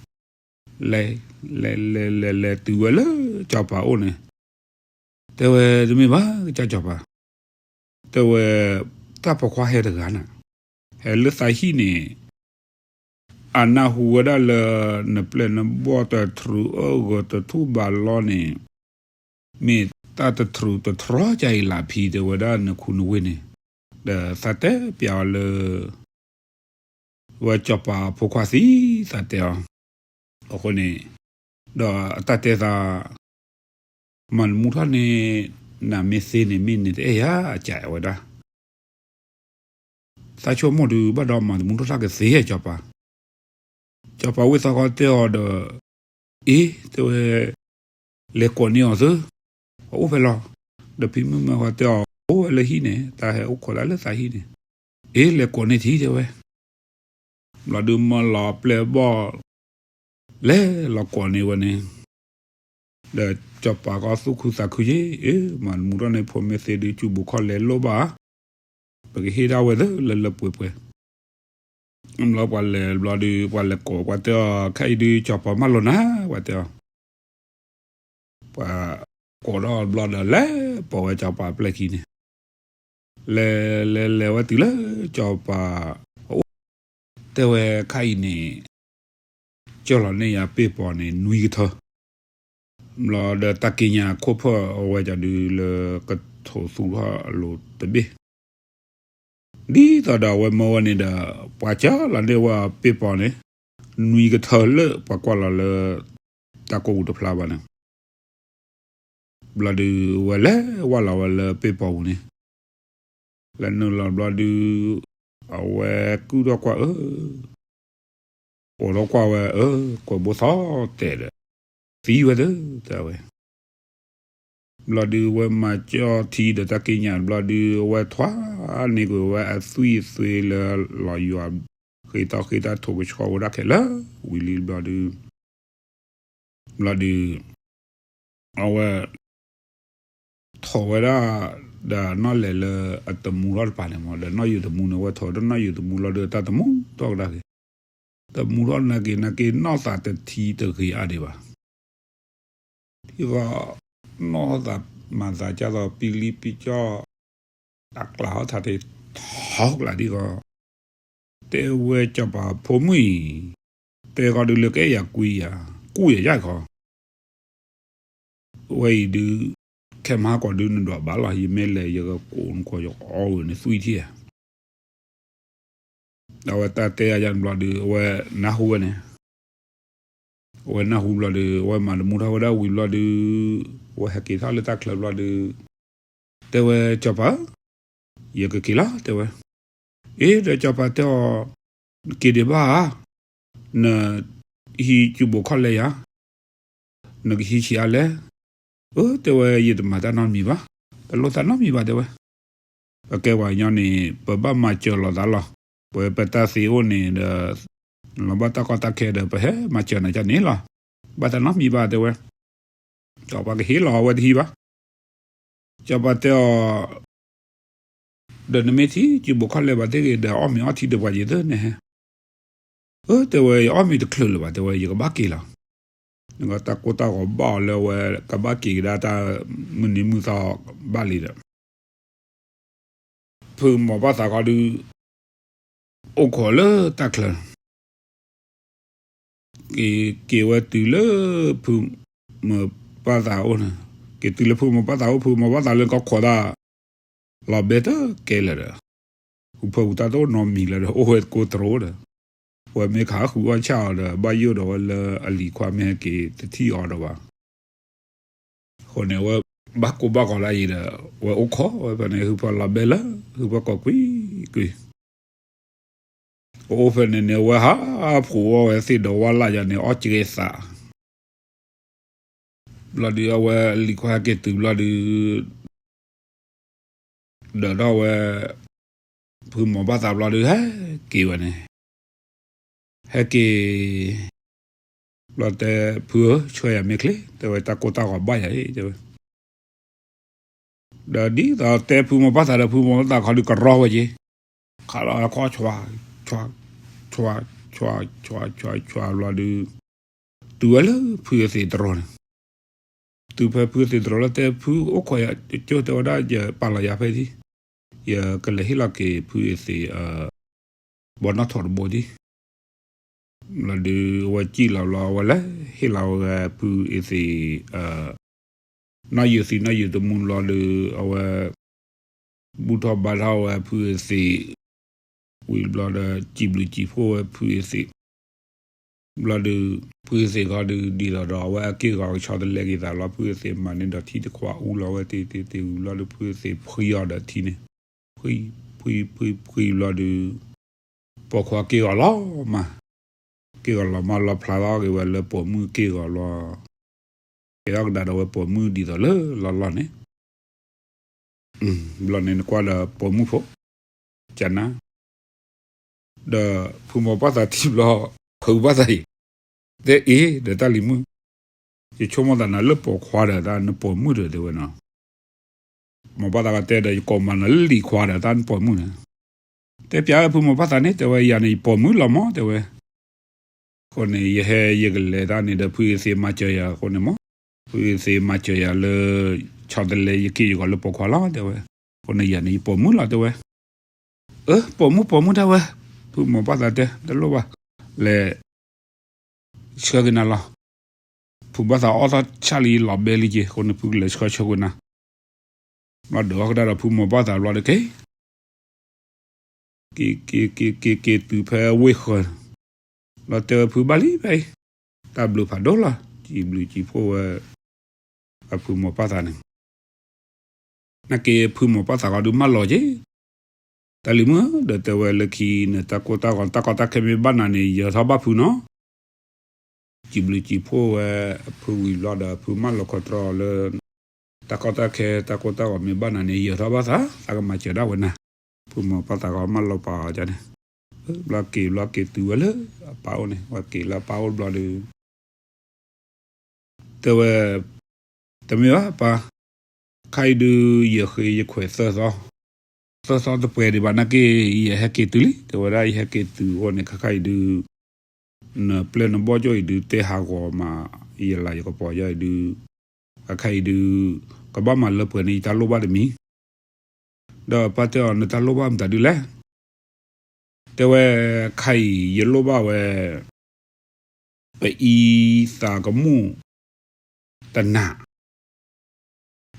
လဲၤ လဲၤလဲၤလဲၤလဲၤတုၤဝဲလၢကၠီၤပၤအိၣ်န့ၣ်, တဲဝဲတမ့ၢ်ဘၣ် ကစၢ်ကၠီၤပၤ, တဲဝဲ တၢ်ဖိခွါဟဲတဂၤနၤ, ဟဲလၢသးဟံၣ်န့ၣ် အနၢ်ဟူဝဲဒၣ်လၢ နပျဲၢ်နဘီၣ်တထြူးအၢဂၢၢ်တထူၣ်ဘးလီန့ၣ်, မ့ၢ်တၢ်တထြူးတထြီကၢ်အံၤလၢဖံတဲဝဲဒၣ်နခူနဝ့ၢ်န့ၣ်, ဒီးသးတဲပျးအီၤလၢ ဝဲကၠီၤပၤအဖိခွါသံ သးတဲအီၤ, အဃိန့ၣ် ဒီးအတၢ်တဲသး မၤတမူထီၣ်န့ၣ် နမ့ၢ်သ့န့ၣ် မ့ၢ်န့ၣ်တအဲၣ်ယၤအကးဝဲဒၣ် သးဆိကမိၣ်ဒုးဘၣ်ဒီးမၤတမူထီၣ်တၢ်ကသ့ဟဲကၠီၤပၤ, ကၠီၤပၤဝ့ၢ်သီဃီတဲအီၤဒီး, အ့ တဲဝဲ, လဲၤကိးန့ၢ်အီၤသု, အအိၣ်ဖဲလီၤ, ဒီးဖံမုၣ်မဲဃီတဲအီၤ အိၣ်ဝဲလၢဟံၣ်န့ၣ် တၢ်ဟဲအိၣ်ခိးဒၣ်လၢသးဟံၣ်န့ၣ်, အ့ လဲၤကိးန့ၢ်ထံတဲဝဲ ဘျီဒုးမၢလီၤပျဲၢ်ဘီၣ် လဲၤလီၤကိးန့ၢ်ဝဲန့ၣ်, ဒီးကၠီၤပၤကီၢ်သူၣ်ခုသးခုယ့ၣ်, အ့ မၤတမူထီၣ်န့ၣ် ဖိမ့ၢ်သ့ဒုး စူးဘူးခီၣ်လဲၤလိၣ်ဘၣ်, ပကဟ့ၣ်ဒၣ်ဝဲသ့လၢလၢပှဲၤပှဲၤ, ဘျီပှၤလဲၤဘျီဒုး ပှၤလဲၤကိး ပှၤတဲအီၤ ခဲအံၤဒုး စီၤပၤမၢလိာ်နၤ ပှၤတဲအီၤ, ပှၤကိးထီၣ်ဘျီဒီး လဲၤပိာ်ဝဲစီၤပၤအပျဲၢ်ခံန့ၣ်, လဲၤလဲၤလဲၤဝဲတုၤလၢစီၤပၤအအိၣ်, တဲဝဲ ခဲအံၤန့ၣ် ကၢၢ်လီၤန့ၢ်ယၤပ့ၢ်ပီၤန့ၣ် နွံကထၢ, ဘျီဒီးတၢ်က့ညါခိၣ်ဖၢၣ်အဝဲကဒုလၢကထိးသူထီၣ်အလိၤတဘ့ၣ်, ဒ်သိးဒီးအဝဲမၢဝဲန့ၣ်ဒီး ပှၤကၢၢ်လီၤန့ၢ်ဝဲပ့ၢ်ပီၤန့ၣ် နွံကထၢလၢပှၤကွၢ်လီၤလၢ တၢ်ကိၢ်ပူၤတဖျါဘၣ်န့ၣ်, ဘျီဒုးဝဲလဲၤဝဲလီၤဝဲလၢပ့ၢ်ပီၤပူၤန့ၣ်, လဲၤနုာ်လီၤဘျီဒုး အဝဲကုၢ်ထီၣ်ကွၢ်အၢ အိးထီၣ်ကွၢ်ဝဲအၢ ကွဲးဘိသီတဲာ်ဒီး သံဝဲသၢ တဲဝဲ, ဘျီဒုးဝဲမၤကၠီၣ်ထံဒီးတၢ်က့ညါဘျီဒုး အဝဲထွါန့ၢ်ကွံာ်ဝဲအသွံၣ်အသွ့လၢလီၤယွၤ ဃ့တီဃ့တၢ်ထိးကဆှီဝဲဒၣ်ခဲလၢာ် ဝံၤလံဘျီဒုး ဘျီဒုး အဝဲ ထိးဝဲဒၣ် ဒီးနီၣ်လဲၤလၢအတမူထီၣ်တပၤန့ၣ်မး ဒီးနီၣ်ယုာ်တမူန့ၣ် အဝဲထိးဝဲဒၣ်နီၣ်ယုာ်တမူလီၤဒီးတၢ်တမူထီၣ်ကဒါက့ၤ, တမူထီၣ်နာ်က့ၤနာ်က့ၤ နီၢ်သးတထံတဂ့ၤအါဒံးဘၣ်, ထံဂီၤ နီၢ်သးမၤသးကၢ်သိးပံလံပံကၠီၣ် တၢ်ကျးဟီၣ်ထးတထီကျးဒံးဂီၤ, တဲဝဲစီၤပၤဖိမုၣ်အံၤ, တဲခီဒုးလၢကအဲၣ်ယၤကွံယၤ, ကူၣ်ယၤယါခီ ဝဲအံၤဒုး ခဲမဟါကီးဒုးနဒွးဘၣ်လီၤ ယမ့ၢ်လဲၤယကကိးနခိးယအီၣ်ဂ့ၤနသွံၣ်ထံၣ်ဧါ, အဝဲတၢ်တဲယါယါန့ၣ်ဘျီဒုး အဝဲနၢ်ဟူဝဲန့ၣ်, အဝဲနၢ်ဟူဘျီဒုး အဝဲမၤတမူထီၣ်ဝဲဒၣ်ဝံၤဘျီဒုး အဝဲဟဲက့ၤထီၣ်လၢတၢ်ချၢဘျီဒုး တဲဝဲစီၤပၤဧၢ, ယကက့ၤလီၤ တဲဝဲ, အ့ ဒီးစီၤပၤတဲအီၤ, နက့ၤဒံးဘၣ်ဧါ, နဟံးစုဘိးခီၣ်လဲယၤ နကဟံးဆံးအါလဲၣ်, အၢ တဲဝဲ ယတမၤတၢ်နီတမံၤဘၣ်, တလိၣ်သးနီတမံၤဘၣ်တဲဝဲ, ပကဲပှၤကညီန့ၣ် ပဘၣ်မၤစၢၤလိာ်သးလီၤ, ပဝဲပတၢ်သ့အိၣ်န့ၣ်ဒီး လီၤဘၣ်တၢ်ကီတၢ်ခဲဒီး ပဟဲမၤစၢၤနၤကန့ၣ်လီၤ, ဘၣ်တၢ်နီတမံၤဘၣ်တဲဝဲ, စီၤပၤကဟ့ၣ်လီၤအဝဲတဟံၣ်ဘၣ်, စီၤပၤတဲအီၤ ဒီးနမ့ၢ်ထံၣ်စုဘိးခီၣ်လဲဘၣ်သ့ၣ်ဂ့ၤ ဒီးအီၣ်မ့ၤအီထံဒီးပှၤယံၤသ့ၣ်န့ၣ်, အၢ တဲဝဲ ယအီၣ်မ့ၤတချုးလၢၤဘၣ်တဲဝဲ ယကဘၣ်က့ၤလီၤ, နကတၢ်ကိၢ်တၢ်ဂီၤဘၣ်အီၤလၢအဝဲ ကဘၣ်က့ၤကဒါတၢ်မုၢ်နံၤမုၢ်သီဘၣ်လံဒီး ဖုမီၤပၢ်သးခီဒုး အိၣ်ခိးလၢတၢ်ချၢ က့ၤ က့ၤဝဲတုၤလၢဖုမီၤပၢ်သးအိၣ်န့ၣ်, က့ၤတုၤလၢဖုမီၤပၢ်သးအိၣ် ဖုမီၤပၢ်သးလၢကီၢ်ခိးတၢ် လီၤဘဲတကဲလၢာ်ဒီး ဟူးဖၢပူၤတၢ်တအိၣ်နီတမံၤလၢၤဒီး အိၣ်ဝဲကိးတရိဒီး ဝဲမ့ၢ်ခးဃုအီၣ်ဆၣ်အီၤဒီး ဘၣ်ယိၣ်ဒီးဝဲလၢအလံၤခွါမ့ၢ်ဟဲက့ၤတထံၣ်အီၤဒီးဘၣ် အဃိန့ၣ် အဝဲဘၣ်ကိၢ်ဘၣ်ဂီၤဒၣ်အံၤဒီး ဝဲအိၣ်ခိးဝဲဖဲန့ၣ် ဟူးဖၢလီၤဘဲလၢ ဟူးဖၢကိးကွံာ်ကွံာ် အအိၣ်ဖဲန့ၣ်န့ၣ် အဝဲဟးဖှိးအီၣ်ဝဲသ့ၣ်ဒီးဝါလၢ်ယၤန့ၣ် အီၣ်ကဲသး ဘျီဒုး အဝဲလံၤခွါဟဲက့ၤတုၤဘျီဒုး ဒီးထီၣ်ဝဲ ဖုမီၤဘၣ်သးဘျီဒုး ဟဲက့ၤဝဲန့ၣ် ဟဲက့ၤ ဘျီတဲ ဖုဧၢ ဆှၢယၤမ့ၢ်ချ့ တဲဝဲ တၢ်ကိၢ်တၢ်ဂီၤဘၣ်ယၤအံၤ တဲဝဲ ဒီးဒ်သိးတဲဖုမီၤဘၣ်သးဒီး ဖုမီၤဘၣ်သးခီဒုးကရီဝဲက့ၤ ခးလီၤခီ ဆွါ ဆွါ ဆွါ ဆွါ ဆွါ ဆွါ ဆွါ ဘျီဒုး တုၤဝဲလၢဖုအသ့ၣ်တရီန့ၣ် တုၤဖဲဖုအသ့ၣ်တရီလၢတဲ ဖုအိၣ်ခိးယၤကၠိ တဲဝဲဒၣ် ယပာ်လီၤယၤဖဲဒံ ယကလဲၤဟ့ၣ်လီၤက့ၤဖုအသ့ၣ် ဘီနီၣ်ထိးတဘိဒံ ဘျီဒုး အဝဲစံၣ်လီၤဘျီ အဝဲလဲၤဟ့ၣ်လီၤဝဲဖုအသ့ၣ် နီၣ်ယုာ်သံနီၣ်ယုာ်တမူလီၤဒုး အဝဲ ဘူၣ်ထီၣ်ဘါထီၣ်ဝဲဖုအသ့ၣ် ဝံၤဘျီဒီး စံးဘျုးစံးဖှိၣ်ဝဲဖုအသ့ၣ် ဘျီဒုး ဖုအသ့ၣ်ခီဒုး ဒ်သိးဒီး အဝဲအက့ၢ်ဂီၤကဆီတလဲက့ၤသးလီၤ ဖုအသ့ၣ်မၤန့ၢ်ဒီးထံတခွးအူလီၤဝဲတ့ၢ်တ့ၢ်တ့ၢ်ဝံၤဘျီဒုး ဖုအသ့ၣ်ဖှံအီၤဒီးထံန့ၣ် ဖှံ ဖှံ ဖှံ ဖှံဘျီဒုး ပိာ်ခွါက့ၢ်ဂီၤလီၤမး က့ၢ်ဂီၤလီၤမးလီၤဖျါထီၣ်က့ၤဝဲလၢပိာ်မုၣ်က့ၢ်ဂီၤလီၤ ကဲထီၣ်ကဒါဒီးဝဲပိာ်မုၣ်ဒ်သိးလၢလီၢ်လီၢ်န့ၣ် ဘျီန့ၣ်နကွၢ်ဒီးပိာ်မုၣ်ဖိ ကနၣ် ဒီးဖုမီၤပၢ်သးထံၣ်ဘျီ ဖုဘၣ်သးအံၤ တဲအ့ၤ ဒီးတၢ်လံၤမုၣ် ယဆိကမိၣ်သးနၤလၢပိာ်ခွါဒီးတၢ်နပိာ်မုၣ်ဒီးတဲဝဲနီၤ မီၤပၢ်သးကတဲဒီး ယကိးမၤနၤလၢလံၤခွါဒီးတၢ်နပိာ်မုၣ်န့ၣ် တဲပျးဝဲဖုမိၢ်ပၢ်သးန့ၣ် တဲဝဲယၤန့ၣ် ယပိာ်မုၣ်လီၤမး တဲဝဲ. အဃိန့ၣ် ယဟဲယကလဲၤတၢ်န့ၣ်ဒီး ဖုအသ့မၤစၢၤယၤအဃိန့ၣ်မး, ဖုအသ့မၤစၢၤယၤလၢ ဆီတလဲယက့ၢ်ယဂီၤလၢပိာ်ခွါလီၤ တဲဝဲ. အဃိန့ၣ် ယၤန့ၣ် ယပိာ်မုၣ်လီၤ တဲဝဲ. အၢ ပိာ်မုၣ်ပိာ်မုၣ်ဒၣ်ဝဲ, ဖုမိၢ်ပၢ်သးတဲ တလိၣ်ဘၣ်, လဲၤ ဆှၢက့ၤနၤလီၤ. ဖုဘၣ်သးအီၣ်ထီၣ်ဆၣ်လံလီၤဘဲလံက့ၤ အဃိန့ၣ် ဖုကလဲၤဆှၢဆှၢက့ၤနၤ. ဘျီဒုးအီၣ်ကဒါဒီးဖုမိၢ်ပၢ်သးဘျီဒီးက့ၤ က့ၤက့ၤက့ၤက့ၤက့ၤတုၤဖဲဝ့ၢ်ဃၢၤ, ဘျီတဲဝဲဖုဘၣ်လံဖဲအံၤ, တၢ်ဘျုးဖးဒိၣ်လီၤ, စံးဘျုးစံးဖှိၣ်ဝဲ အဖုမိၢ်ပၢ်သးန့ၣ်, နာ်က့ဖုမိၢ်ပၢ်သးဂီၤဒုးမၢလီၤက့ၤ, တၢ်လံၤမုၣ်ဧၢ, ဒီးတဲဝဲလၢခံန့ၣ် တၢ်ကိၢ်တၢ်ဂီၤ တၢ်ကီတၢ်ခဲမ့ၢ်ဘၣ်နၤန့ၣ် ယၢၤထီၣ်ဘၣ်ဖုနီၤ. စံးဘျုးစံးဖှိၣ်ဝဲအဖုဝံၤဘျီဒီး ဖုမၢလီၤခီတြီလၢ တၢ်ကီတၢ်ခဲ တၢ်ကိၢ်တၢ်ဂီၤမ့ၢ်ဘၣ်နၤန့ၣ် ယၢၤထီၣ်ဘၣ်သး, သးကမၤစၢၤဒၣ်ဝဲနၤ. ဖုမိၢ်ပၢ်သးဂီၤမၢလီၤပာ်အီၤန့ၣ်, ဘျီက့ၤဘျီက့ၤတုၤဝဲလၢအပၢ်အိၣ်န့ၣ်, ဝဲက့ၤလၢအပၢ်အိၣ်ဘျီဒီး တဲဝဲ, တမ့ၢ်ဘၣ်ပၢ်, ခါအံၤဒုး ယဃ့ယခွဲးသၢသီ, သၢသီတပှဲၤဒံးဘၣ်နာ်က့ ယဟဲက့ၤတုၤလံ, တဲဝဲဒၣ်ယဟဲက့ၤတုၤအဃိန့ၣ် ခါခါအံၤဒုး နပျဲၢ်နဘီၣ်ကၠိအံၤဒုး တဲဟးဂီၤမး ယလၤယကပီၤယၤအံၤဒုး, ခါခါအံၤဒုး ကဘၣ်မၤလၢပှဲၤန့ၣ် ယတၢ်လိၣ်ဘၣ်တမံၤ. ဒီးပၢ်တဲအီၤ နတၢ်လိၣ်ဘၣ်မတၤဒုလဲၣ်. တဲဝဲ, ခါအံၤယလိၣ်ဘၣ်ဝဲ ပအံသးကမူၣ်တနၤ,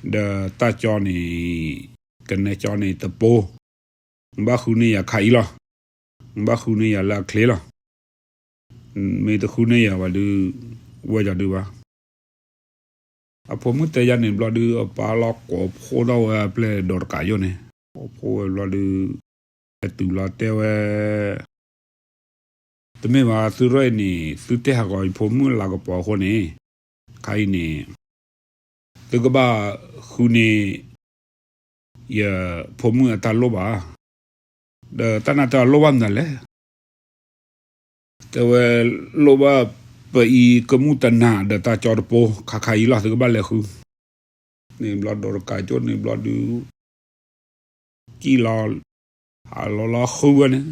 ဒီးတၢ်ကၠီန့ၣ် ကနဲကၠီန့ၣ်တပိၤ, နဘၣ်ဃုန့ၢ်ယၤခါအံၤလီၤ. နဘၣ်ဃုန့ၢ်ယၤလၢအချ့လီၤ. မ့ၢ်တဃုန့ၢ်ယၤဘၣ်ဒုး ဝဲကၠီဒုးဘၣ်. အဖိမုၣ်တဲယၤန့ၣ်ဘျီဒုး အပၢ်လီၤကိးဖှိၣ်ထီၣ်ဝဲအပျဲၢ်ဒီးတကးယိၣ်န့ၣ်, ကိးဖှိၣ်ဝဲဘျီဒုး ဟဲတုၤလီၤတဲဝဲ, တမ့ၢ်ဘၣ် သုရဲၣ်အံၤန့ၣ် သုတဲဟးဂီၤယဖိမုၣ်လၤကပီၤအဃိန့ၣ်, ခါအံၤန့ၣ် သုကဘၣ်ဃုန့ၢ် ယဖိမုၣ်အတၢ်လိၣ်ဘၣ်. ဒီးတၢ်နၤတဲအီၤလိၣ်ဘၣ်မနုၤလဲၣ်. တဲဝဲ, လိၣ်ဘၣ်ပအံကမူၣ်တနၤဒီးတၢ်ကၠီတပိၤ ခါခါအံၤလီၤ သုကဘၣ်လဲၤဃု. န့ၣ်ဘျီဒီးတကးကၠိန့ၣ်ဘျီဒုး ကံၣ်လီၤ, ဟးလီၤလီၤဃုဝဲန့ၣ်,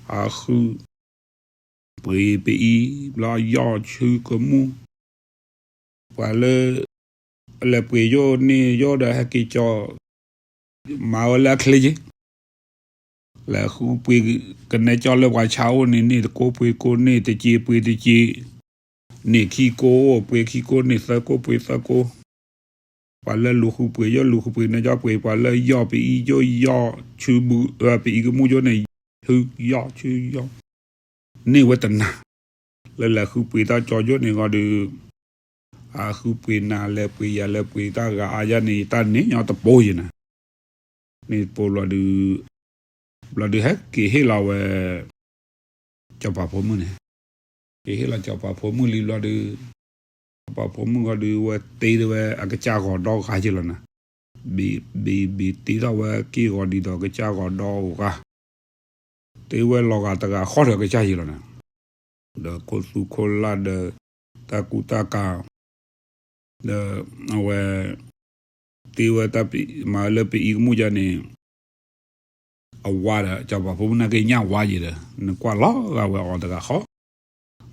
ဟးဃု ပှ့ၤပအံ ဘျီယီၢ်ဆူကမူၣ်, ပှၤလၢ လဲၤပှ့ၤယိၣ်န့ၢ်ယိၣ်ဒီးဟဲက့ၤကၠီ, မၤဝဲလၢအချ့က့ၤ, လဲၤဃုပှ့ၤကနဲကၠီလၢပှၤဆါအိၣ်န့ၣ် န့ၢ်တကိးပှ့ၤကိး န့ၢ်တက့ပှ့ၤတက့, န့ၢ်ခံကိးအိၣ်ပှ့ၤခံကိး န့ၢ်သၢကိးပှ့ၤသၢကိး, ပှၤလၢလူၤဃုပှ့ၤယိၣ်လူၤဃုပှ့ၤနဲကၠီပှ့ၤ, ပှၤလၢယီၢ်ပအံယိၣ်ယီၢ်ဆူဘု ပအံကမူၣ်ယိၣ်န့ၣ် ဆူယီၢ်ဆူယီၢ်, န့ၢ်ဝဲတနၤ, လၢလဲၤဃုပှ့ၤတၢ်ကၠီယိၣ်န့ၣ်ဂီၤဒီး အဃုပှ့ၤနၤလဲၤပှ့ၤယၤ လဲၤပှ့ၤတၢ်ဂၤအါယၤန့ၣ် တၢ်န့ၣ်ညီတပိၤယဲနၤ, န့ၣ်တပိၤဘျီဒုး, ဘျီဒုးဟဲက့ၤဟ့ၣ်လီၤဝဲ စီၤပၤဖိမုၣ်န့ၣ်, က့ၤဟ့ၣ်လီၤစီၤပၤဖိမုၣ်လံဘျီဒုး, စီၤပၤဖိမုၣ်ဂီၤဒုး ဝဲတ့ထီၣ်ဝဲအကစၢ်ဂီၤဒီဂၤယဲလီၤနၤ, ဘ့ၣ်ဘ့ၣ်ဘ့ၣ်တ့ထီၣ်ဝဲက့ၢ်ဂီၤဒ်သိး ကစၢ်ဂီၤဒီဂၤ, တ့ဝဲလီၤဂာ်တဂၤဃီဒီးကစၢ်ယဲလီၤနၤ, ဒီးခိၣ်သူခိၣ်လၢ်ဒီး တၢ်ကူတၢ်ကၤ, ဒီးအဝဲ တ့ဝဲတၢ်ပ မၤလၢပအံကမူၣ်ယါန့ၣ်, အဝါဒီး စီၤပၤဖိမုၣ်နာ်က့ညၣ်ဝါယဲဒီး နကွၢ်လီၤဂာ်ဝဲအီၤတဂၤဃီ,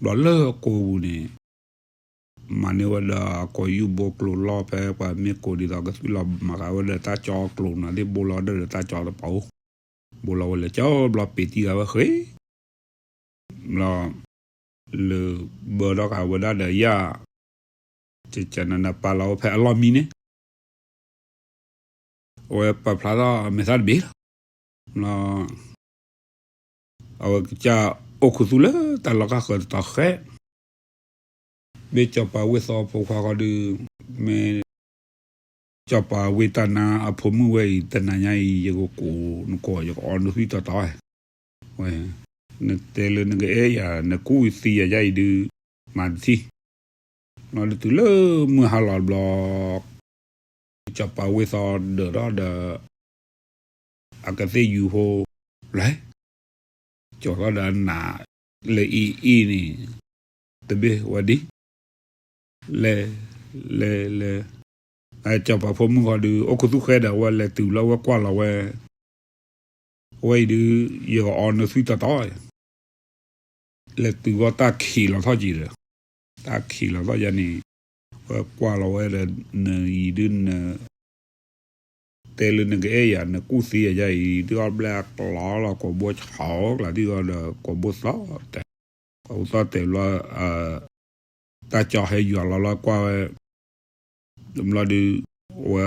ဘျီလၢကိးပူၤန့ၣ် မၤန့ၢ်ဝဲဒီးကိးယူၢ်ဘိကျိၤလီၢ်ဖဲပှၤမ့ၢ်ကိးဒ်သိးကသွံၣ်လီၤမၤဃာ်ဝဲဒီးတၢ်ကၠီကျိၤနၤသ့ၣ် ဘိလီၤဒီးတၢ်ကၠီတပၤအိၣ်, ဘိလီၤဝဲလၢကၠီဘျီပ့ၤတံၢ်ဂၤဝဲဃ့ ဘျီ လၢဘၢထီၣ်ဃာ်ဝဲဒၣ်ဒီးယၣ်, ကကနနပာ်လီၤဝဲဖဲအလီၢ်မံန့ၣ်, အဝဲပာ်ဖျါထီၣ်အမဲာ်သၣ်တဘ့ၣ်လီၤ, ဘျီ အဝဲကစၢ်အိၣ်ခူသူၣ်လၢတၢ်လီၢ်ကၢ်ဃၢၤတတီၤဃဲ, မ့ၢ်စီၤပၤဝ့ၢ်သီဖိခွါဃီဒီး, မ့ၢ် စီၤပၤဝ့ၢ်တၢ်နါအဖိမုၣ်ဝဲအံၤ တနၤညါအံၤ ယကကိးနကိး ယကအီနုၢ်သွံၣ်တီတီဝဲ, ဝဲ, နတဲလၢနကအဲၣ်ယၤ နကူၣ်သံယၤယါအံၤဒုး, မၤတထံၣ်, ဘျီဒုးတုၤလၢမုၢ်ဟါလီၤဘျီ စီၤပၤဝ့ၢ်သီဒၢးထီၣ်ဒီး အကသ့ၣ်ယူၤဖိ, လဲၤ, ကၠီၤထီၣ်ဒီးအနး, လၢအံၤအံၤန့ၣ်, တဘ့ၣ်ဝဲဒ်, လဲၤ, လဲၤလဲၤ, စီၤပၤဖိမုၣ်ဃီဒုး အိၣ်ခူသူၣ်ဃဲဒီးဝဲလဲၤတုၤလီၤဝဲကွၢ်လီၤဝဲ, အဝဲအံၤဒုး ယကအီနသွံၣ်တီတီ လဲၤတုၤဂီၢ်တၢ်ခံးလီၤထီၣ်က့ၤဒီး, တၢ်ခံးလီၤထီၣ်ယၤန့ၣ်, ဝဲကွၢ်လီၤဝဲဒီး နအံၤဒုးန တဲလၢနကအဲၣ်ယၤ နကူၣ်သံယၤယၤအံၤ ဒုးအီၣ်ဘျဲၣ်အကျီလီၤ ကိာ်ဘိဆှီကျါ ဒုးအီၣ်ဒီးကိာ်ဘိသီၣ်တဲာ်, ကိာ်ဘိသီၣ်တဲာ်ဘျီ, တၢ်ကၠီဟဲယွၤလီၤလီၤကွၢ်ဝဲ, တဘျီဒုး, ဝဲ,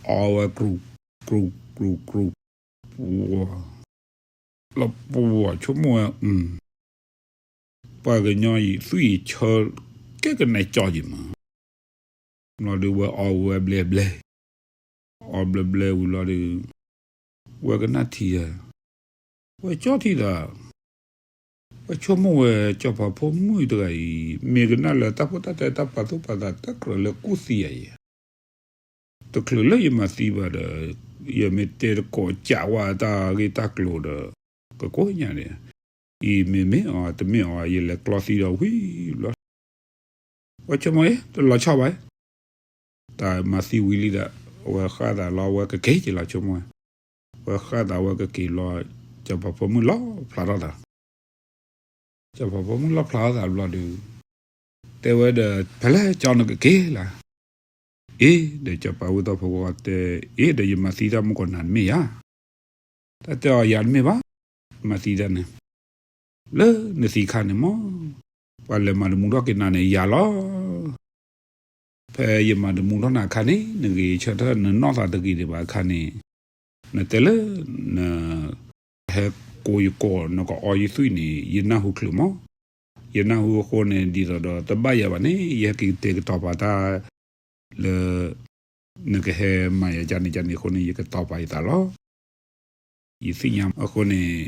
အီဝဲကြူၢ်, ကြူၢ်, ကြူၢ်, ကြူၢ်, ပှၤ, လီၤပှၤဆိကမိၣ်ဝဲ, ပှၤကညီအံၤ သွံၣ်အံၤဆၢ, ကဲကနဲကၠီယံၤမး, ဘျီဒုးဝဲအီဝဲဘျဲၣ်ဘျဲၣ်, အီဘျဲၣ်ဘျဲၣ်ဝံၤလီၤဒုး, ဝဲကနၣ်ထံဧါ, ဝဲကၠီထံသး, ဝဲဆိကမိၣ်ဝဲ စီၤပၤဖိမုၣ်တဂၤအံၤ မ့ၢ်ကနၣ်လၢတၢ်ဖိတၢ်တဲတၢ်ပာ်သူၣ်ပာ်သးတကြၢးလၢကူၣ်သံယၤအံၤ, တချုးလၢယမၤသံဘၣ်ဒီး, ယမ့ၢ်တဲတကိးကးဝဲတၢ်ဂ့ၢ်တၢ်ကျိၤဒီး, ကကိးညါန့ၣ်, အံၤမ့မ့ၢ်အီၤတမ့ၢ်အီၤ ယလဲၤကျီသံဒီးဝံၤဘျီ ဝဲဆိကမိၣ်အ့ တလီၤဆီဘၣ်, တၢ်မၤသံဝံၤလံဒီး, ဝဲဃၣ်သးလီၤဝဲကက့ၤက့ၤလီၤဆိကမိၣ်ဝဲ, ဝဲဃၣ်သးဝဲကက့ၤလီၤ, စီၤပၤဖိမုၣ်လီၣ်ဖျါထီၣ်သး, စီၤပၤဖိမုၣ်လီၣ်ဖျါထီၣ်သးဘျီဒုး, တဲဝဲဒီး ဖဲလဲၣ်ကၠီနကက့ၤလၢ အ့ ဒီးစီၤပၤဝံသးစူၤဖိခွါတဲ, အ့ ဒီးယမၤသံတၢ်မူကီၢ်နၤတမ့ၢ်ယၤ, တၢ်တဲအီၤယၤတမ့ၢ်ဘၣ်, မၤသံတၢ်န့ၣ်, လၢနသံခါန့ၣ်မး, ပှၤလဲၤမၤတမူထီၣ်က့ၤနၤန့ၣ်ယၤလီၤ, ဖဲယမၤတမူထီၣ်နၤအခါန့ၣ် နဂ့ၤဆၢထၢၣ်နနီၢ်သးတဂ့ၤဒံးဘၣ်အခါန့ၣ်, နတဲလၢ န ဟဲကိးယကိး နကအီယသွံၣ်န့ၣ် ယနၢ်ဟူချုးမး, ယနၢ်ဟူအဃိန့ၣ် ဒ်သိးဒီးတဘၣ်ယၤဘၣ်န့ၣ် ယဟဲက့ၤကတဲာ်ကတီၤပာ်တၢ်လၢ နကဟဲမၤယၤကန့ၣ်ကန့ၣ်အဃိန့ၣ် ယကတီၤပာ်ယသးလီၤ. ယသ့ၣ်ညါအဃိန့ၣ်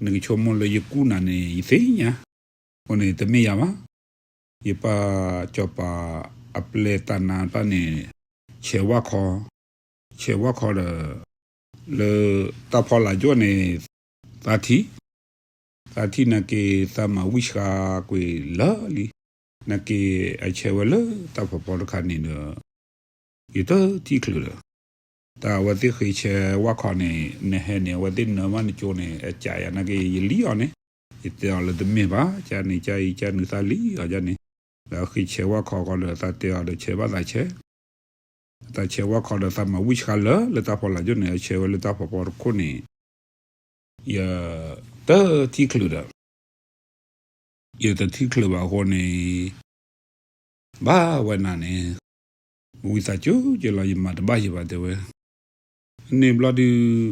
နကဆိကမိၣ်လၢယကူၣ်နၤန့ၣ် ယသ့ၣ်ညါ, အဃိန့ၣ် တမ့ၢ်ယၤဘၣ်. ယပၢ်စီၤပၤအပျဲၢ်တၢ်နါတဖၣ်န့ၣ် ဆဲးဝၣ်ခီ, ဆဲးဝၣ်ခီဒီး လၢတၢ်ဖီလာ်ကၠိၣ်န့ၣ် သးထံၣ်, သးထံၣ်နာ်က့ သးမၤဝံၣ်ဆှါကွံာ်လၢာ်လံ, နာ်က့ အဆဲးဝဲလၢတၢ်ဖီဖီတခါန့ၣ်ဒီး ယတထံၣ်ချုးဒီး တၢ်အဝဲသ့ၣ်ဃ့ဆဲးဝၣ်ခီန့ၣ် နဟဲန့ၣ် အဝဲသ့ၣ်နၢမးနကၠိန့ၣ် အကးယၤနာ်က့ ယလံၣ်အီၤန့ၣ် ယတဲအီၤလၢတမ့ၢ်ဘၣ် ကန့ၣ်ကအံၤ ကနုာ်သးလံၣ်အီၤကန့ၣ်, ဒီးဃ့ဆဲးဝၣ်ခီဃီဒီး သးတဲအီၤဒီးဆဲးဘၣ်သးဆဲး, သးဆဲးဝၣ်ခီဒီးသးမၤဝံၣ်ဆှါလၢာ်လၢတၢ်ဖီလာ်ကၠိၣ်န့ၣ် အဆဲးဝဲလၢတၢ်ဖီဖီတခိၣ်န့ၣ် ယတထံၣ်ချုးဒီး ယတထံၣ်ချုးဘၣ်အဃိန့ၣ် ဘၣ်ဝဲနၤန့ၣ် ဝံသးစူၤက့ၤလီၤ ယမၤတဘၣ်ယံၤဘၣ်တဲဝဲ, န့ၣ်ဘျီဒုး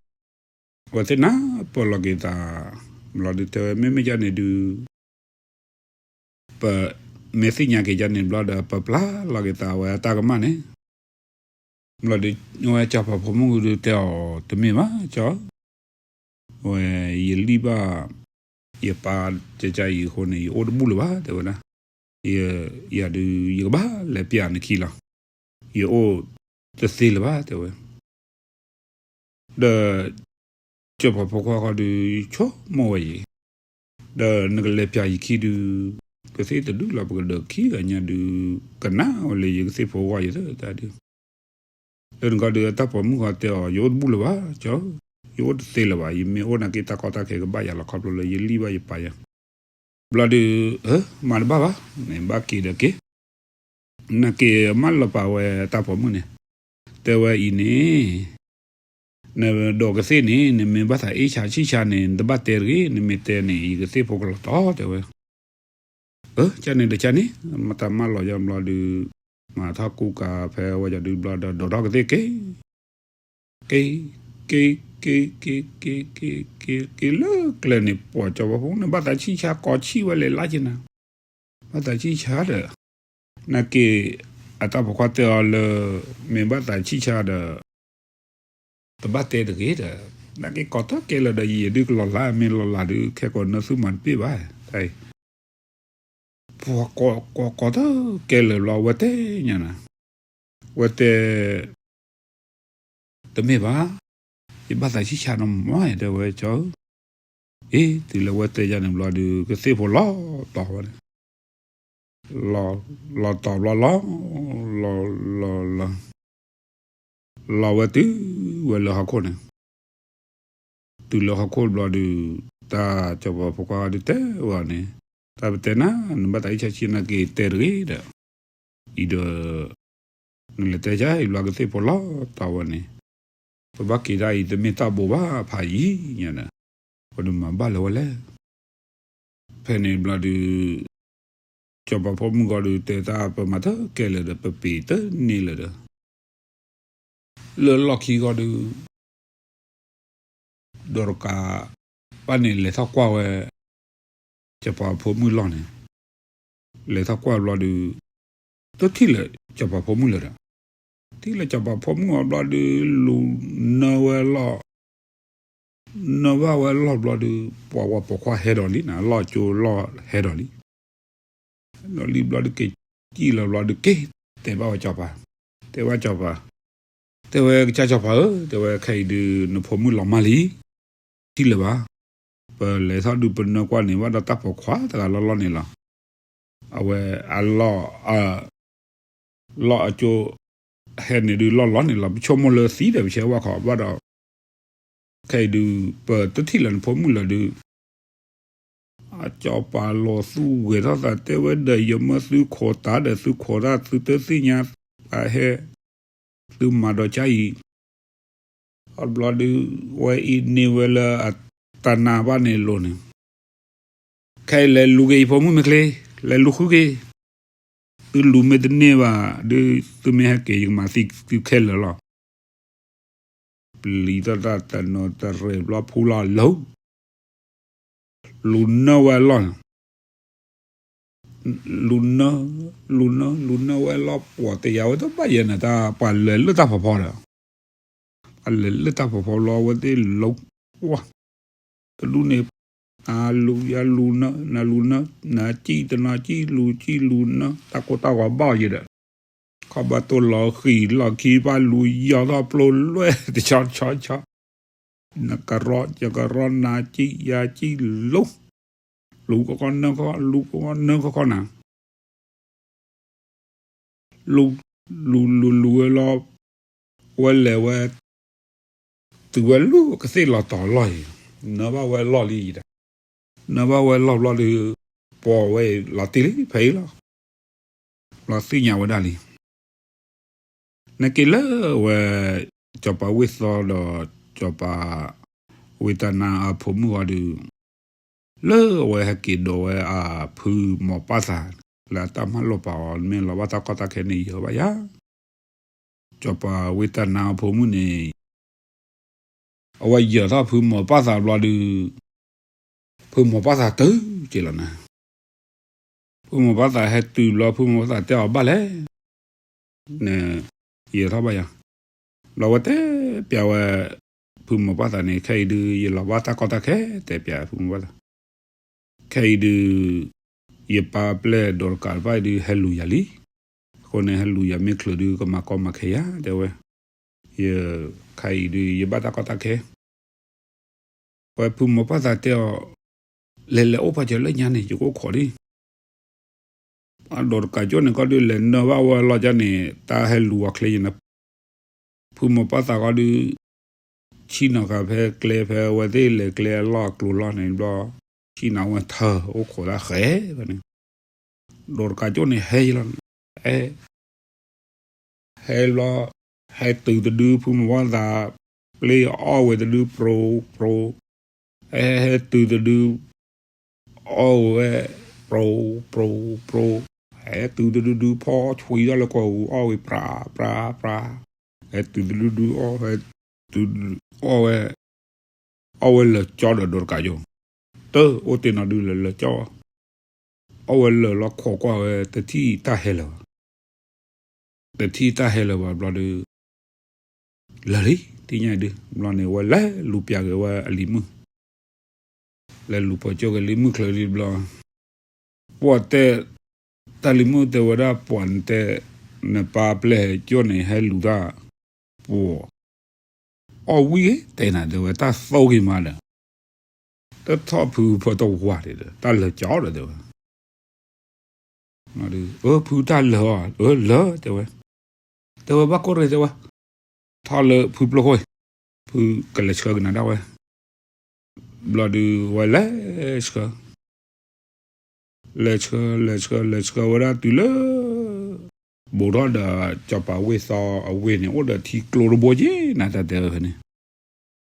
အဝဲသ့ၣ်နၢ်ပၢၢ်လီၤက့ၤသး, ဘျီဒုးတဲဝဲ မ့မ့ၢ်ကန့ၣ်ဒုး ပမ့ၢ်သ့ၣ်ညါက့ၤကန့ၣ်ဘျီဒီး ပပျၢ်လီၤက့ၤသးဝဲအတၢ်ကမၣ်န့ၣ်, ဘျီဒုး ဝဲစီၤပၤဖိမုၣ်ဒုးတဲအီၤ တမ့ၢ်ဘၣ်ကၠီ, ဝဲယလံၣ်ဘၣ် ယပၢ်ကကအံၤအဃိန့ၣ် ယအိၣ်တဘူၣ်လၢၤဘၣ်တဲဝဲဒၣ်, ယၤဒုး ယကဘၣ်လဲၤပျးနခံလီၤ, ယအိၣ်တသ့လၢၤဘၣ်တဲဝဲ ဒီး စီၤပၤဖိခွါဃီဒုး ဆိကမိၣ်ဝဲအံၤ, ဒီးနကလဲၤပျးယခံဒုး ကသ့ၣ်တဒူၣ်လီၤ ပကဒၢးခံဂၤညါဒုး ကနၣ်ဝဲလၢယကသ့ၣ်ဖိဂီၢ်ယသတးဒုး, လၢနကီၢ်ဒုး အတၢ်ပိာ်မုၣ်ဃီတဲအီၤ ယအိၣ်တဘူၣ်လၢၤဘၣ်ကၠီ, ယအိၣ်တသ့လၢၤဘၣ် ယမ့ၢ်အိၣ်နာ်က့ တၢ်ကီတၢ်ခဲကဘၣ်ယၤလီၤ ခီဖျိလၢယလံၣ်ဘၣ်ယပၢ်ယၤ ဘျီဒုး မၤတဘၣ်ဘၣ် မ့ၢ်ဘၣ်က့ၤဒီးက့ၤ, နာ်က့အမၢလီၤပာ်ဝဲတၢ်ပိာ်မုၣ်န့ၣ်, တဲဝဲအံၤန့ၣ်, နဒိးကသ့ၣ်န့ၣ် နမ့ၢ်ဘၣ်သးအ့ၣ်ဆါဆံၣ်ဆါန့ၣ် နတဘၣ်တဲတဂ့ၤ, နမ့ၢ်တဲန့ၣ် ယကသ့ၣ်ဖိကလီၤတီတဲဝဲ, အၢ ကန့ၣ်ဒီးကန့ၣ် မတၤမၢလီၤယဘျီဒုး, မၤထီၣ်ကူကၤဖဲဝဲယၤဒုးဘျီဒီး ဒိးထီၣ်ကသ့ၣ်က့ၤ က့ၤ, က့ၤ, က့ၤ, က့ၤ, က့ၤ, က့ၤ, က့ၤ, က့ၤလၢကျဲန့ၣ် ပှၤစီၤပၤဖိန့ၣ် ဘၣ်သးဆံၣ်ဆါကိးဆံၣ်ဝဲလဲၤလၢက့ၤနၤ, ဘၣ်သးဆံၣ်ဆါဒီး, နာ်က့ အတၢ်ပိာ်ခွါတဲအီၤလၢ မ့ၢ်ဘၣ်သးဆံၣ်ဆါဒီး တဘၣ်တဲတဂ့ၤဒီး, နာ်က့ကိးတၢ်ကဲလၢာ်ဒီး ယံာ်ယံာ်ဒုးကလီၤလး မ့ၢ်လီၤလးဒုး ခဲကိးနၢသုမၤတပ့ၢ်ဘၣ်, တၢ်အံၤ ပှၤကိးကိးတၢ်ကဲလၢာ်ဘျီ ဝဲတဲညါနၤ, ဝဲတဲ တမ့ၢ်ဘၣ်, ယဘၣ်သးဆံၣ်ဆါနီၤမး တဲဝဲကၠီဧၢ, အ့ တုၤလၢဝဲတဲယၤန့ၣ်ဘျီဒုး ကသ့ၣ်ဖိလီၤတီၤဝဲန့ၣ်, လီၤတီၤဘျီလီၤ, လီၤ, လီၤ, လီၤ, လီၤဝဲတုၤဝဲလၢဟီၣ်ခိၣ်န့ၣ် တုၤလၢဟီၣ်ခိၣ်ဘျီဒုး, တၢ်စီၤပၤဖိခွါဒုးတဲဝဲန့ၣ်, တၢ်ပတဲနၤ, နဘၣ်သးအံၣ်ဆၢဆံနက့ၤတဲတဂ့ၤဒီး, အံၤဒီး, နလဲၤတဲဆၢအံၤဘျီကသ့ၣ်ဖိလီၤတီဝဲန့ၣ်, ပဘၣ်က့ၤတၢ်အံၤတမ့ၢ်တၢ်ဘိးဘၣ်ဖးယံၤညါဒီး, ပဒုးမၤဘၣ်လၢၤဝဲလဲၣ်. ဖဲန့ၣ်ဘျီဒုး, စီၤပၤဖိမုၣ်ဂီၢ်ဒုးတဲတၢ်ပမၤတကဲလၢၤဒီး ပပ့ၤတန့ၢ်လၢၤဒီး, လၢလီၢ်ခံဂီၢ်ဒုး, ဒီးတကး, ဘၣ်န့ၣ်လဲၤထီၣ်ကွၢ်ဝဲ, စီၤပၤဖိမုၣ်လီၢ်န့ၣ်, လဲၤထီၣ်ကွၢ်ဘျီဒုး, တထံၣ်လၢၤစီၤပၤဖိမုၣ်လၢၤဒီး, ထံၣ်လၢၤစီၤပၤဖိမုၣ်အဘျီဒုး, လူၤနၢဝဲလီၢ် နၢဘၣ်ဝဲလီၢ်ဘျီဒုး, ပှၤဝဲပိာ်ခွါဟဲဒီးလံန့ၣ်, လီၢ်ကၠိလီၢ်ဟဲဒီးလံ. ဒီးလံဘျီဒုးက့ၤစံၣ်လီၤဘျီဒုးက့ၤ, တဲဘၣ်ဝဲစီၤပၤ, တဲဘၣ်စီၤပၤ, တဲဝဲကစၢ်စီၤပၤဧၢ, တဲဝဲခဲအံၤဒုးနဖိမုၣ်လီၤမၢ်လံ, ထံၣ်လၢၤဘၣ်. ပလဲၤထီၣ်ဒုးပနၢကွၢ်န့ၣ် ဘၣ်ဒီးတၢ်ပိာ်ခွါတဂၤလီၢ်လီၢ်န့ၣ်လီၤ. အဝဲအလီၢ် လီၢ်အကၠိ ဟဲန့ၣ်ဒုးလီၢ်လီၢ်န့ၣ်လီၤ. ပဆိကမိၣ်လၢသံဒီးပဆဲးဝၣ်ခီဘၣ်ဒီး, ခဲအံၤဒုး ပတထံၣ်လၢၤနဖိမုၣ်လၢၤဒုး, အစီၤပၤလီၤသူၣ်ဂဲၤထီၣ်သးတဲဝဲဒီး ယမၢသုခိးတၢ်ဒီးသုခိးတၢ် သုတသ့ၣ်ညါ, အဟဲ, သုမၤဒီးကၢ်အံၤ အဘျီဒုး, ဝဲအံၤန့ၢ်ဝဲလၢအတၢ်နာ်ဘၣ်န့ၣ်လိၤန့ၣ်, ခဲအံၤလဲၤလူၤက့ၤယဖိမုၣ်မ့ၢ်ချ့, လဲၤလူၤဃုက့ၤ, သုလူၤမ့ၢ်တန့ၢ်ဘၣ်ဒုး, သုမ့ၢ်ဟဲက့ၤ ယကမၤသံသုခဲလၢာ်လီၤ. ပျံၤထီၣ်တၢ်တနီၤတရဲၣ်ဘျီဖူလီၤလီၤ, လူၤနၢဝဲလီၢ်, လူၤနၢ, လူၤနၢ, လူၤနၢဝဲလီၢ် ပှၤတယာ်ဝဲတဘၣ်ယဲန့ၣ် တၢ်ပှၤလဲၤလၢတၢ်ဖီဖီဒီး, ပှၤလဲၤလၢတၢ်ဖီဖီလီၤဝဲသ့ၣ်လီၤ, ဝါ, တဒူၣ်န့ၣ်, နလူၤယလူၤနၢ, နလူၤနၢ, နစံၣ်တနီၤစံၣ်လူၤစံၣ်လူၤနၢ, တၢ်ကိၢ်တၢ်ဂီၤဘၣ်ယဲဒီး, ခီဘၣ်တိၢ်လီၤဃံၤလီၢ်ခံဘၣ်လူၤယီၤထီၣ်ပျိလွဲၢ်တဆီဆီဆီ နကရီ, ယကရီ, နၤကံၣ်ယၤကံၣ်လူၤ, လူၤကခီနၢကခီ, လူၤကခီနၢကခီနၤ, လူၤ, လူၤလူၤလူၤဝဲလီၤ, ဝဲလဲၤဝဲ, တုၤဝဲလူၤကသ့ၣ်လီၤတီၤလီၢ်အံၤ, နၢဘၣ်ဝဲလီၢ်လံအံၤဒီး, နၢဘၣ်ဝဲလီၢ်ဘျီဒီး, ပိာ်ဝဲအံၤလီၤတံၢ်လံဖဲအံၤလီၤ, လီၤသ့ၣ်ညါဝဲဒၣ်လံ နက့ၤလၢဝဲ, စီၤပၤဝ့ၢ်သီဒီး, စီၤပၤဝ့ၢ်တၢ်နါအဖိမုၣ်ဂီၢ်ဒုး, လၢအဝဲဟဲက့ၤဒိးဝဲအဖုမီၤပၢ်သၣ်, လၢအတၢ်မၤလိာ်ပာ်အီၤ မ့ၢ်လီၤဘၣ်တၢ်ကီတၢ်ခဲန့ၣ်ယၢၤဘၣ်ယၤ, စီၤပၤဝ့ၢ်တၢ်နါအဖိမုၣ်န့ၣ် အဝဲယၢၤထီၣ်ဖုမီၤပၢ်သၣ်ဘျီဒုး, ဖုမီၤပၢ်သၣ်တုၤက့ၤလီၤနၤ, ဖုမီၤပၢ်သၣ်ဟဲတုၤဘျီ ဖုမီၤပၢ်သၣ်တဲအီၤဘၣ်လဲၣ်, နယၢၤထီၣ်ဘၣ်ယၤ, ဘျီဝဲတဲပျးဝဲ, ဖုမီၤပၢ်သၣ်န့ၣ် ခဲအံၤဒုး ယလီၤဘၣ်တၢ်ကီတၢ်ခဲ တဲပျးဖုမီၤပၢ်သၣ်, ခဲအံၤဒုး, ယပၢ်ပျဲၢ်ဒိးတကးတဖၣ်အံၤဒုး ဟဲလူၤယၤလံ, အဃိန့ၣ် ဟဲလူၤယၤမ့ၢ်ချုးဒုး ကမၤကီမၤခဲယၤ တဲဝဲ, ယ, ခဲအံၤဒုး ယဘၣ်တၢ်ကီတၢ်ခဲ ဝဲဖုမီၤပၢ်သၣ်တဲအီၤ, လဲၤလဲၤအိၣ်ဖးစၢၤလၢညါန့ၣ် ယကအိၣ်ခိးလံ, အဒိးတကးကၠိန့ၣ် ကီၢ်ဒုးလဲၤနၢဘၣ်ဝဲလီၢ်ကၢ်န့ၣ် တၢ်ဟဲလူၤအီၤချ့ယန့ၣ်, ဖုမီၤပၢ်သၣ်ကီၢ်ဒုး, ဆံၣ်နီၤဃာ်ဖဲကျဲဖဲအဝဲသ့ၣ်လဲၤကျဲအလီၢ်အကျိၤလီၢ်န့ၣ်ဘျီ, ဆံၣ်နီၤဝဲထၢအိၣ်ခိးတၢ်ဃဲၤန့ၣ်, ဒိးတကးကၠိန့ၣ်ဟဲယလီၤ, ဟဲ ဟဲဘျီ, ဟဲတုၤတဒု ဖုမီၤပၢ်သၣ်, ပျ့အီၣ်ဝဲတဒုပြိပြိ, ဟဲဟဲတုၤတဒု, အီၣ်ဝဲ, ပြိပြိပြိ, ဟဲတုၤတဒုဒု ဖီဆွံထီၣ်လၢကီၢ်ပူၤ အီၣ်ဝဲပြး ပြး ပြး, ဟဲတုၤတဒုဒု အီၣ်ဝဲ, တုၤ, အီၣ်ဝဲ, အီၣ်ဝဲလၢာ်ကၠီဒီးဒိးတကးယိာ်, တအိၣ်တ့ၢ်နီၤဒုလၢာ်လၢာ်ကၠီ, အီၣ်ဝဲလၢာ်လီၤခိးကွၢ်ဝဲ တထံၣ်တၢ်ဟဲလၢၤဘၣ်, တထံၣ်တၢ်ဟဲလၢၤဘၣ်ဘျီဒုး, လၢာ်လံ တသ့ၣ်ညါဒုး ဘျီန့ၣ် ဝဲလဲၤလူၤပျးက့ၤဝဲအလံၤမုၣ်, လဲၤလူၤပှၤကၠိက့ၤလံၤမုၣ်ချၢလံဘျီ, ပှၤတဲ, တၢ်လံၤမုၣ်တဲဝဲဒၣ် ပှၤတဲ, နပၢ်ပျဲၢ်ကၠိန့ၣ်ဟဲလူၤတၢ်, ပှၤ, အီၣ်ဝံၣ်ဂ့ၤ တဲနၤ တဲဝဲ တၢ်သိၣ်ဂ့ၤမးဒီး, တထီၣ်ဖုဖၢတဝၤဒံးဒီး တၢ်လၢာ်ကၠီဒီးတဲဝဲ အၢ ဖုတၢ်လၢာ်အီၤ အၢ လၢာ် တဲဝဲ, တဲဝဲဘၣ်ကိၢ်ရ့ၣ် တဲဝဲ, ထီၣ်လၢဖုပျိၢ်ခိၣ်, ဖုကလဲၤဆှၢက့ၤနၤဒၣ်ဝဲ, ဘျီဒုးဝဲလဲၤဆှၢ လဲၤဆှၢ လဲၤဆှၢ လဲၤဆှၢဝဲဒၣ်တုၤလၢ ဘူးထီၣ်ဒီးစီၤပၤဝ့ၢ်သီအဝ့ၢ်န့ၣ် အိၣ်ဒီးထံကျိတဘိက့ၤ နတၢ်တဲဝဲဖဲန့ၣ်,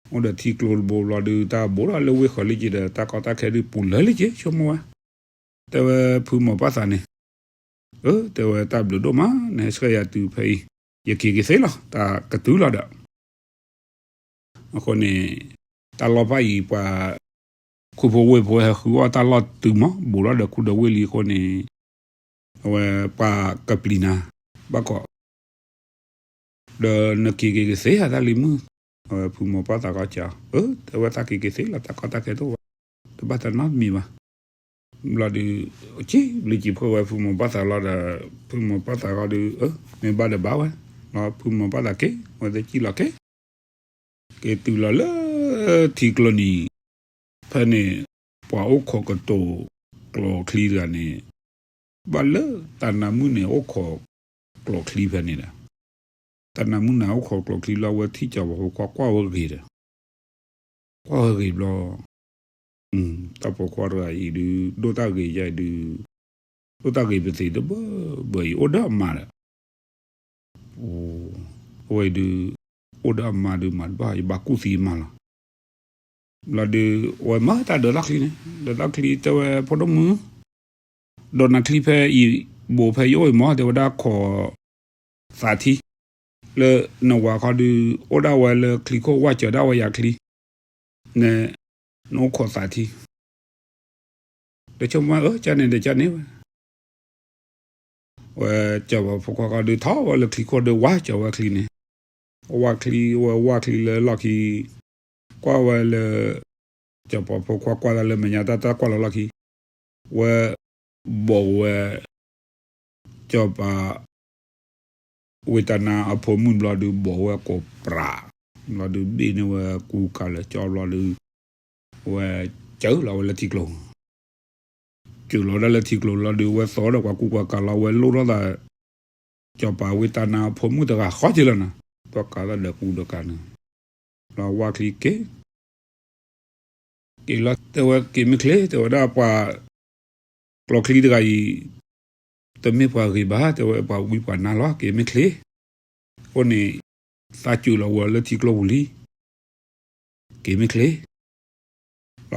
အိၣ်ဒီးထံကျိတဘိဘျီဒုး တၢ်ဘူးထီၣ်လၢဝ့ၢ်ဃီၤလံက့ၤဒီး တၢ်ကီတၢ်ခဲဒုးပူၤလၢာ်လံက့ၤ ဆိကမိၣ်ဝဲ, တဲဝဲဖုမိၢ်ပၢ်သးန့ၣ်, အၢ တဲဝဲတၢ်ဘျုးဒိၣ်မး နဟဲဆှၢယၤတုၤဖဲအံၤ, ယက့ၤက့ၤသ့လီၤ တၢ်ကတုၤလီၤဒီး အဃိန့ၣ် တၢ်လီၢ်ဖးအံၤ ပှၤ ခူဖိဝ့ၢ်ဖိဟဲဃုအီၣ်တၢ်လီၢ်တုၤမး ဘူးထီၣ်ဒီးခူဒီးဝ့ၢ်လံအဃိန့ၣ်, အဝဲပှၤကပျံၤနၤ ဘၣ်ကီး ဒီးနက့ၤက့ၤကသ့ဧါ တၢ်လံၤမုၣ်, အဝဲဖုမိၢ်ပၢ်သးကီကး, အၢ တဲဝဲသးက့ၤက့ၤသ့လီၤ တၢ်ကီတၢ်ခဲတအိၣ်ဘၣ်, တဘၣ်တၢ်နီတမံၤဘၣ်. ဘျီဒုး က့ၤဘျုးက့ၤဖှိၣ်ဝဲဖုမိၢ်ပၢ်သးလီၤဒီး ဖုမိၢ်ပၢ်သးဂီၢ်ဒုး အၢ မ့ၢ်ဘၣ်ဒီးဘၣ်ဝဲ, လီၤဖုမိၢ်ပၢ်သးက့ၤ ဝဲသ့ၣ်ကံၣ်လီၤက့ၤ က့ၤတုၤလီၤလၢထံကျိနံၤ ဖဲန့ၣ် ပှၤအိၣ်ခိးကတိၤကျိာ်ချံတဂၤန့ၣ် ဘၣ်လၢတၢ်နါမုၣ်န့ၣ် အိၣ်ခိးကျိာ်ချံဖဲန့ၣ်ဒီး တၢ်နါမုၣ်န့ၣ်အိၣ်ခိးကျိာ်ချံလီၤ ဝဲထံၣ်စီၤပၤဖိခွါကွၢ်ဝဲဂ့ၤဒီး ကွၢ်ဝဲဂ့ၤဘျီ တၢ်ပိာ်ခွါတဂၤအံၤဒုး ဒိၣ်တၢ်ဂ့ၤယါအံၤဒုး ဒိၣ်တၢ်ဂ့ၤပသ့ၣ်တဘၣ်ဘၣ်အံၤ အိၣ်ဒီးအမါဒီး အဝဲအံၤဒုး အိၣ်ဒီးအမါဒုးမၤတဘၣ် ယဘၣ်ကူၣ်သံအမါလီၤ. ဘျီဒုး အဝဲမၤတၢ်ဒိးတၢ်ချံန့ၣ် ဒိးတၢ်ချံ တဲဝဲဖိဒိၣ်မုၣ် ဒိးနၤချံဖဲအံၤ ဘိးဖဲယအိၣ်အံၤမး တဲဝဲဒၣ်ခိးသးထံ လၢနဝၤခီဒုး အိၣ်ဒၣ်ဝဲလၢချံခိၣ် ဝၢ်စၢၤဒၣ်ဝဲယၤချံ န နအိၣ်ခိးသးထံ ဒီးဆိကမိၣ် အၢ ကန့ၣ်ဒီးကန့ၣ်ဝဲ ဝဲစီၤပၤဖိခွါဃီဒုး ထီၣ်ဝဲလၢချံခိၣ်ဒီး ဝၢ်စၢၤဝဲချံန့ၣ် ဝၢ်ချံ ဝဲဝၢ်ချံလၢလီၢ်ခံ ကွၢ်ဝဲလၢ စီၤပၤဖိခွါကွၢ်တၢ်လၢမဲာ်ညါ တၢ်တၢ်ကွၢ်လီၤလီၢ်ခံ ဝဲ ဘိးဝဲ စီၤပၤ ဝံတၢ်နါအဖိမုၣ်ဘျီဒုး ဘိးဝဲကိးပြး ဘျီဒုး ဘ့ၣ်န့ၢ်ဝဲကူကၤလၢာ်ကၠီဘျီဒုး ဝဲ စၢလီၤဝဲလၢထံကျိ စၢလီၤဝဲဒၣ်လၢထံကျိလီၤဒုး ဝဲသီဒီးပှၤကူပှၤကၤလီၤ ဝဲလိၣ်ထီၣ်သး စီၤပၤဝံတၢ်နါအဖိမုၣ်တဂၤဃီက့ၤလီၤနၤ ဒီးကၤသးဒီးကူဒီးကၤန့ၣ် လီၤဝၢ်ချံက့ၤ က့ၤလီၤ တဲဝဲက့ၤမ့ၢ်ချ့ တဲဝဲဒၣ်ပှၤ ကျိာ်ချံတဂၤအံၤ တမ့ၢ်ပှၤဂ့ၤဘၣ် တဲဝဲပှၤဝံပှၤနါလီၤ က့ၤမ့ၢ်ချ့ အဃိန့ၣ် သးစၢလီၤဝဲလၢထံကျိပူၤလံ က့ၤမ့ၢ်ချ့ လီၤ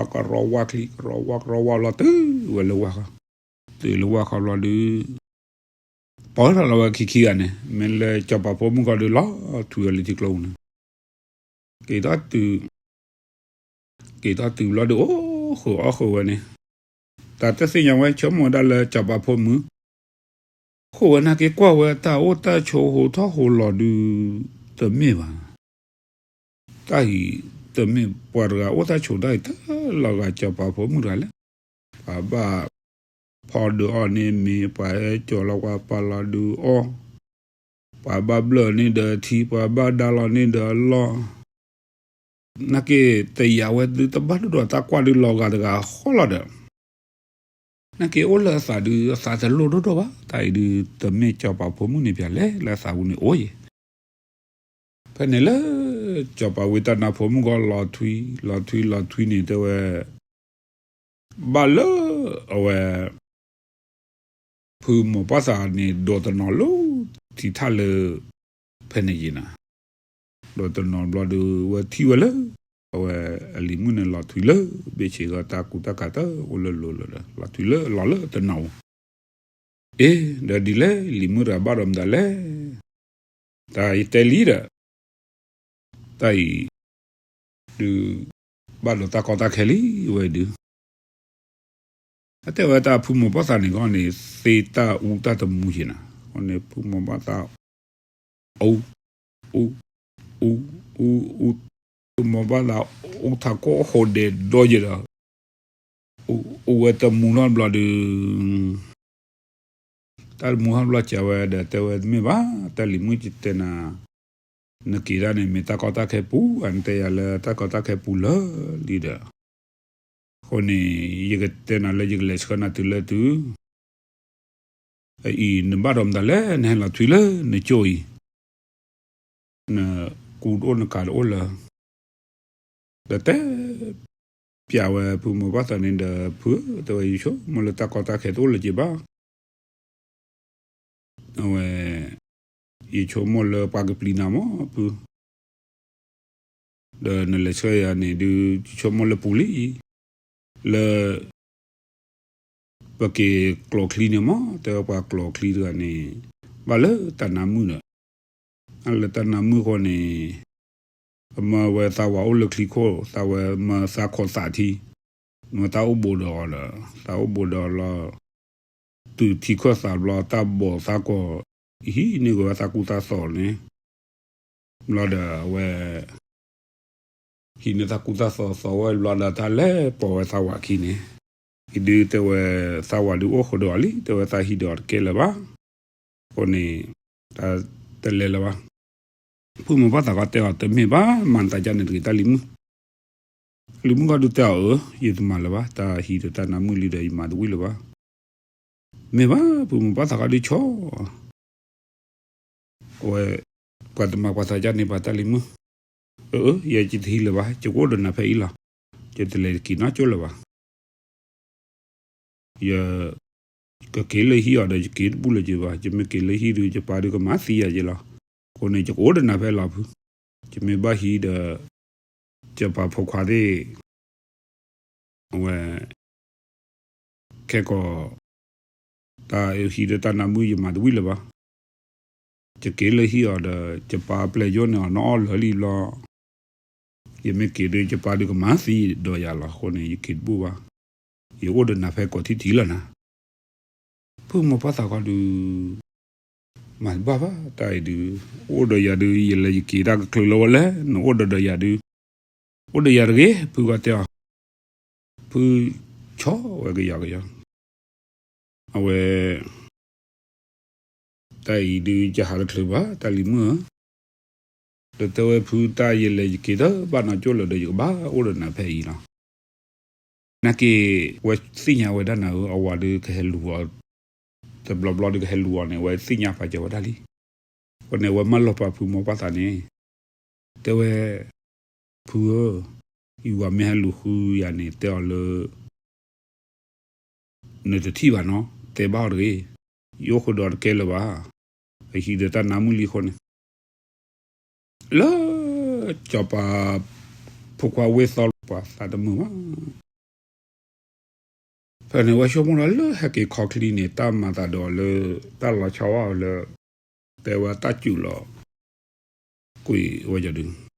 ကရီဝၢ်ချံ ကရီဝၢ်ကရီဝၢ်လီၤတုၤဝဲလၢဝၢ်ဃီ တုၤလၢဝၢ်ဃီဘျီဒုး ပီထီၣ်လီၤဝဲခံခံဂၤန့ၣ် မ့ၢ်လၢစီၤပၤဖိမုၣ်ဃီဒုးလီၤထွံဝဲလၢထံကျိပူၤန့ၣ် က့ၤထီၣ်တုၤ က့ၤထီၣ်တုၤဘျီဒုး အိၣ်ဃုာ်အီၣ်ဃုာ်ဝဲန့ၣ် တၢ်တသ့ၣ်ညါဝဲ ဆိကမိၣ်ဝဲဒၣ်လၢစီၤပၤဖိမုၣ် ဃိာ်ဝဲနာ်က့ၤကွၢ်ဝဲတၢ်အိၣ်တၢ်ဆိးဟိးထီၣ်ဟိးလီၤဒုး တမ့ၢ်ဘၣ် တၢ်အံၤ တမ့ၢ်ပှၤတဂၤအိၣ်တၢ်ဆိးတၢ်အံၤ တလီၤဂာ်စီၤပၤဖိမုၣ်တဂၤလဲၣ် ပှၤဘၣ်ဖီဒုးအီၣ်န့ၢ်မ့ၤ ပှၤဟဲစိာ်လီၤပှၤပာ်လီၤဒုးအီၣ် ပှၤဘၣ်ဘျၢၣ်န့ၢ်ဒီးထံ ပှၤဘၣ်ဒါလီၤန့ၢ်ဒီးအလီၢ် နာ်က့ၤတယာ်ဝဲဒုးတဘၣ်ဒိၣ်ဒီးတၢ်ကွၢ်ဒုးလီၤဂာ်တဂၤဃီလီၤဒီး နာ်က့ၤအိၣ်လၢအသးဒုး အသးတလိၣ်ဒိၣ်ဒိၣ်ဘၣ် တၢ်အံၤဒုး တမ့ၢ်စီၤပၤဖိမုၣ်န့ၣ်ပၠးလဲၣ် လၢအသးပူၤန့ၣ်အိၣ်ယံၤ ဖဲန့ၣ်လၢ စီၤပၤဝံတၢ်နါဖိမုၣ်ဂီၢ်လီၤထွံ လီၤထွံ လီၤထွံန့ၣ်တဲဝဲ ဘၣ်လၢ အဝဲ ဖုမိၢ်ပၢ်သးန့ၣ် ဒိးတနီၤလၢ ထံထၣ်လၢ ဖဲန့ၣ်ယံၤနၤ ဒိးတနီၤဘျီဒုး ဝဲထံၣ်ဝဲလၢ အဝဲအလံၤမုၣ်န့ၣ်လီၤထွံလၢ ဘ့ၣ်ဆ့ၣ်ဂီၤတၢ်ကူတၢ်ကၤတၢ်အိၣ်လၢလိၤလၢၤဒီး လီၤထွံလၢလီၤလၢတနီၤဧိၤ အ့ ဒီးဒ်လဲၣ် လံၤမုၣ်တဂၤဘၣ်ဒိးမတၤလဲၣ် တၢ်အံၤတဲလံဒီး တၢ်အံၤ ဒုး ဘၣ်ဒိးတၢ်ကီတၢ်ခဲလံ ဝဲဒုး အတဲဝဲတၢ်ဖုမိၢ်ပၢ်သးန့ၣ်ဂီၢ်န့ၣ် သ့တၢ်အူတၢ်တမူယံၤနၤ အဃိန့ၣ် ဖုမိၢ်ပၢ်သး အူ အူ အူ အူ အူ ဖုမိၢ်ပၢ်သး အူထးခိၣ်အဃိဒဲးဒီယံၤဒီး အူဝဲတမူထီၣ်ဘျီဒုး တၢ်တမူထီၣ်ဘျီကးဝဲဒီးတဲဝဲတမ့ၢ်ဘၣ် တၢ်လံၤမုၣ်တဲနၤ နက့ၤဒၣ်န့ၣ် မ့ၢ်တၢ်ကီတၢ်ခဲပူၤ အနတဲယၤလၢတၢ်ကီတၢ်ခဲပူၤလၢာ်လံဒီး အဃိန့ၣ် ယကတဲနၤလၢယကလဲၤဆှၢနၤတုၤလၢတုၤ အအံၤ နဘၣ်ဒိးမတၤလဲၣ် နဟဲလီၤထွံလၢနကၠိအံၤ နကူတအိၣ်နကၤတအိၣ်လၢၤ ဒီးတဲ ပျးဝဲဖုမိၢ်ပၢ်သးန့ၣ်ဒီး ဖုဧၢ, တဲဝဲ ယဆိကမိၣ်လၢတၢ်ကီတၢ်ခဲတအိၣ်လၢၤက့ၤဘၣ်. အဝဲ ယဆိကမိၣ်လၢပှၤကပျံၤနၤမး ဖု, ဒီးနလဲၤဆှၢယၤန့ၣ်ဒုး ယဆိကမိၣ်လၢပူၤလံ, လၢ ပက့ၤကျိးချံန့ၣ်မး, တဲဝဲပှၤကျိးချံတဂၤန့ၣ် ဘၣ်လၢတၢ်နါမုၣ်ဒီး, အလၢတၢ်နါမုၣ်ဃိန့ၣ် အမၢဝဲသးဝးအိၣ်လၢချံခိၣ်, သးဝးမၢသးခိးသးထံ, မၢတၢ်အိၣ်ဘူးဒီးအီၤဒီး, သးအိၣ်ဘူးဒီးအီၤလီၤ, တုၤထံခၢၣ်သးဘျီ တၢ်ဘီးသးကွီၤ ဟံးန့ၢ်က့ၤဝဲသးကူသးသိးန့ၣ်, ဘျီဒီးအဝဲ ဟံးန့ၢ်သးကူသးသိးသိးဝဲဘျီဒီး တၢ်လဲၤပိာ်ဝဲသးဝးခံန့ၣ်, အံၤဒုးတဲဝဲ သးဝးဒုးအိၣ်ဃုာ်ဒီးအီၤလံ, တဲဝဲသးဟံးဒီးအီၤတကဲလၢၤဘၣ်, အဃိန့ၣ် တၢ်တလဲၤလၢၤဘၣ်. ဖုမိၢ်ပၢ်သးခီတဲအီၤ တမ့ၢ်ဘၣ်, မၤနသးဒ်န့ၣ်တဂ့ၤ တၢ်လံၤမုၣ်, လံၤမုၣ်ခီဒုးတဲအီၤ အၢ ယတမၤလၢၤဘၣ်, တၢ်ဟံးဒီးတၢ်နါမုၣ်လံဒီး ယမၤတဝံၣ်လၢၤဘၣ်, မ့ၢ်ဘၣ် ဖုမိၢ်ပၢ်သးခီဒုးဆီ အဝဲ ပှၤတမၤပှၤသးဒ်န့ၣ်ဘၣ် တၢ်လံၤမုၣ်, အၢ အၢ ယဲယတဟံးလၢၤဘၣ်, ယကအိၣ်ဒီးနၤဖဲအံၤလီၤ, ယတလဲၤက့ၤနီတကၠိၢ်လၢၤဘၣ်, ယ ကက့ၤလၢဟံၣ်အီၤဒီး ယက့ၤတဘူးလၢၤက့ၤဘၣ်, ယမ့ၢ်က့ၤလၢဟံၣ်ဒုး ယပၢ်ဒုးကမၤသံယၤက့ၤလီၤ, အဃိန့ၣ် ယကအိၣ်ဒီးနၤဖဲလီၤဖု, ယမ့ၢ်ဘၣ်ဟံးဒီး ယပၢ်ဖိခွါသ့ၣ် အဝဲ ခဲကီး တၢ်ဟံးဒီးတၢ်နါမုၣ် ယမၤတဝံၣ်လၢၤဘၣ်, ယက့ၤလၢဟံၣ်အီၤဒီး ယပၢ်ပျဲၢ်ယိၣ်န့ၢ်အီၤ နအီၣ်လၢာ်လံဘျီ, ယမ့ၢ်က့ၤဒီး ယပၢ်ဒုးကမၤသံဒီးယၤလီၤ, အဃိန့ၣ် ယက့ၤတဘူးဘၣ်, ယအိၣ်ဒီးနၤဖဲကိးထံၣ်ထံးလီၤနၤ, ဖုမိၢ်ပၢ်သးခီဒုး မၤတဘၣ်ဘၣ် တၢ်အံၤဒုး, အိၣ်ဒီးယၤဒုး ယလဲၤယက့ၤတၢ်ကချုးလၢဝဲလဲၣ်, နအိၣ်ဒီးဒီးယၤဒုး, အိၣ်ဒီးယၤတဂ့ၤ ဖုဂီၤတဲအီၤ, ဖုဆီဝဲကယီကယီ, အဝဲ တၢ်အံၤဒုး ယဟးတချုးဘၣ် တၢ်လံၤမုၣ်ဧၢ, ဒီးတဲဝဲဖု တၢ်ယလဲၤယက့ၤတဘၣ်နီတကၠိၢ်လၢၤဒီး ယကဘၣ်အိၣ်ဒီးနၤဖဲအံၤလီၤ, နာ်က့ ဝဲသ့ၣ်ညါဝဲဒၣ်နၤဧၢ, အဝၤဒုးကဟဲလူၤအီၤ, တဘျီဘျီဒုးကဟဲလူၤအီၤန့ၣ် ဝဲသ့ၣ်ညါပာ်စၢၤဝဲဒၣ်လံ, အဃိန့ၣ် ဝဲမၢလီၤပာ်ဖုမိၢ်ပၢ်သးန့ၣ်, တဲဝဲ ဖုဧၢ, ယဝၤမ့ၢ်ဟဲလူၤဃုယၤန့ၣ် တဲအီၤလၢ နတထံၣ်ဘၣ်နီၤ, တဲဘၣ်အီၤတဂ့ၤ, ယအိၣ်ဃုာ်ဒီးတကဲလၢၤဘၣ်, အဟံးဒီးတၢ်နါမုၣ်လံအဃိန့ၣ်, လၢ စီၤပၤ ဖိခွါဝ့ၢ်သီပှၤသးတမုာ်ဘၣ် ဖဲန့ၣ် ဝဲဆိကမိၣ်လီၤလၢဟဲက့ၤခီချံန့ၣ် တၢ်မၤသးဒီးလၢ တၢ်လီၤဆီဝဲအီၤလၢ တဲဝဲတၢ်စူၤလီၤ ကွံာ်ဝဲ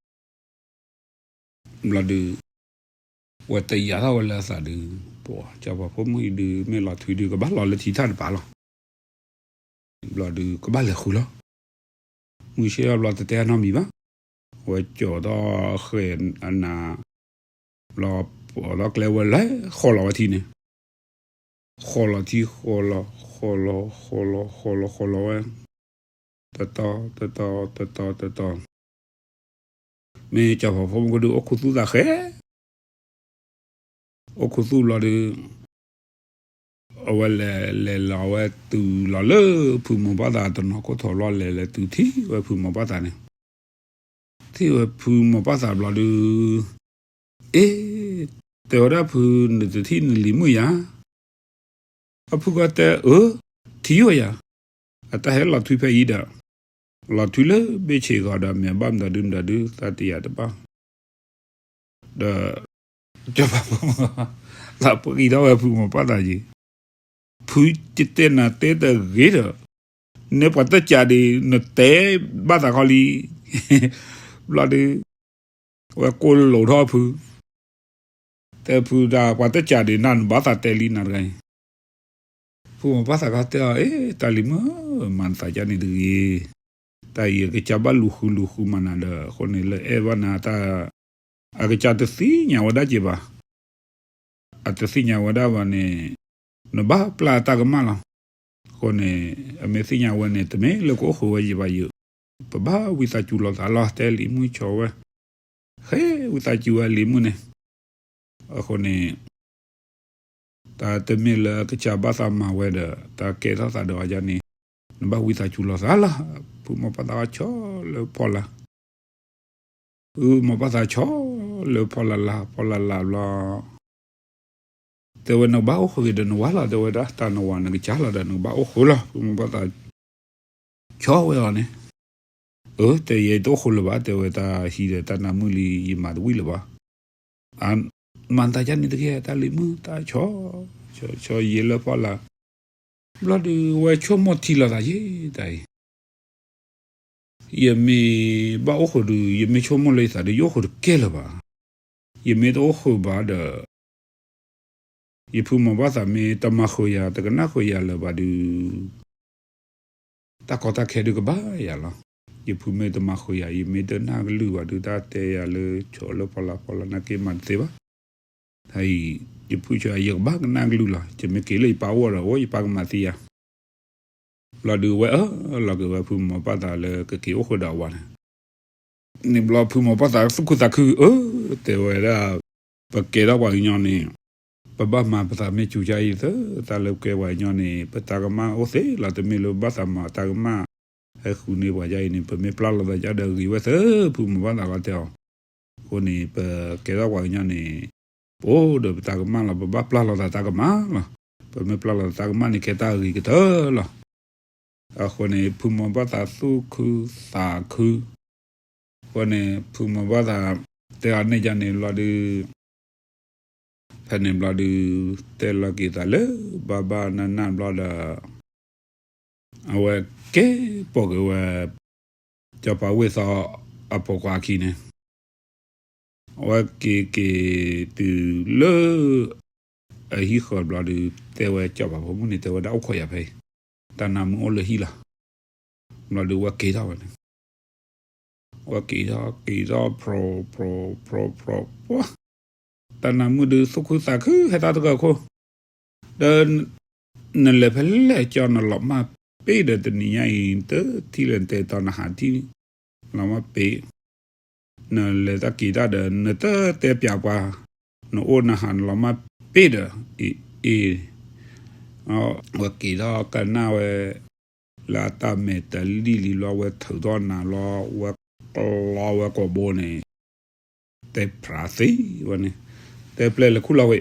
ယၤဒုး ဘျီဒုး ဝဲတယာ်ထီၣ်ဝဲလၢအသးဒုး ပှၤစီၤပၤဖိမုၣ်အံၤဒုး မ့ၢ်လီၤထွံဒုး ကဘၣ်လီၤလၢထံထၣ်တပၤလီၤ. ဘျီဒုး ကဘၣ်လဲၤဃုလီၤ. မုၢ်ဆ့ၣ်ထီၣ်ဘျီတတဲအနီတမံၤဘၣ်. ဝဲကၠီၤထီၣ်ဃဲၤအနၤ ဘျီပိာ်ထီၣ်ကျဲဝဲလဲၤဃီလီၤဝဲထံန့ၣ် ဃီလီၤထံဃီလီၤ ဃီလီၤ ဃီလီၤ ဃီလီၤ ဃီလီၤဝဲ တတီၤ တတီၤ တတီၤ တတီၤ မ့ၢ်စီၤပၤဖိမုၣ်ကဒုးအိၣ်ခူသူၣ်သးဃဲ အိၣ်ခူသူၣ်ဘျီဒုး အဝဲလဲၤလဲၤလီၤဝဲတုၤလီၤလၢဖုမိၢ်ပှၢ်သးတနီၤခိၣ်ထီၣ်ဘျီ လဲၤလဲၤတုၤထံၣ်ဝဲဖုမိၢ်ပှၢ်သးန့ၣ် ထံၣ်ဝဲဖုမိၢ်ပှၢ်သးဘျီဒုး အ့ တဲဝဲဒၣ်ဖု နတထံၣ်နလံၤမုၣ်ယၤ အဖုကီၢ်တဲအၢ ထံၣ်ဝဲယၤ အတၢ်ဟဲလီၤထွံဖဲအံၤဒီး လီၤထွံလၢဘ့ၣ်ဆ့ၣ်ဂီၤဒီး မ့ၢ်ဘၣ်မတၤဒုမတၤဒု သးတယာ်တဘၣ် ဒီး စီၤပၤဖိမုၣ် သးပှၢ်ကံထီၣ်ဝဲဖုမိၢ်ပှၢ်သးယံၤ ဖုကတဲနၤတဲတဂ့ၤဒီး နဲပှၤတကးဒံး နတဲဘၣ်သးခီလံ ဘျီဒုး ဝဲကိးလိာ်ထီၣ်ဖု တဲဖုဒၣ်ပှၤတကးဒံး နၤနဘၣ်သးတဲလံနၤတဂၤအံၤ ဖုမိၢ်ပှၢ်သးခီတဲအီၤ အ့ တၢ်လံၤမုၣ်ဧၢ မၤနသးကၢ်န့ၣ်တဂ့ၤ တၢ်အံၤအကစၢ်ဘၣ်လူၤဃုလူၤဃုမၤနၤဒီး အဃိန့ၣ်လၢအဲၣ်ဘၣ်နၤတၢ် အကစၢ်တသ့ၣ်ညါဝဲဒၣ်က့ၤဘၣ် အတသ့ၣ်ညါဝဲဒၣ်ဘၣ်န့ၣ် နဘၣ်ပျၢ်တၢ်ကမၣ်လီၤ. အဃိန့ၣ် အမ့ၢ်သ့ၣ်ညါဝဲန့ၣ် တမ့ၢ်လၢကအိၣ်ဃုာ်ဝဲယံၤဘၣ်ယံၤ ပဘၣ်ဝံသးစူၤလိာ်သးလီၤ တဲလံၤမုၣ်ဆိဝဲ ဃဲဝံသးစူၤဝဲလံၤမုၣ်န့ၣ် အဃိန့ၣ် တၢ်တမ့ၢ်လၢအကစၢ်ဘၣ်သးမၤဝဲဒီး တၢ်ကဲထီၣ်သးဒီးအယၤန့ၣ် နဘၣ်ဝံသးစူၤလိာ်သးလီၤ. ဖုမိၢ်ပှၢ်သးဆီလၢဖီလာ် ဖုမိၢ်ပှၢ်သးဆီလၢဖီလာ်လၢ် ဖီလာ်လၢ်ဘျီ တဲဝဲနကဘၣ်အိၣ်ဃုာ်က့ၤဒီးနဝၤလီၤ, တဲဝဲဒၣ်တၢ်နဝၤနကစၢ်လီၤဒီးနကဘၣ်အိၣ်ဃုာ်လီၤ. ဖုမီၤပၢ်သး ဆီဝဲအီၤန့ၣ်, အၢ တဲယဲတအိၣ်ဃုာ်လၢၤဘၣ်, တဲဝဲတၢ်ဟံးဒီးတၢ်နါမုၣ်လံ ယမၤတဝံၣ်လၢၤဘၣ်. အ မၤတၢ်ယါန့ၣ်တက့ၢ်, တၢ်လံၤမုၣ်တၢ်ဆီ, ဆီ ဆီယဲလၢဖီလာ်, ဘျီဒုးဝဲဆိကမိၣ်ထံလီၤသးယဲတၢ်အံၤ ယမ့ၢ်ဘၣ်အိၣ်ဃုာ်ဒီး ယမ့ၢ်ဆိကမိၣ်လၢယသးဒီး ယအိၣ်ဃုာ်တကဲလၢၤဘၣ်. ယမ့ၢ်တအိၣ်ဃုာ်ဘၣ်ဒီး ယဖုမီၤပၢ်သးမ့ၢ်တမၤဃုာ်ယၤ တကနၣ်ဃုာ်ယၤလၢၤဘၣ်ဒုး တၢ်ကီတၢ်ခဲဒုးကဘၣ်ယၤလီၤ. ယဖုမ့ၢ်တမၤဃုာ်ယၤ ယမ့ၢ်တနၢ်ကလုၢ်ဘၣ်ဒုး တၢ်တဲယၤလၢ ဆိးလၢဖီလာ်ဖီလာ် နာ်က့မၤတသ့ဘၣ်. တၢ်အံၤ ယဖုဆိယၤ ယကဘၣ်ကနၣ်ကလုၢ်လီၤ. ယမ့ၢ်က့ၤလၢယပၢ်အိၣ်ဒီး အိၣ်ယပၢ်ကမၤသံယၤ ဘျီဒုးဝဲအၢၣ်လီၤက့ၤဝဲဖုမီၤပၢ်သးလၢကက့ၤအိၣ်ဃုာ်ဒီးအဝၤန့ၣ်, န့ၣ်ဘျီဖုမီၤပၢ်သးသူၣ်ခုသးခု အၢ တဲဝဲဒၣ် ပကဲထီၣ်ပှၤကညီန့ၣ် ပဘၣ်မၤပသးမ့ၢ်စူၤကါအံၤသၢ, တၢ်လၢပကဲပှၤကညီန့ၣ် ပတၢ်ကမၣ်အိၣ်သ့လီၤ, တမ့ၢ်လၢဘၣ်သးမၤတၢ်ကမၣ် ဟဲဃုန့ၢ်ပှၤကါအံၤန့ၣ် ပမ့ၢ်ပျၢ်လိာ်သးကါဒီးဂ့ၤဝဲသၢ, ဖုမီၤပၢ်သးလီၤတဲအီၤ. အဃိန့ၣ် ပကဲထီၣ်ပှၤကညီန့ၣ် ပအိၣ်ဒီးပတၢ်ကမၣ်လီၤ, ပဘၣ်ပျၢ်လိာ်သးတၢ်ကမၣ်လီၤ. ပမ့ၢ်ပျၢ်လိာ်သးတၢ်ကမၣ်န့ၣ် ကဲတၢ်ဂ့ၤကတၢၢ်လီၤ. အဃိန့ၣ် ဖုမီၤပၢ်သးသူၣ်ခုသးခု, အဃိန့ၣ် ဖုမီၤပၢ်သး တဲအီၤန့ၢ်ယၤန့ၣ်ဘျီဒုး ဖဲန့ၣ်ဘျီဒုး တဲလီၤက့ၤသးလၢ ဘၣ်ဘၣ်နၢ်နၢ်ဘျီဒီး အဝဲက့ၤပိာ်က့ၤဝဲ စီၤပၤဝ့ၢ်သီအဖိခွါအခံန့ၣ်, အဝဲက့ၤက့ၤတုၤလၢ အဟံၣ်ဃီဘျီဒုး တဲဝဲစီၤပၤဖိမုၣ်န့ၣ် တဲဝဲဒၣ်အိၣ်ခိးယၤဖဲအံၤ, တၢ်နါမုၣ်အိၣ်လၢဟံၣ်လီၤ. ဘျီဒုးဝဲက့ၤထီၣ်ဝဲန့ၣ် ဝဲက့ၤထီၣ်က့ၤထီၣ် ဖြိးဖြိးဖြိးဖြိး ပှၤ တၢ်နါမုၣ်ဒုးသူၣ်ခုသးခု ဟဲတၢ်တဂၤခိၣ်, ဒီး နလဲၤဖဲလဲၣ်ကၠီ နလီၤမၢ်ပ့ၢ်ဒီးတနံၤညါအံၤ တထံၣ်လၢနတဲတီနဟးထံၣ် လီၤမၢ်ပ့ၢ်, နလဲၤတၢ်က့ၤတၢ်ဒီး နတတဲပျးပှၤ, နအိၣ်နဟးနလီၤမၢ်ပ့ၢ်ဒီး အ့ၣ်အ့ၣ်, ဝဲက့ၤထီၣ်ကနၣ်ဝဲ လၢအတၢ်မဲာ်တလံၣ်လံဘျီ ဝဲထုးထီၣ်နၤလီၤ ဝဲကျီဝဲကိာ်ဘိန့ၣ်, တဲဖြးသံဝဲန့ၣ်, တဲပျဲၢ်လဲၤခူၣ်လီၤဝဲ,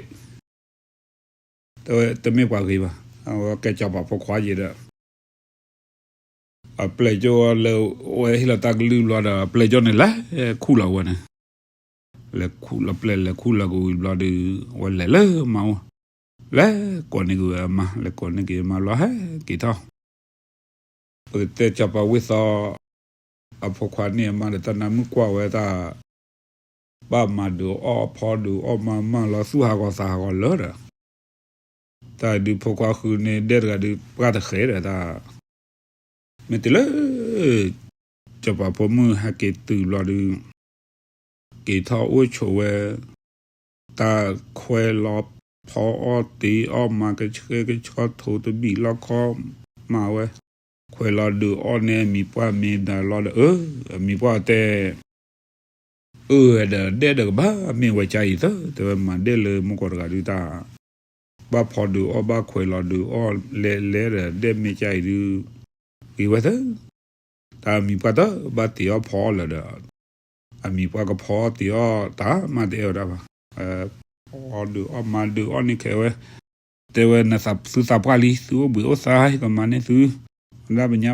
တဲဝဲတမ့ၢ်ပှၤဂ့ၤဘၣ်, အဝဲကဲစီၤပၤဖိခွါယဲဒီး အပျဲၢ်ကၠိလၢ ဝဲဟ့ၣ်လီၤတၢ်ကလုၢ်ဘျီဒီး အပျဲၢ်ကၠိန့ၣ်လဲၤခူၣ်လီၤဝဲန့ၣ်, လဲၤခူၣ်လီၤပျဲၢ်လဲၤခူၣ်လီၤကဝံၤဘျီဒုး ဝဲလဲၤလၢမါအိၣ်, လဲၤကိးန့ၢ်က့ၤဝဲအမါ လဲၤကိးန့ၢ်က့ၤအမါဘျီဟဲက့ၤထီၣ် ပကတဲစီၤပၤဝ့ၢ်သီ အဖိခွါန့ၢ်အမါဒီး တၢ်နါမုၣ်ကွၢ်ဝဲတၢ် ဘၣ်မၤဒုးအီၣ်ဖီဒုးအီၣ်မါမၢလီၤသူၣ်ဟးဂီၤသးဟးဂီၤလၢာ်ဒီး တၢ်ဒုးဖိခွါဃုန့ၢ်ဒဲၣ်တဂၤဒုး ပှၢ်တဃဲဒီးတၢ် မ့ၢ်တုၤလၢ စီၤပၤဖိမုၣ်ဟဲက့ၤတုၤဘျီဒုး က့ၤထီၣ်အိၣ်ဆိးဝဲ တၢ်ခွဲးလီၤဖီအီၣ်တ့အီၣ်မၤကဆှဲကဆှီထိးတဘံၣ်လီၢ်ခီ မၤဝဲ ခွဲးလီၤဒုးအီၣ်န့ၢ်အမံၤပှၢ်မ့ၢ်ဒၣ်လီၤဒီး အၢ အမံၤပှၢ်တဲ အၢ ဒီးဒဲၣ်ဒီးကဘၣ်မ့ၢ်ဝဲကါအံၤသၢ တဲဝဲမၤဒဲၣ်လၢမူကီၢ်တဂၤဒုးတၢ် ဘၣ်ဖီဒုးအီၣ်ဘၣ်ခွဲးလီၤဒုးအီၣ်လဲၤလဲၤဒီးဒဲၣ်မ့ၢ်ကါအံၤဒုး ဂ့ၤဝဲသၢ တၢ်အမံၤပှၢ်တဘၣ်တ့အီၣ်ဖီအီၣ်လၢၤဒီး အမံၤပှၢ်ကဖီတ့အီၣ်တၢ်မးတအဲၣ်ဝဲဒၣ်ဘၣ် ဖီဒုးအီၣ်မၤဒုးအီၣ်န့ၢ်ခဲဝဲ တဲဝဲနသုသးပှၢ်လံ သုအိၣ်ဘှံးအိၣ်သါ ယကမၤန့ၢ်သု ဒၣ်ပညါဘီလီၤ ဒီးက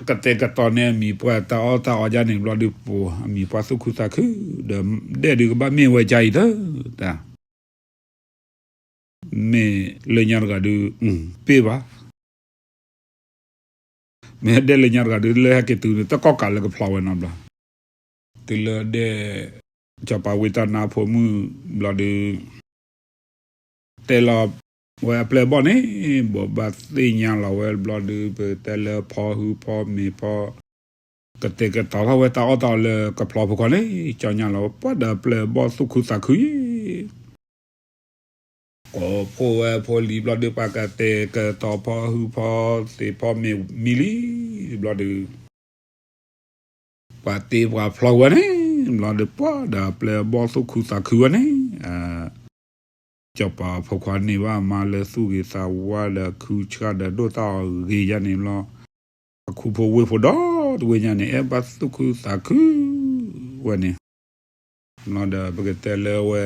တဲာ်ကတီၤန့ၢ်အမံၤပှၢ်တၢ်အီၣ်တၢ်အီယါန့ၣ်ဘျီဒုးပူၤ အမံၤပှၢ်သူၣ်ခုသးခု ဒီးဒဲၣ်ဒုးကဘၣ်မ့ၢ်ဝဲကါအံၤသၢ တၢ် မ့ၢ်လၢညါတဂၤဒုး ပ့ၢ်ဘၣ် မ့ၢ်ဒဲၣ်လၢညါတဂၤဒုး လၢဟဲက့ၤတုၤန့ၣ်တကီၢ်ကးလၢကဖျီဝဲနီတဘျီ တုၤလၢဒဲၣ် စီၤပၤဝ့ၢ်တၢ်နါဖိမုၣ်ဘျီဒုး တဲလီၤဝဲအပျဲၢ်အဘီၣ်န့ၣ် ဘိးဘၣ်သ့ၣ်ညါလီၤဝဲဘျီဒုး ပတဲလၢဖီဟုဖီမ့ၤဖီ ကတဲာ်ကတီၤထီၣ်ဝဲတၢ်အီၣ်တၢ်အီလၢကဖျီဖိခွါန့ၣ် ကၠီညါလီၤဝဲပှၢ်ဒီးအပျဲၢ်အဘီၣ်သူၣ်ခုသးခုယံၤ ကိးဖိဝဲဖိလံၤဘျီဒုး ပှၤကတဲာ်ကတီၤဖီဟုဖီသ့ၣ်ဖီမ့ၤမံလံ ဘျီဒုး ပှၤတ့ပှၤဖျီဝဲန့ၣ် ဘျီဒုးပှၢ်ဒီးအပျဲၢ်အဘီၣ်သူၣ်ခုသးခုဝဲန့ၣ် စီၤပၤဖိခွါန့ၢ်ဘၣ်အမါလၢသူၣ်ဂ့ၤသးဝါဒီးခုဆှၣ်ဒီးဒိၣ်တၢ်အီၣ်ဂ့ၤယါန့ၣ်ဘျီ အခူဖိဝ့ၢ်ဖိဒီတဝ့ၢ်ညါန့ၣ် အဲၣ်ဘၣ်သူၣ်ခုသးခုဝဲန့ၣ် ဘျီဒီးပကတဲလၢဝဲ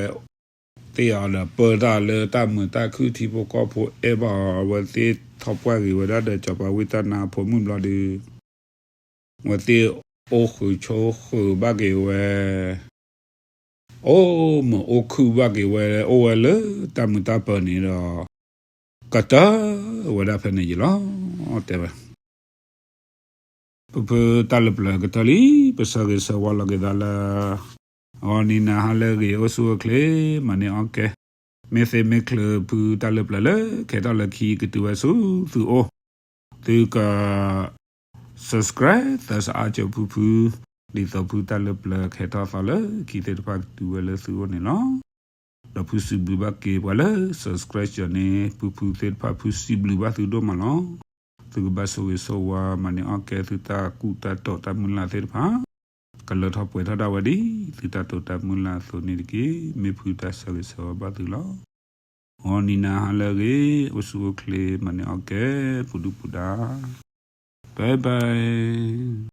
သ့ၣ်အီၤဒီးပၢတၢ်လၢတၢ်မုာ်တၢ်ခုၣ် ထံဖိကီၢ်ဖိအဲၣ်ဘၣ်အီၤ အဝဲသ့ၣ်ထီၣ်ပှၢ်ဂ့ၤဝဲဒၣ်ဒီး စီၤပၤဝံတၢ်နါအဖိမုၣ်ဘျီဒီး အဝဲသ့ၣ်အိၣ်ဃုာ်ဆိးဃုာ်ဘၣ်က့ၤဝဲ, အိၣ်မုာ်အိၣ်ခုၣ်ဘၣ်က့ၤဝဲ, အိၣ်ဝဲလၢတၢ်မုာ်တၢ်ပၢၤန့ၣ်ဒီး ကတၢၢ်ဝဲဒၣ်ဖဲန့ၣ်ယံၤလီၤ တဲဝဲ. ဖုဖုတၢ်လၢပျၢၤကတၢၢ်လံ, ပဆၢဂ့ၤဆၢဝါလီၤက့ၤသးလၢ ဂီၤနံၤနၤဟါလၢအဂ့ၤ အိၣ်ဆူၣ်အိၣ်ချ့ မၤန့ၢ်အီၣ်ကဲ, မ့ၢ်သ့မ့ၢ်ချုးဖုတၢ်လၢပျၢၤလၢ ခဲထီၣ်လၢခံကတုၤဝဲဆူသုအိၣ်, သုက subscribe သးစအါကၠီဖုဖု, ဒ်သိးဖုတၢ်လၢပျၢၤခဲထီၣ်သီလၢခံသ့ၣ်တဖၣ်ကတုၤဝဲလၢသုအိၣ်န့ၣ်လီၤ. ဒီးဖုစံးဘျုးဘၣ်က့ၤပှၤလၢ subscribe ကၠီန့ၣ် ဖုဖုသ့ၣ်တဖၣ် ဖုစံးဘျုးဘၣ်သုဒိၣ်မးလီၤ. သုကဘၣ်ဆိၣ်ဂ့ၤဆိၣ်ဝါ မၤန့ၢ်အီၣ်ကဲသုတၢ်ကူၣ်တၢ်တီၤတၢ်မုၢ်လၢ်သ့ၣ်တဖၣ် ကလၢထီၣ်ပှဲၤထီၣ်ဒၣ်ဝဲဒ် သုတၢ်တိာ်တၢ်မုၢ်လၢ်အသိးန့ၣ်တက့ၢ်. မ့ၢ်ဖုတၢ်ဆၢဂ့ၤဆၢဝါဘၣ်သုလီၤ. ဂီၤနံၤနၤဟါလၢအဂ့ၤ အိၣ်ဆူၣ်အိၣ်ချ့ မၤန့ၢ်အီၣ်ကဲ ပူၤဒုၣ်ပူၤဒါ bye bye.